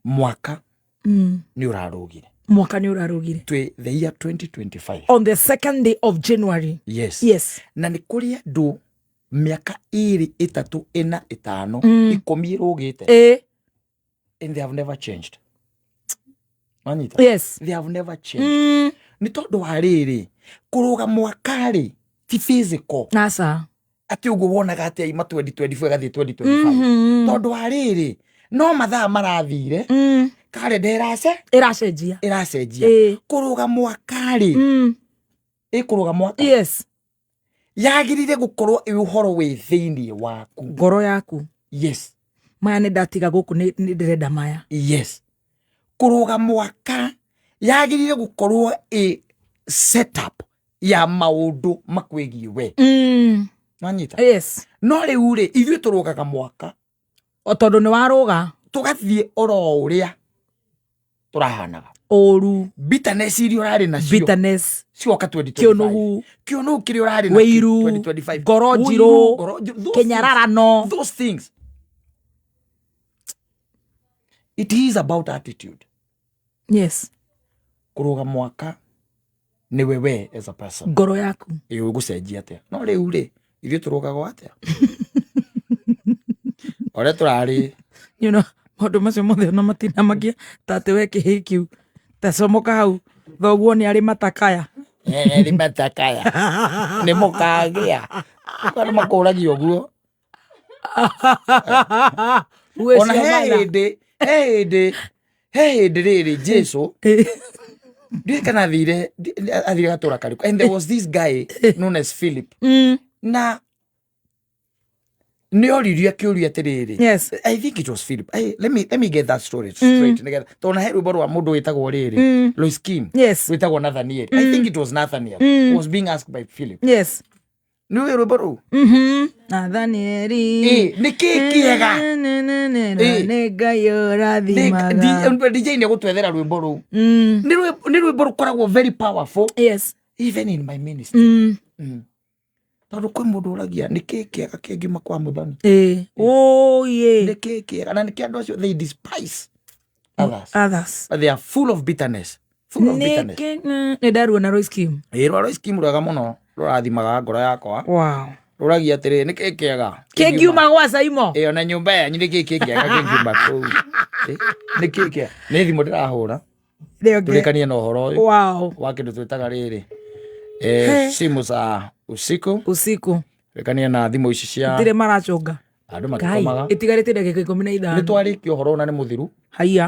Mwaka nĩ ũrarũgire.
Mwaka nĩ ũrarũgire.
Twĩ the year 2025.
On the second day of January.
Yes. Na nĩ kũrĩ andũ mĩaka 2, 3, 4, 5, 10 ĩrũgĩte, and they have never changed. Wanyita?
Yes.
They have never changed. Nĩ tondũ wa rĩrĩ, kũrũga mwaka rĩ ti physical.
Aca.
Atĩ ũguo wonaga atĩ aima 2024 ĩgathiĩ 2025, tondũ wa rĩrĩ, no mathaa marathire, karenda ĩrace
Ĩracenjia.
Ĩracenjia. Kũrũga mwaka rĩ, ĩkũrũga mwaka yagĩrĩire gũkorwo ĩ ũhoro wĩ thĩinĩ waku.
Ngoro yaku.
Yes.
Maya nĩ ndatiga gũkũ, nĩ ndĩrenda maya.
Yes, kũrũga mwaka yagĩrĩire gũkorwo ĩ setup ya maũndũ makwĩgiĩ we. Wanyita?
Yes.
No rĩu rĩ, ithuĩ tũrũgaga mwaka
O tondũ nĩ warũga.
Tũgathiĩ oro ũrĩa tũrahanaga.
Ũru.
Bitterness iria ũrarĩ nacio
Bitterness.
Cioka 2025.
Kĩũnũhu.
Kĩũnũhu kĩrĩa ũrarĩ nakĩo
Wĩiru.
2025.
Ngoro
Ũiru,
njirũ.
ngoro njirũ. Those
Kĩnyararano.
things, those things, it is about attitude. Kũrũga mwaka nĩwe we as a person.
Ngoro yaku.
Ĩ, ũgũcenjia atĩa? No rĩu rĩ, ithuĩ tũrũgagwo atĩa ũrĩa tũrarĩ?
Maũndũ macio mothe ona matinamakia ta atĩ we kĩhĩ kĩu tacomoka hau thoguo nĩ arĩ matakaya.
Nĩ matakaya nĩ mũkagĩa andũ makũragia ũguo. Ona he hĩndĩ rĩrĩ Jesu ndiũĩ kana athire gatũra karĩkũ, and there was this guy known as Philip. Na nä oririe kä å ria atä rä rä. I think it was Philip. Hey, let me get that story straight. Nĩgetha tondũ na he rwĩmbo rwa mũndũ wĩtagwo rĩrĩ Lois Kim, wĩtagwo Nathaniel. I think it was Nathaniel who was being asked by Philip. Nĩ ũĩ rwĩmbo rũu?
Nathanieli.
Ĩ, nĩ kĩ kĩega? Ĩ.
Nĩ Ngai ũrathimaga.
DJ nĩ egũtwethera rwĩmbo rũu. Nĩ rwĩmbo rũkoragwo very powerful even in my ministry. Tondũ kwĩ mũndũ ũragia nĩ kĩ kĩega kĩngiuma kwa mũthoni?
Ĩ. Oh, yeah.
Nĩ kĩ kĩega? Na nĩkĩ andũ acio, they despise others.
Others.
But they are full of bitterness, full of bitterness.
Nĩ ndaruona Royce Kim.
Ĩ, rwa Royce Kim rwega mũno, rũrathimaga ngoro yakwa. Rũragia atĩrĩrĩ, nĩ kĩ kĩega
Kĩngiuma gwa Saimo.
Ĩ, ona nyũmba yanyu nĩ kĩ kĩega kĩngiuma kũu? Ĩ, nĩ kĩ kĩega? Nĩ thimũ ndĩrahũra. Tũrĩkanie na ũhoro ũyũ wa kĩndũ twĩtaga rĩrĩ, simu za usiku.
Usiku.
Rĩkanie na thimũ ici cia
Ndirĩ maracũnga.
andũ
Ngai
magĩkomaga.
Ĩtigarĩte ndagĩka ikũmi na
Nĩ
ithano.
twarĩkia ũhoro na nĩ mũthiru.
Haiya.